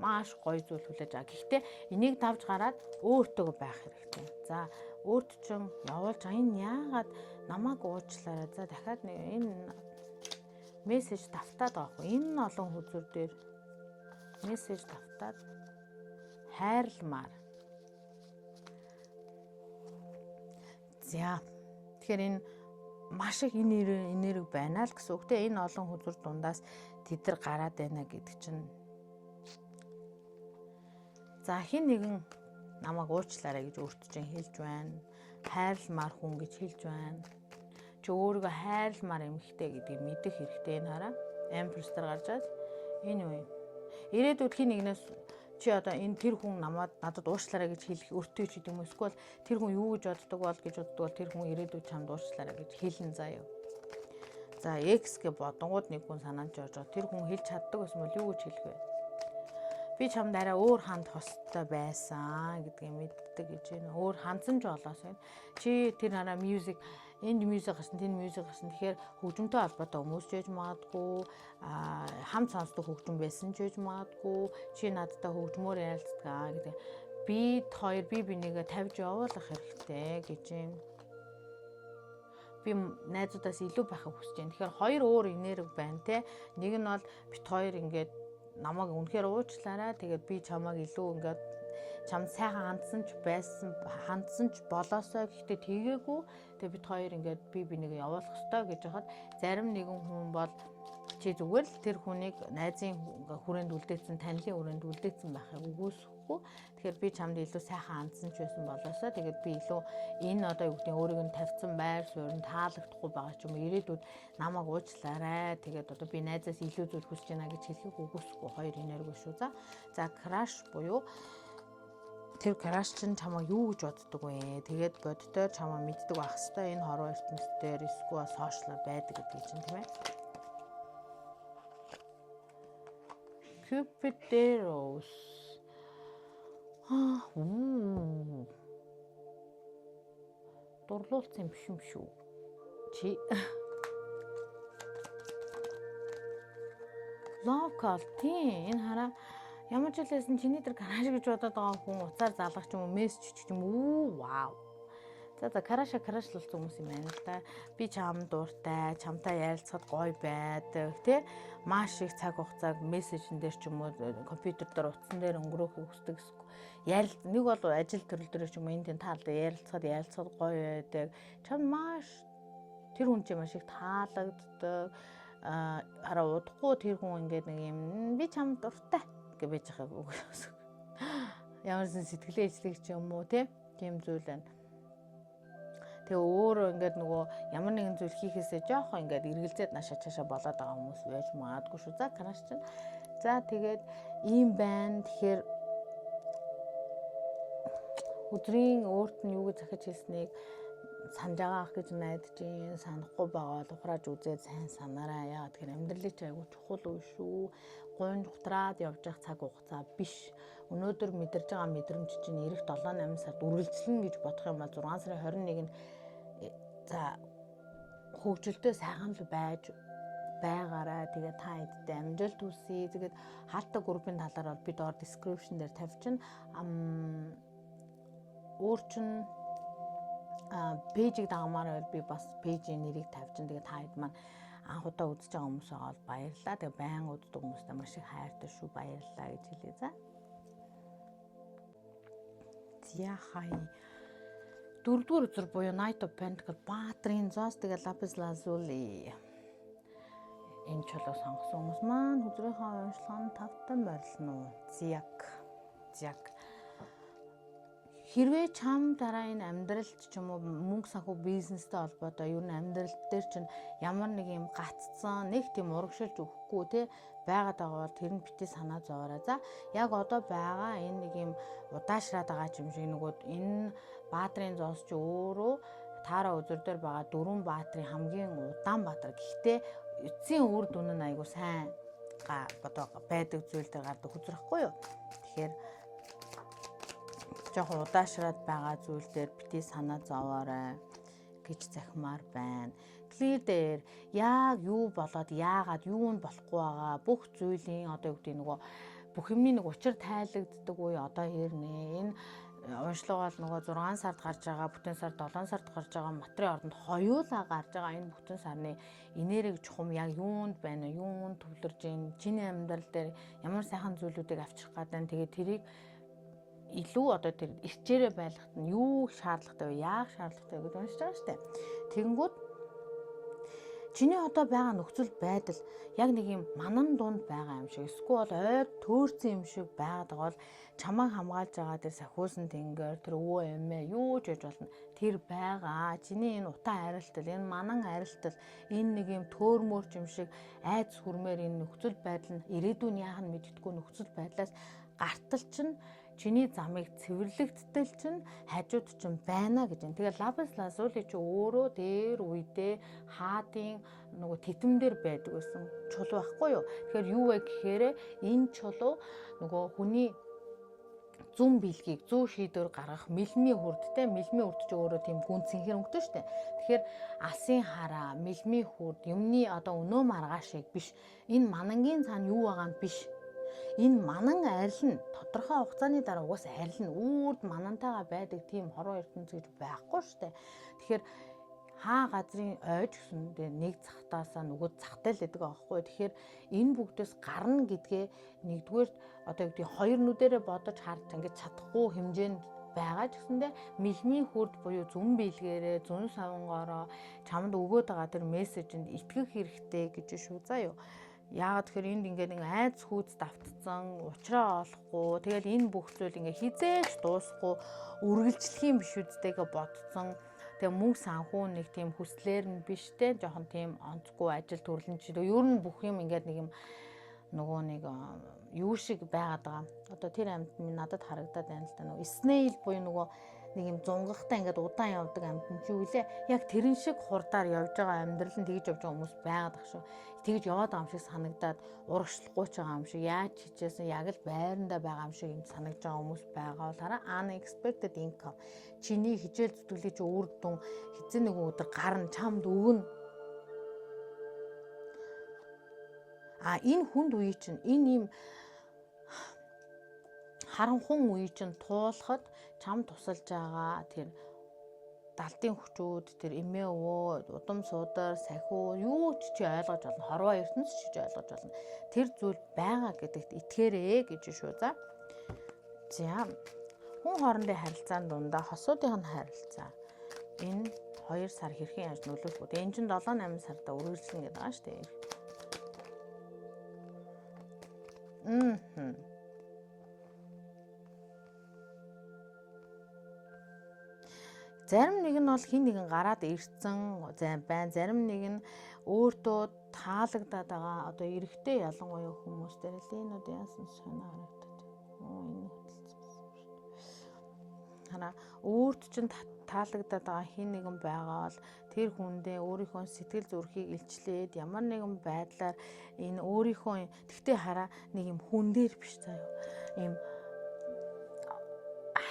маш гоё зүйл хүлээж аваа. Гэхдээ энийг давж гараад өөртөө байх хэрэгтэй. За өөрт чинь явуулж энэ яагаад намайг уучлаарай. За дахиад нэг энэ мессеж давтаад байгаа хгүй. Энэ олон хүзүр дээр мессеж давтаад хайрламаар. За тэгэхээр энэ маш их энерги байна л гэсэн үг те. Энэ олон хүзүр дундаас тэд нар гараад байна гэдэг чинь. За хин нэгэн намайг уучлаарай гэж өөрт чинь хэлж байна. Хайрламаар хүн гэж хэлж байна. Чи өөрийгөө хайрламаар эмэгтэй гэдгийг мэдэх хэрэгтэй. Энэ хараа. Empress дээр гарч байгаа. Энэ юу юм? Ирээдүйд хин нэгнээс чи одоо энэ тэр хүн намайг надад уучлаарай гэж хэлэх өртөө ч гэдэг юм уу? Эсвэл тэр хүн юу гэж боддог бол гэж боддог бол тэр хүн ирээдүйд чамд уучлаарай гэж хэлнэ заяа. За X гэ бодонгууд нэг хүн санаанд орж байгаа. Тэр хүн хэлж чаддаг байсан бол юу гэж хэлэх вэ? Би чамд арай өөр хандах ёстой байсан гэдгийг мэддэг гэж байна. Өөр хандсан ч болоос байна. Чи тэр хараа music энд music гарсан, тэнд music гарсан. Тэгэхээр хөгжмөнтэй холбоотой хүмүүс ч байж магадгүй, хамт сонсдог хөгжим байсан ч байж магадгүй. Чи надтай хөгжмөөр ярилцдаг гэдэг. Бид хоёр би бинийгээ тавьж явуулах хэрэгтэй гэж юм. Би найзуудаас илүү байхыг хүсэж байна. Тэгэхээр хоёр өөр энерги байна те. Нэг нь бол бит хоёр ингээд намайг үнэхээр уучлаарай. Тэгээд би чамайг илүү ингээд чамд сайхан хандсан ч байсан, хандсан ч болоосой гэхдээ тэгээгүй. Тэгээд бит хоёр ингээд би бинийг явуулах ёстой гэж хахад зарим нэгэн хүн бол чи зүгээр л тэр хүнийг найзын хүрээнд үлдээсэн, танилын хүрээнд үлдээсэн байхыг үгүйсэхгүй. Тэгэхээр би чамд илүү сайхан хандсан ч байсан болоосой. Тэгээд би илүү энэ одоо юу гэдэг өөрийг нь тавьсан байр суурь нь таалагдахгүй байгаа ч юм уу. Ирээдүйд намайг уучлаарай. Тэгээд одоо би найзаас илүү зүйл хүсэж байна гэж хэлхийг үгүйсэхгүй. Хоёр энерги шүү. За краш буюу тэр краш чинь чамайг юу гэж боддог вэ? Тэгээд боддоор чамаа мэддэг байх хэвээр энэ хорвоо ертөнцийн эсвэл сошиалар байдаг гэдгийг чинь тийм ээ. Cupid arrows. Дурлуулсан юм биш юм шүү. Чи Love call тийм энэ хараа ямар ч хэлсэн чиний тэр краш гэж бодоод байгаа хүн уцаар залгах ч юм уу мессеж ч юм уу вау. За краша крашлуулсан хүмүүс юм байна л да. Би чам дуртай, чамтай ярилцахад гоё байдаг, тэ? Маш их цаг хугацааг мессежн дээр ч юм уу компьютер дээр утсан дээр өнгөрөөхийг хүсдэг гэсэн. Ярил нэг бол ажил төрөл дээр ч юм уу энэ тэн таалда ярилцахад гоё байдаг. Чам маш тэр хүн чинь маш их таалагддаг. Хараа удахгүй тэр хүн ингээд нэг юм би чам дуртай гэж байж байгааг үг. Ямарсан сэтгэлээ эзлэх ч юм уу тийм зүйл байна. Тэгээ өөрөө ингээд нөгөө ямар нэгэн зүйл хийхээсээ жоохон ингээд эргэлзээд наашаа цаашаа болоод байгаа хүмүүс байж магадгүй шүү. За краш чинь. За тэгээд ийм байна. Тэгэхээр өдрийн өөрт нь юу гэж захиж хэлснийг Санаж байгаа ах гэж найдаж байна. Санахгүй байгаа бол ухрааж үзээд сайн санаарай. Яагаад тэгэхээр амьдралын чинь айгүй чухал үе шүү. Гуйж утраад явж явах цаг хугацаа биш. Өнөөдөр мэдэрж байгаа мэдрэмж чинь ирэх 7-8 сард үргэлжлэнэ гэж бодох юм бол 6 сарын 21-нд за хөгжилтэй сайхан л байж байгаарай. Тэгээ та хэдтэй амжилт хүсье. Тэгээд хаалттай группийн талаар бол би доор description дээр тавьчихна. Өөр чинь page ийг дагамаар байвал би бас page ийн нэрийг тавьчихна. Тэгээ та хэд маань анх удаа үзэж байгаа хүмүүс байгаа бол баярлалаа. Тэгээ байнга үздэг хүмүүстээ маш их хайртай шүү. Баярлалаа гэж хэлье за. За хай. Дөрөвдүгээр үзэр буюу Knight of Pentacles Баатрын зоос тэгээ Lapis Lazuli энэ чулуу сонгосон хүмүүс маань хөзрийнхөө уншлага нь тавтай морилно уу? Зяг. Зяг. Хэрвээ чам дараа энэ амьдралд ч юм уу мөнгө санхүү бизнестэй холбоотой ер нь амьдрал дээр чинь ямар нэг юм гацсан, нэг тийм урагшилж өгөхгүй те байгаад байгаа бол тэр нь бити санаа зовоорой. За яг одоо байгаа энэ нэг юм удаашраад байгаа юм шиг нөгөө энэ Баатрын зоос чи өөрөө таараа үзэр дээр байгаа дөрвөн баатрын хамгийн удаан баатар. Гэхдээ эцсийн үр дүн нь айгу сайн одоо байдаг зүйл дээр гардаг хүзрэхгүй юу. Тэгэхээр жоохон удаашраад байгаа зүйл дээр бити санаа зовоорой гэж захимаар байна. Clear дээр яг юу болоод яагаад юу нь болохгүй байгаа бүх зүйлийн одоо юу гэдэг нөгөө бүх юмны нэг учир тайлагддаг үе одоо ирнэ. Энэ уншлага бол нөгөө 6 сард гарч байгаа, бүтэн сар 7 сард гарч байгаа матрын ордонд хоёулаа гарч байгаа энэ бүтэн сарны энерги чухам яг юунд байна вэ? Юунд төвлөрж байна? Чиний амьдрал дээр ямар сайхан зүйлүүдийг авчрах гээд байна. Тэгээд тэрийг илүү одоо тэр эрчээрээ байлгахад нь юу шаардлагатай вэ? Яах шаардлагатай вэ гэж уншиж байгаа шүү дээ. Тэгэнгүүт чиний одоо байгаа нөхцөл байдал яг нэг юм манан дунд байгаа юм шиг эсвэл ойр төөрсөн юм шиг байгаад байгаа бол чамайг хамгаалж байгаа тэр сахиусан тэнгэр тэр өвөө эмээ юу ч байж болно тэр байгаа. Чиний энэ утаа арилтал, энэ манан арилтал, энэ нэг юм төөрмөрч юм шиг айц хүрмээр энэ нөхцөл байдал нь ирээдүйн яах нь мэддэггүй нөхцөл байдлаас гартал чинь чиний замыг цэвэрлэгдтэл чинь хажууд чинь байна гэж байна. Тэгээ Lapis Lazuli чи өөрөө дээр үедээ хаадын нөгөө тэтм дээр байдаг байсан чулуу байхгүй юу? Тэгэхээр юу вэ гэхээр энэ чулуу нөгөө хүний зүүн биелгийг зүү шийдвэр гаргах мэлмийн хүрдтэй мэлмийн хүрд чи өөрөө тийм гүн цэнхэр өнгөтэй штэ. Тэгэхээр алсын хараа, мэлмийн хүрд, юмны одоо өнөө маргааш шиг биш. Энэ манангийн цаана юу байгаа нь биш. Энэ манан арил нь тодорхой хугацааны дараа угаас арил нь үрд манантайгаа байдаг тийм хорвоо ертөнц гэж байхгүй штэ. Тэгэхээр хаа газрын ойж гэсэн нэг захтаасаа нөгөө захтай л гэдэг аахгүй. Тэгэхээр энэ бүгдээс гарна гэдгээ нэгдүгээр одоо юу гэдэг хоёр нүдэрээ бодож харж ингэж чадахгүй хэмжээнд байгаа ч гэсэндээ мэлмийн хүрд буюу зүн биелгээрээ зүн савнгороо чамд өгөөд байгаа тэр мессежинд итгэх хэрэгтэй гэж шүү заа юу. Яагаад тэгэхээр энд ингээд нэг айц хүйц давтцсан, учраа олохгүй, тэгэл энэ бүх зүйл ингээд хизээж дуусахгүй үргэлжлэх юм биш үсттэйгээ бодцсон. Тэгээ мөнгө санхүү нэг тийм хүслээр нь биш те, жоохон тийм онцгүй ажил төрлөн ч ер нь бүх юм ингээд нэг юм нөгөө нэг юу шиг байгаад байгаа. Одоо тэр амьд минь надад харагдаад байна л да. Нөгөө snail буюу нөгөө нэг юм зунгахтай ингээд удаан явдаг амьтан чи юу лээ. Яг тэрэн шиг хурдаар явж байгаа амьдрал нь тэгж явж байгаа хүмүүс байгаад ах шүү. Тэгж яваад байгаа юм шиг санагдаад урагшлахгүй ч байгаа юм шиг яаж хичээсэн яг л байрандаа байгаа юм шиг юм санагдж байгаа хүмүүс байгаа бол хараа unexpected income. Чиний хичээл зүтгэлийг чи үр дүн хэзээ нэгэн өдөр гарна чамд өгнө. А энэ хүнд үе чинь энэ ийм харанхуун үе чинь туулахад чам тусалж байгаа тэр далдын хүчүүд тэр эмээ өвөө удам суудар сахиу юу ч чи ойлгож болно хорвоо ертөнц ч чи ойлгож болно тэр зүйл байгаа гэдэгт итгээрээ гэж шүү за. За хүн хоорондын харилцаан дундаа хосуудын нь харилцаа энэ 2 сар хэрхэн яаж нөлөөлөх вэ? Энэ чинь 7 8 сарда үргэлжлэнэ гэдэг байгаа шүү дээ. Зарим нэг нь бол хин нэгэн гараад ирсэн байна. Зарим нэг нь өөртөө таалагдаад байгаа одоо эрэгтэй ялангуяа хүмүүс дээр л энэ одоо яасан сонио харагдаад. Оо энэ хөтөлсөн юм шүү. Хараа өөрт чинь таалагдаад байгаа хин нэгэн байгаа бол тэр хүндээ өөрийнхөө сэтгэл зүрхийг илчлээд ямар нэгэн байдлаар энэ өөрийнхөө тэгтээ хараа нэг юм хүн дээр биш заяа. Ийм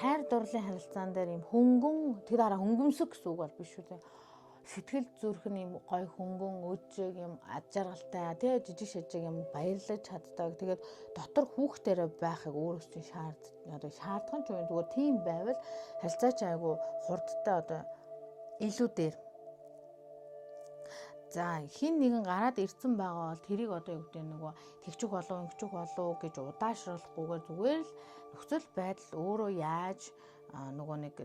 хайр дурлалын харилцаан дээр ийм хөнгөн тэр хараа хөнгөмсөг гэсэн үг бол биш үү те. Сэтгэл зүрх нь ийм гой хөнгөн өжиг юм ад жаргалтай тий жижиг шижиг юм баярлаж чаддаг. Тэгээд дотор хүүхдэрээ байхыг өөрөөсөө шаард одоо шаардах нь ч юм зүгээр тийм байвал харилцаа ч айгу хурдтай одоо илүү дээр. За хин нэгэн гараад ирсэн байгаа бол тэрийг одоо юу гэдэг нөгөө тэгчих болов ингэчих болов гэж удаашруулахгүйгээр зүгээр л нөхцөл байдал өөрөө яаж нөгөө нэг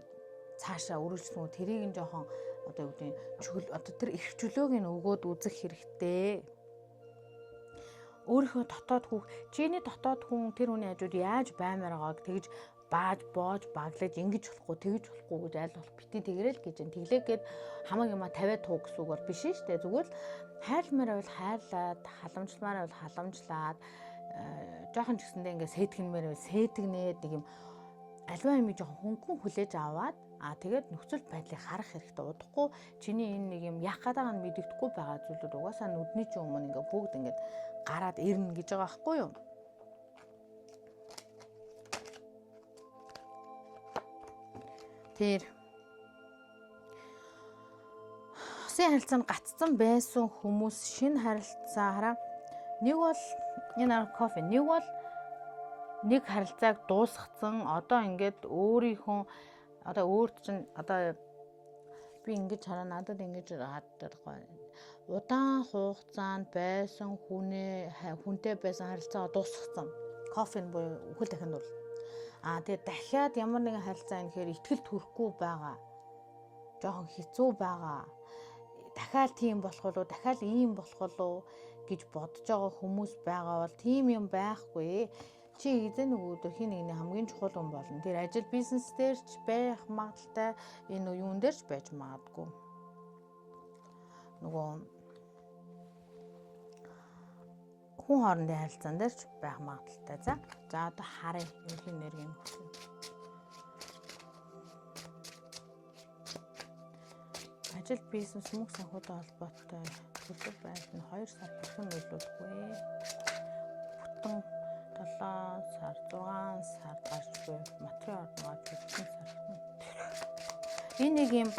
цаашаа үргэлжлэх үү тэрийг нь жоохон одоо юу гэдэг чөлөө одоо тэр эрх чөлөөг нь өгөөд үзэх хэрэгтэй. Өөрийнхөө дотоод хүүх чиний дотоод хүн тэр хүний хажууд яаж баймаар байгааг тэгж бааж боож баглаж ингэж болохгүй тэгж болохгүй гэж аль болох бити тэгэрэл гэж юм. Тэглээ гээд хамаг юма 50 туу гэсэн үг бол биш шүү дээ. Зүгээр л хайрламаар байвал хайрлаад, халамжламаар байвал халамжлаад, жоохон ч гэсэндээ ингээ сэтгэнмээр байвал сэтгэнээд нэг юм альва юм жоохон хөнгөн хүлээж аваад тэгээд нөхцөл байдлыг харах хэрэгтэй. Удахгүй чиний энэ нэг юм яах гээд байгаа нь мэдэгдэхгүй байгаа зүйлүүд угаасаа нүдний чинь өмнө ингээ бүгд ингээд гараад ирнэ гэж байгаа байхгүй юу? Тэр хосын харилцаанд гацсан байсан хүмүүс шинэ харилцаа хараа. Нэг бол энэ кофе, нэг бол нэг харилцааг дуусгацсан. Одоо ингээд өөрийнхөө одоо өөрт чинь одоо би ингэж хараа надад ингэж хаддаг гоё. Удаан хугацаанд байсан хүнтэй байсан харилцаагаа дуусгацсан. Кофе нь буюу үхэл дахинд бол. Тэгээд дахиад ямар нэгэн харилцаа инхээр итгэл төрөхгүй байгаа. Жохон хэцүү байгаа. Дахиад тийм болох уу, дахиад ийм болох уу гэж бодож байгаа хүмүүс байгаа бол тийм юм байхгүй. Чи эзэн нэг өдөр хин нэгний хамгийн чухал хүн болно. Тэр ажил бизнес дээр ч байх магадaltaй, энэ юун дээр ч байж магадгүй. Нөгөө хүн хоорондын харилцаан дээр ч байх магадaltaй. За. За одоо харъя. Ерөнхий энерги юм. Ажил бизнес мөнгө санхүүтэй холбоотой төлөв байдал нь 2 сар бүрхэн нөлөөлөх вэ? Бүтэн 7 сар, 6 сард гарч буй материал ордгоо бүтэн сар. Энэ нэг юм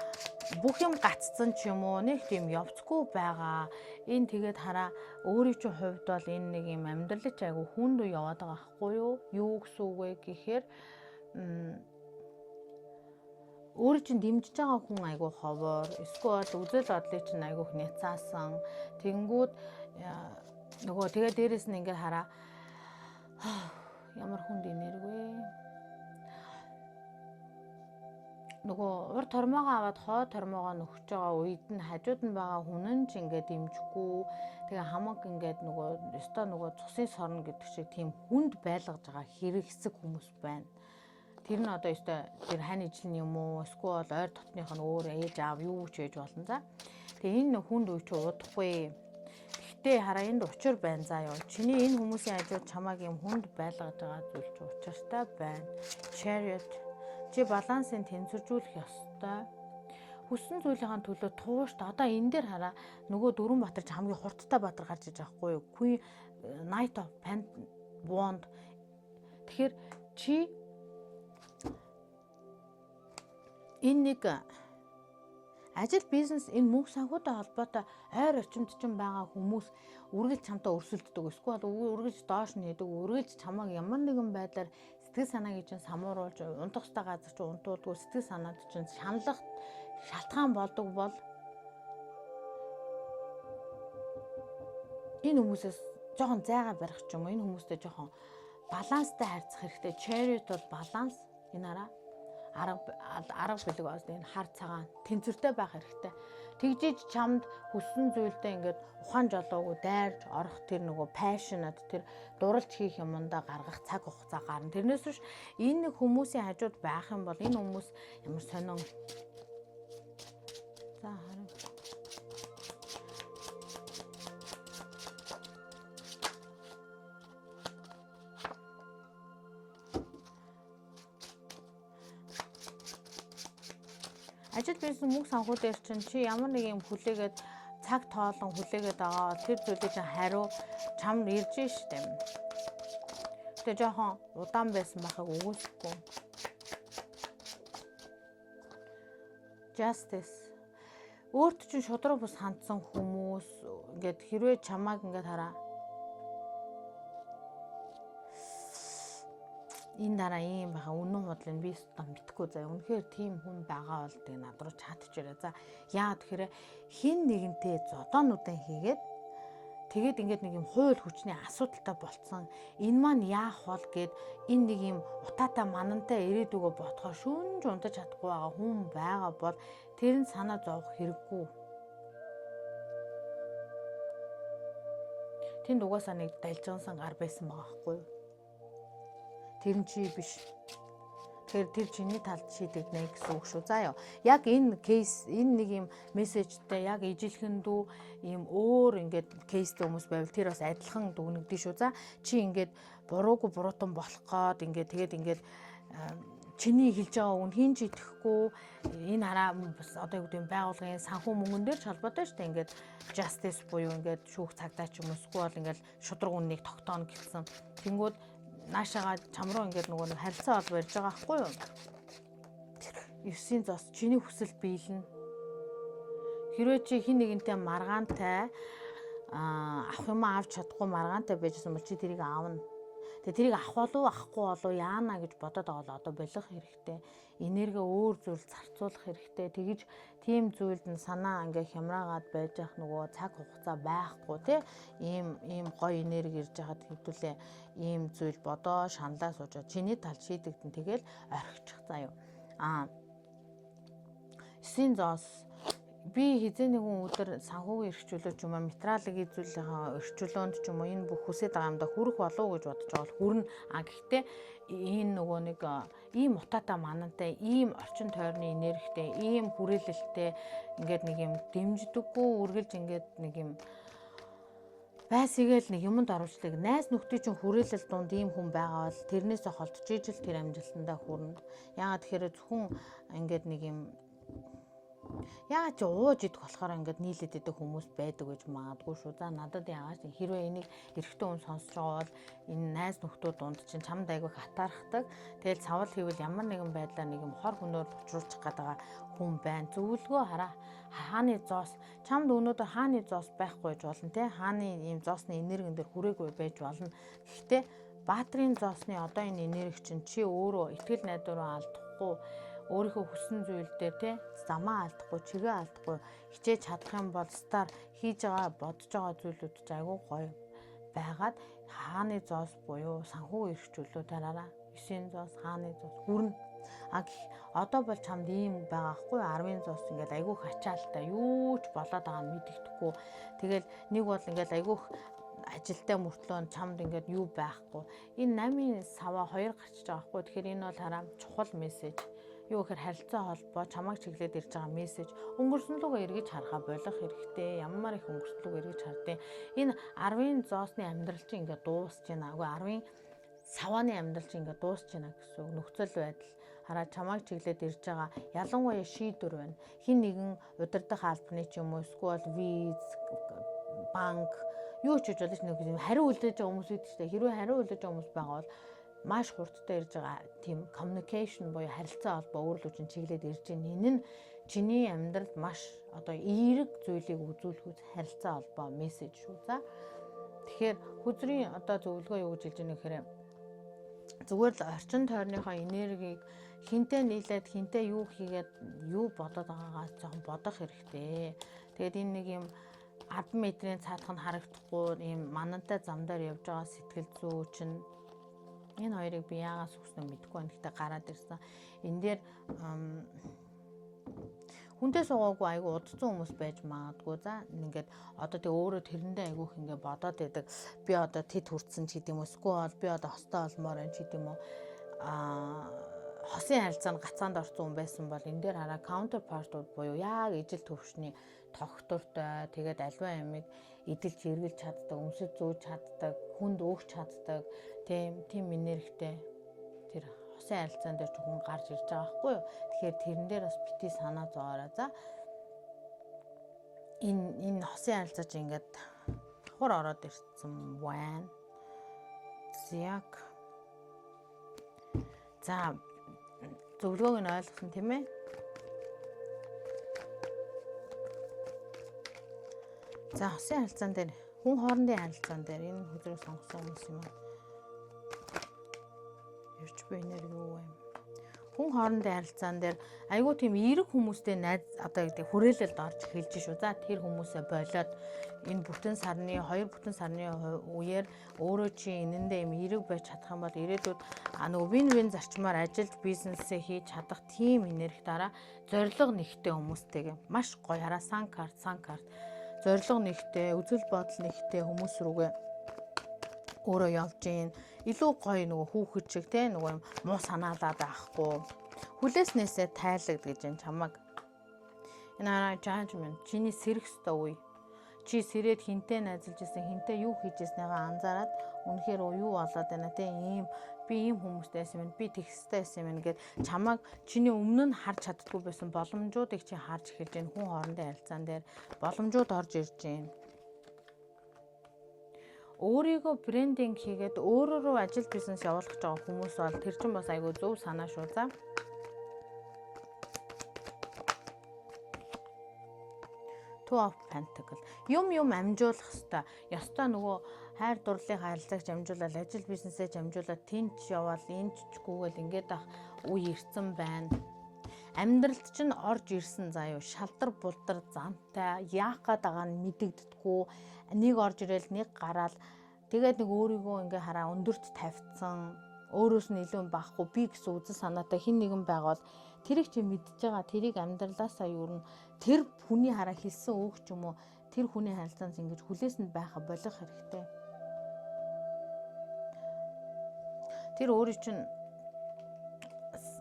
бүх юм гацсан ч юм уу, нэг тийм явцгүй байгаа. Энэ тэгээд хараа өөрийн чинь хувьд бол энэ нэг юм амьдралч айгу хүнд үе яваад байгаа байхгүй юу? Юу гэсэн үг вэ гэхээр өөрийн чинь дэмжиж байгаа хүн айгу ховор, эсвэл үзэл бодлыг чинь айгу их няцаасан. Тэнгүүд нөгөө тэгээд дээрэс нь ингээд хараа ямар хүнд энерги вэ? Нөгөө урд тормоогоо аваад хоо тормоогоо нөхөж байгаа үед нь хажууд нь байгаа хүн нь ч ингээд дэмжихгүй. Тэгээ хамаг ингээд нөгөө ёстой нөгөө цусын сорно гэдэг шиг тийм хүнд байлгаж байгаа хэрэг хэсэг хүмүүс байна. Тэр нь одоо ёстой тэр хань ижил юм уу, эсвэл ойр дотных нь өөр ээж аав юу ч байж болно за. Тэгээ энэ хүнд үе чи удахгүй. Гэхдээ хараа энд учир байна заа юу. Чиний энэ хүмүүсийн хажууд чамайг юм хүнд байлгаж байгаа зүйл чи учиртай байна. Chariot чи балансыг тэнцвэржүүлэх ёстой. Хүссэн зүйлийн төлөө туушд одоо энэ дээр хараа нөгөө дөрвөн баатар чи хамгийн хурдтай баатар гарч иж байгаа хгүй юу? Queen Knight of Wand. Тэгэхээр чи энэ нэг ажил бизнес энэ мөнгө санхүүтэй холбоотой ойр орчимд чинь байгаа хүмүүс үргэлж чамтай өрсөлддөг. Эсвэл үргэлж доош нь хийдэг, үргэлж чамайг ямар нэгэн байдлаар сэтгэл санааг чинь самууруулж, унтах ёстой газар чинь унтуулдаггүй, сэтгэл санаад чинь шаналх шалтгаан болдог бол энэ хүмүүсээс жоохон зайгаа барих ч юм уу, энэ хүмүүстэй жоохон баланстай харьцах хэрэгтэй. Chariot бол баланс. Энэ хараа арга бэлэг бас энэ хар цагаан тэнцвэртэй байх хэрэгтэй. Тэгжиж чамд хүссэн зүйлдээ ингээд ухаан жолоогүй дайрж орох тэр нөгөө passionate тэр дурлж хийх юмдаа гаргах цаг хугацаа гарна. Тэрнээс биш энэ нэг хүмүүсийн хажууд байх юм бол энэ хүмүүс ямар сонин. За харин Ажил бизнес, мөнгө санхүү дээр чинь чи ямар нэг юм хүлээгээд, цаг тоолон хүлээгээд байгаа бол тэр зүйлийн чинь хариу чамд ирж штэ. Тэгээ жоохон удаан байсан байхыг үгүйсэхгүй. Justice. Өөрт чинь шудраг бус хандсан хүмүүс ингээд хэрвээ чамааг ингээд хараа, энэ дараа ийм байгаа, үнэн худлыг би өстө мэдхгүй заяа. Үнэхээр тийм хүн байгаа бол тэгээ над руу чатчихээрэй. За, яа тэгэхээр хин нэгэнтэй зодоонуудын хийгээд, тэгээд ингээд нэг юм хууль хүчний асуудалтай болцсон. Энэ маань яах бол гэд энэ нэг юм утаатай манантай ирээдүгөө бодохоор шүнж унтаж чадахгүй байгаа хүн байгаа бол тэр нь санаа зовох хэрэггүй. Тэнд угаасаа нэг далжгансан гар байсан байгаа байхгүй юу? Тэр нь чи биш. Тэгэхээр тэр чиний талд шийдэгдэнэ гэсэн үг шүү. За ёо. Яг энэ case, энэ нэг юм мессежтэй яг ижилхэн дүү ийм өөр ингээд case тэй хүмүүс байвал тэр бас адилхан дүгнэгдэн шүү. За, чи ингээд буруугүй буруутан болох гээд ингээд тэгээд ингээд чиний хэлж байгаа үг нь хэн ч итгэхгүй. Энэ хараа, бас одоо юу гэдэг юм, байгууллагын санхүү мөнгөн дээр ч холбоотой шүү дээ. Ингээд justice буюу ингээд шүүх цагдаа ч юм уу, эсвэл ингээд шудраг үннийг тогтооно гэсэн. Тэнгүүд наашаага чам руу ингээд нөгөө нэг харилцаа холбоо ярьж байгаа байхгүй юу? 9-ийн зоос, чиний хүсэл биелнэ. Хэрвээ чи хин нэгэнтэй маргаантай, авах юм авч чадахгүй маргаантай байжсэн бол чи тэрийг аавна. Тэгээ тэрийг авах болов, авахгүй болов, яана гэж бодоод байгаа бол одоо болох хэрэгтэй. Энерги өөр зүйл зарцуулах хэрэгтэй. Тэгэж тийм зүйлд нь санаа ингээ хямраагаад байж ах нөгөө цаг хугацаа байхгүй тий. Ийм ийм гоё энерги ирж байхад хэвдүүлээ ийм зүйл бодоо шаналаа суужаа чиний тал шийдэгдэн, тэгэл орхичих заяа. 9-ийн зоос, би хизээ нэгэн өдөр санхүүгийн эрх чөлөө ч юм уу, материалын зүйлийнхаа эрх чөлөөнд ч юм уу, энэ бүх хүсэж байгаа юмдаа хүрэх болов уу гэж бодож байгаа бол хүрнэ. А гэхдээ энэ нөгөө нэг ийм утаатай манантай, ийм орчин тойрны энергитэй, ийм хүрээлэлтэй ингээд нэг юм дэмждэггүй үргэлж ингээд нэг юм байсгээл нэг юмд оруулчлаг. Найз нөхдийн чинь хүрээлэл дунд ийм хүн байгаа бол тэрнээсээ холдож ижил тэр амжилтандаа хүрнэ. Яагаад тэгэхээр зөвхөн ингээд нэг юм яагаад ч ууж идэх болохоор ингээд нийлээд идэх хүмүүс байдаг гэж магадгүй шүү. За, надад яагаад ч хэрвээ энийг эрэгтэй хүн сонсож байгаа бол энэ найз нөхдүүд дунд чинь чамд айгүй хатаархдаг. Тэгэл савл хийвэл ямар нэгэн байдлаар нэг юм хор хөнөөр учруулчих гээд байгаа хүн байна. Зөвлөгөө хараа, хааны зоос, чамд өнөөдөр хааны зоос байхгүй байж болно те. Хааны ийм зоосны энергин дээр хүрээгүй байж болно. Гэхдээ баатрын зоосны одоо энэ энерги чинь чи өөрөө итгэл найдвараа алдахгүй, өөрийнхөө хүссэн зүйл дээр те замаа алдахгүй, чигээ алдахгүй хичээж чадах юм бол star хийж байгаа, бодож байгаа зүйлүүд ч айгүй гоё байгаад хааны зоос буюу санхүү эрх чөлөө тараараа 9-ийн зоос, хааны зоос хүрнэ. А гэх одоо бол чамд ийм байгаа хгүй, 10-ын зоос, ингээд айгүй хачаалтай, юу ч болоод байгаа нь мэддэхгүй. Тэгэл нэг бол ингээд айгүй ажилтай мөртлөө чамд ингээд юу байхгүй. Энэ 8-ын саваа хоёр гарчиж байгаа хгүй. Тэгэхээр энэ бол хараа чухал мессеж. Юу гэхээр харилцаа холбоо чамайг чиглээд ирж байгаа мессеж. Өнгөрсөн лугаа эргэж харахаа болох хэрэгтэй. Ямар их өнгөрсөн лугаа эргэж хардیں۔ Энэ 10-ын зоосны амьдрал чинь ингээд дуусч байна. Үгүй, 10-ын савааны амьдрал чинь ингээд дуусч байна гэсэн үг. Нөхцөл байдал хараа, чамайг чиглээд ирж байгаа ялангуяа шийдвэр байна. Хин нэгэн удирдах албаны ч юм уу, эсвэл виз, банк юу ч гэж болно, нэг хариу үлдээж байгаа хүмүүс үүдэж шүү дээ. Хэрвээ хариу үлдээж байгаа хүмүүс байгаа бол маш хурдтай ирж байгаа тийм communication буюу харилцаа холбоо өөрлөж чинь чиглээд ирж байна. Энэ нь чиний амьдралд маш одоо эерэг зүйлийг үзүүлэх харилцаа холбоо мессеж шүү. За, тэгэхээр хүзрийн одоо зөвлөгөө юу гэж хэлж байгаа нөхөр, зүгээр л орчин тойрныхоо энергийг хинтээ нийлээд, хинтээ юу хийгээд, юу бодоод байгаагаа жоохон бодох хэрэгтэй. Тэгээд энэ нэг юм 10 метрийн цаадах нь харагдахгүй ийм манантай зам дээр явж байгаа сэтгэл зүй чинь энэ хоёрыг би яагаас өгснөө мэдэхгүй байна. Гэхдээ гараад ирсэн. Энэ дээр хүнтэй суугаагүй айгүй удцсан хүмүүс байж магадгүй. За, ингээд одоо тэг өөрөө тэрэндээ айгүйх ингээд бодоод байдаг. Би одоо тэд хүртсэн ч гэдэг юм уу. Эсвэл би одоо хостой олмоор байна ч гэдэг юм уу. Хосын харилцаанд гацаанд орсон хүн байсан бол энэ дээр хараа, counterpart буюу яг ижил төвшний тогтвортой, тэгээд альва ямиг эдэлж эргэлж чаддаг, өмсөж зүүж чаддаг, хүнд өгч чаддаг тийм энергитэй тэр Хосын харилцаан дээр ч хүн гарч ирж байгаа байхгүй юу? Тэгэхээр тэрэн дээр бас бити санаа зовоорой. За энэ хосын харилцаа чи ингээд давхар ороод ирсэн байна. Яг за зөвлөгөөг нь ойлгосон тийм ээ. За хосын харилцаан дээр хүн хоорондын харилцаан дээр энэ хөзрийг сонгосон хүмүүс юм аа. Ирч би энээр юу вэ? Хүн хоорондын харилцаан дээр айгүй тийм эерэг хүмүүстэй найз одоо гэдэг хүрээлэлд орж эхэлж шүү. За тэр хүмүүсээ болиод энэ бүтэн сарны 2 бүтэн сарны үеэр өөрөө чи энэндээ юм эерэг байж чадах юм бол ирээдүйд нөгөө вин вин зарчмаар ажиллаж бизнесээ хийж чадах тийм энерги дараа зорилго нэгтэй хүмүүстэйгээ маш гоё хараа сан карт зорилго нэгтэй, үзэл бодол нэгтэй хүмүүс рүүгээ өөрөө явж гин илүү гоё нөгөө хүүхэд шиг те нөгөө юм муу санаалаа байхгүй хүлээснээсээ тайлагд гэж энэ чамаг энэ хараа judgment чиний сэрэх ёстой үе. Чи сэрээд хинтээ найзалж исэн, хинтээ юу хийж ирснийгаа анзаараад үнэхээр юу болоод байна те ийм би ийм хүмүүстэй байсан юм, би тэгстэй байсан юм гэд чамаг чиний өмнө нь харж чаддгүй байсан боломжуудыг чи харж эхэлж байна. Хүн хоорондын харилцаан дээр боломжууд орж ирж байна. Өөрийгөө брендинг хийгээд өөрөөрөө ажил бизнес явуулах гэж байгаа хүмүүс бол тэр чинь бас айгүй зөв санаа шүү. За. Two of Pentacle. Юм амжуулах хэвээр. Ёстой нөгөө хайр дурлалын харилцаагч амжуулаад, ажил бизнесээ ч амжуулаад, тэнч яваал, энд ч гүгээл ингээд ах үе ирсэн байна. Амьдралд чинь орж ирсэн заа юу шалдар булдар зантай яах гээд байгаа нь мэдэгддэггүй нэг орж ирээл нэг гараал тэгээд нэг өөрийгөө ингээ хараа өндөрт тавьцсан өөрөөс нь илүү байхгүй би гэсэн үзэл санаатай хин нэгэн байгаал тэрийг чи мэдж байгаа тэрийг амьдралаасаа юу н тэр хүний хараа хэлсэн үг ч юм уу тэр хүний харилцаанд ингэж хүлээсэнд байха болох хэрэгтэй. Тэр өөрийн чинь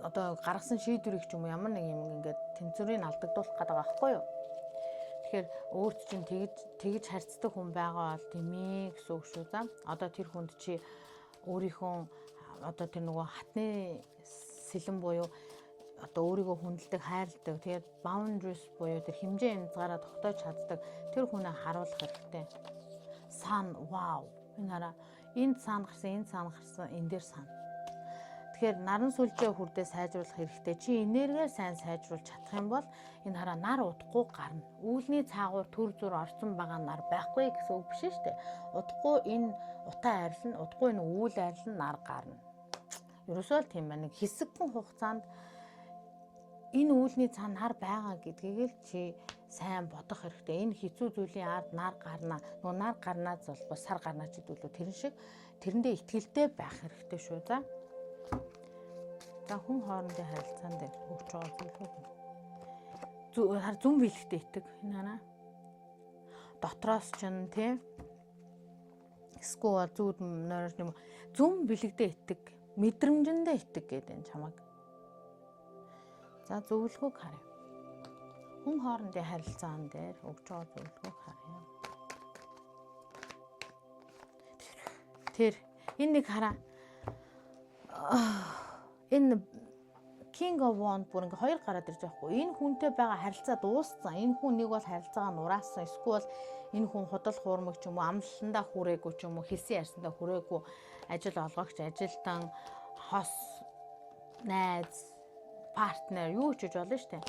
одоо гаргасан шийдвэрийг ч юм уу ямар нэг юм ингээд тэнцвэрийг алдагдуулах гэдэг байгаа байхгүй юу? Тэгэхээр өөрт чинь тэгж харьцдаг хүн байгаа бол тэмээ гэсэн үг шүү. За одоо тэр хүнд чи өөрийнхөө одоо тэр нөгөө хатны сэлэн буюу одоо өөрийгөө хүндэлдэг, хайрладаг, тэгээд boundaries буюу тэр хэмжээ хязгаараа тогтоож чаддаг тэр хүнээ харуулах хэрэгтэй. Сан вау. Энэ хараа энд сан гарсан, энд сан гарсан, энэ дээр сан. Тэгэхээр наран сүлжээ хүрдээ сайжруулах хэрэгтэй. Чи энергиэр сайн сайжруулж чадах юм бол энэ хараа нар удахгүй гарна. Үүлний цаагуур төр зур орсон байгаа нар байхгүй гэсэн үг биш шүү дээ. Удахгүй энэ утаа арилна, удахгүй энэ үүл арилна, нар гарна. Ерөөсөө л тийм байна. Нэг хэсэгхэн хугацаанд энэ үүлний цаана нар байгаа гэдгийг л чи сайн бодох хэрэгтэй. Энэ хэцүү зүйлийн ард нар гарна. Нөгөө нар гарнаа золбоо сар гарнаа ч гэдэг лүү тэрэн шиг тэрэндээ итгэлтэй байх хэрэгтэй шүү. За. За хүн хоорондын харилцаан дээр өгч байгаа зөвлөгөө. Хар зүн биелэхтэй итэг. Энэ хараа. Дотроос ч тий. Эсвэл зүуд нойрч юм зүн бэлэгдээ итэг, мэдрэмжэндээ итэг гэдэг энэ чамаг. За зөвлөгөөг харъя. Хүн хоорондын харилцаан дээр өгч байгаа зөвлөгөөг харъя. Тэр энэ нэг хараа. Энэ King of Wands бүр ингээ хоёр гараад ирж байгаа хгүй. Энэ хүнтэй байгаа харилцаа дууссан. Энэ хүн нэг бол харилцаагаа нураасан. Эсвэл энэ хүн худал хуурмаг ч юм уу амлалтандаа хүрээгүй ч юм уу хэлсэн ярьсандаа хүрээгүй ажил олгогч, ажилтан, хос, найз, партнер юу ч гэж болно шүү дээ.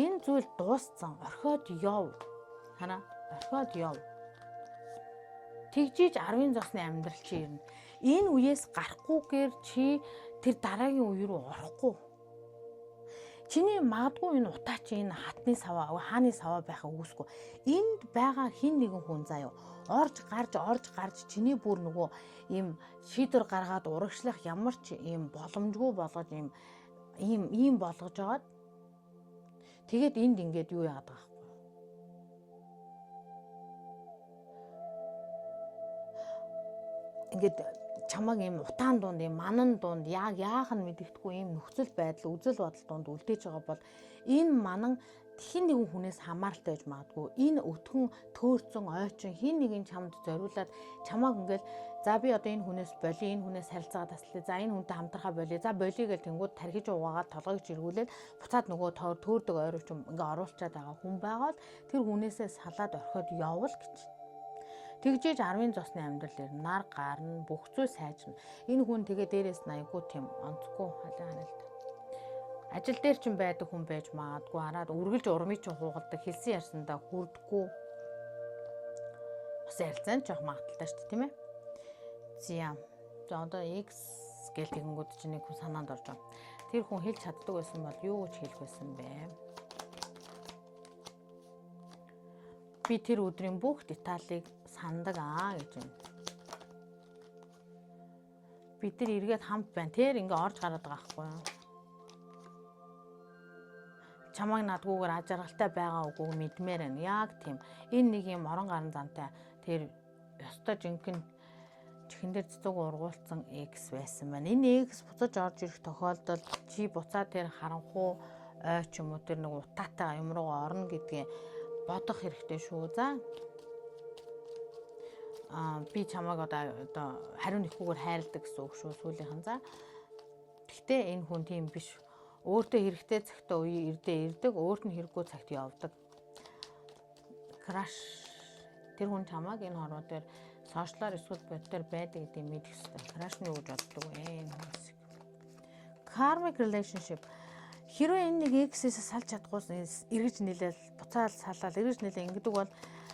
Энэ зүйл дууссан. Орхиод яв. Хараа, орхиод яв. Тэгжиж 10-ын зоосны амьдрал чи ирнэ. Энэ үеэс гарахгүйгээр чи тэр дараагийн үе рүү орохгүй. Чиний магадгүй энэ утаа чи энэ хатны саваа, хааны саваа байхыг үгүйсгүй. Энд байгаа хин нэгэн хүн заяа орж гарч чиний бүр нөгөө ийм шийдвэр гаргаад урагшлах ямар ч ийм боломжгүй болгож ийм болгож агаад тэгээд энд ингээд юу яагаад байгаа юм бэ? Ингээд чамаг ийм утаан дунд, ийм манан дунд яг яах нь мэдэгдэхгүй ийм нөхцөл байдал, үзэл бодол дунд үлдээж байгаа бол энэ манан Хин нэгэн хүнээс хамааралтай байж магадгүй. Энэ өтгөн төөрцөн ойчин хин нэгэн чамд зориулаад чамааг ингээл за би одоо энэ хүнээс болиё, энэ хүнээс харилцаагаа таслая. За, энэ хүнтэй хамтрахаа болиё. За, болиё гэл тэнгууд тархиж угаагаад, толгойг жиргүүлээд буцаад нөгөө төөрдөг ойруу ч ингээ оруулчаад байгаа хүн байгаа бол тэр хүнээсээ салаад орхиод явуул гэж. Тэгжээж 10-ын зоосны амьдрал ир нар гарна, бүх зүйл сайжирна. Энэ хүн тэгээ дээрээс нь айгүй тийм онцгүй халин харалт. Ажил дээр ч байдаг хүн байж магадгүй, хараад үргэлж урмыг чинь хуугалдаг, хэлсэн ярьсандаа хүрдэггүй. Бас ярилцсан ч явах магадлалтай шүү дээ, тийм ээ. За. За, одоо ex гэл тэгэнгүүт чинь нэг хүн санаанд орж байгаа. Тэр хүн хэлж чаддаг байсан бол юу гэж хэлэх байсан бэ? Би тэр өдрийн бүх деталийг сандаг аа гэж байна. Бид нар эргээд хамт байна. Тэр ингээ орж гараад байгаа байхгүй юу? Чамайг надгүйгээр аж аргалтай байгаа үгүйг мэдмээр байна. Яг тийм. Энэ нэг юм орон гарын зантай тэр ёстой жинхэнэ чихэн дээр цэцэг ургуулсан ex байсан байна. Энэ ex буцаж орж ирэх тохиолдолд чи буцаа тэр харанхуу ой ч юм уу, тэр нэг утаатай юм руу орно гэдгээ бодох хэрэгтэй шүү. За, би чамайг одоо хариу нэхгүйгээр хайрладаг гэсэн үг шүү сүүлийнхэн, за. Гэхдээ энэ хүн тийм биш. Өөртөө хэрэгтэй цагтаа үе ирдээ ирдэг, өөрт нь хэрэггүй цагт явдаг. Crush, тэр хүн чамайг энэ хорвоо дээр social оор эсвэл боддоор байдаг гэдгийг мэдэх хэрэгтэй. Crush нь юу гэж боддог вэ энэ хүмүүсийг? Karmic relationship. Хэрвээ энэ нэг ex-ээс салж чадахгүй, эргэж нилээл, буцаал салаал, эргэж нилээ ингэдэг бол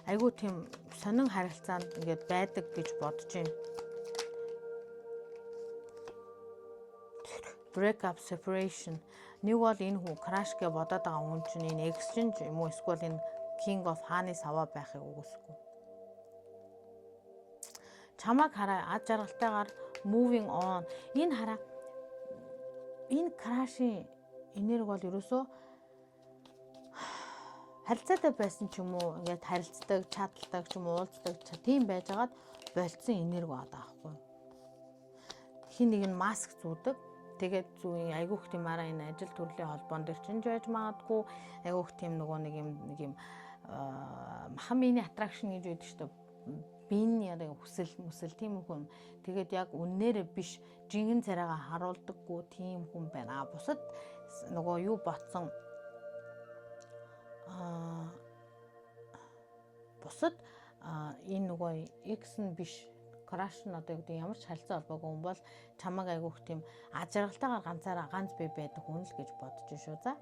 айгүй тийм сонин харилцаанд ингээд байдаг гэж бодож байна. Break up, separation. Нэг бол энэ хүн crush гэж бодоод байгаа хүн чинь энэ ex чинь юм уу, эсвэл энэ King of хааны саваа байхыг үгүйсэхгүй. Чамайг хараа ад жаргалтайгаар moving on. Энэ хараа, энэ crush-ийн энерги бол ерөөсөө харилцаатай байсан ч юм уу, ингээд харилцдаг, чаталдаг ч юм уу, уулздаг тийм байжгаад болцсон энерги байгаа байхгүй. Хин нэг нь маск зүүдэг. Тэгээд зүүн айгүйх тийм араа энэ ажил төрлийн холбоон дээр чинь байж магадгүй, айгүйх тийм нөгөө нэг юм махан биений attraction гэж байдаг шүү дээ. Биений яг хүсэл мүсэл тийм хүн. Тэгээд яг үннээрээ биш, жинхэнэ царайгаа харуулдаггүй тийм хүн байна. Бусад нөгөө юу ботсон бусад энэ нөгөө ex нь биш, crush нь одоо юу гэдэг, ямар ч харилцаа холбоогүй хүн бол чамайг айгүйх тийм аж аргалтайгаар ганцаараа ганц бие байдаг хүн л гэж бодож шүү, за.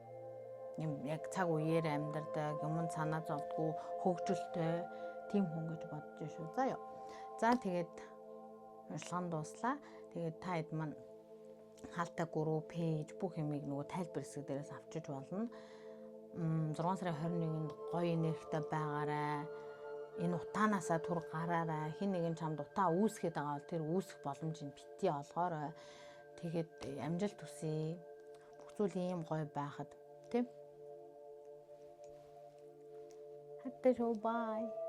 Юм яг цаг үеэр амьдардаг, юмд санаа зовдгоо, хөгжилтэй тийм хүн гэж бодож шүү. За ёо. За, тэгээд уншилгаан дууслаа. Тэгээд та хэд маань хаалта гүрүү page бүх юмыг нөгөө тайлбар хэсэг дээрээс авчиж болно. 6 сарын 21-нд гоё энергитэй байгаарай. Энэ утаанаасаа түр гараарай. Хин нэгэн чамд утаа үүсгээд байгаа бол тэр үүсэх боломжийг битгий олгоорой. Тэгээд амжилт хүсье. Бүх зүйл ийм гоё байхад, тийм. Хаттай шүү, bye.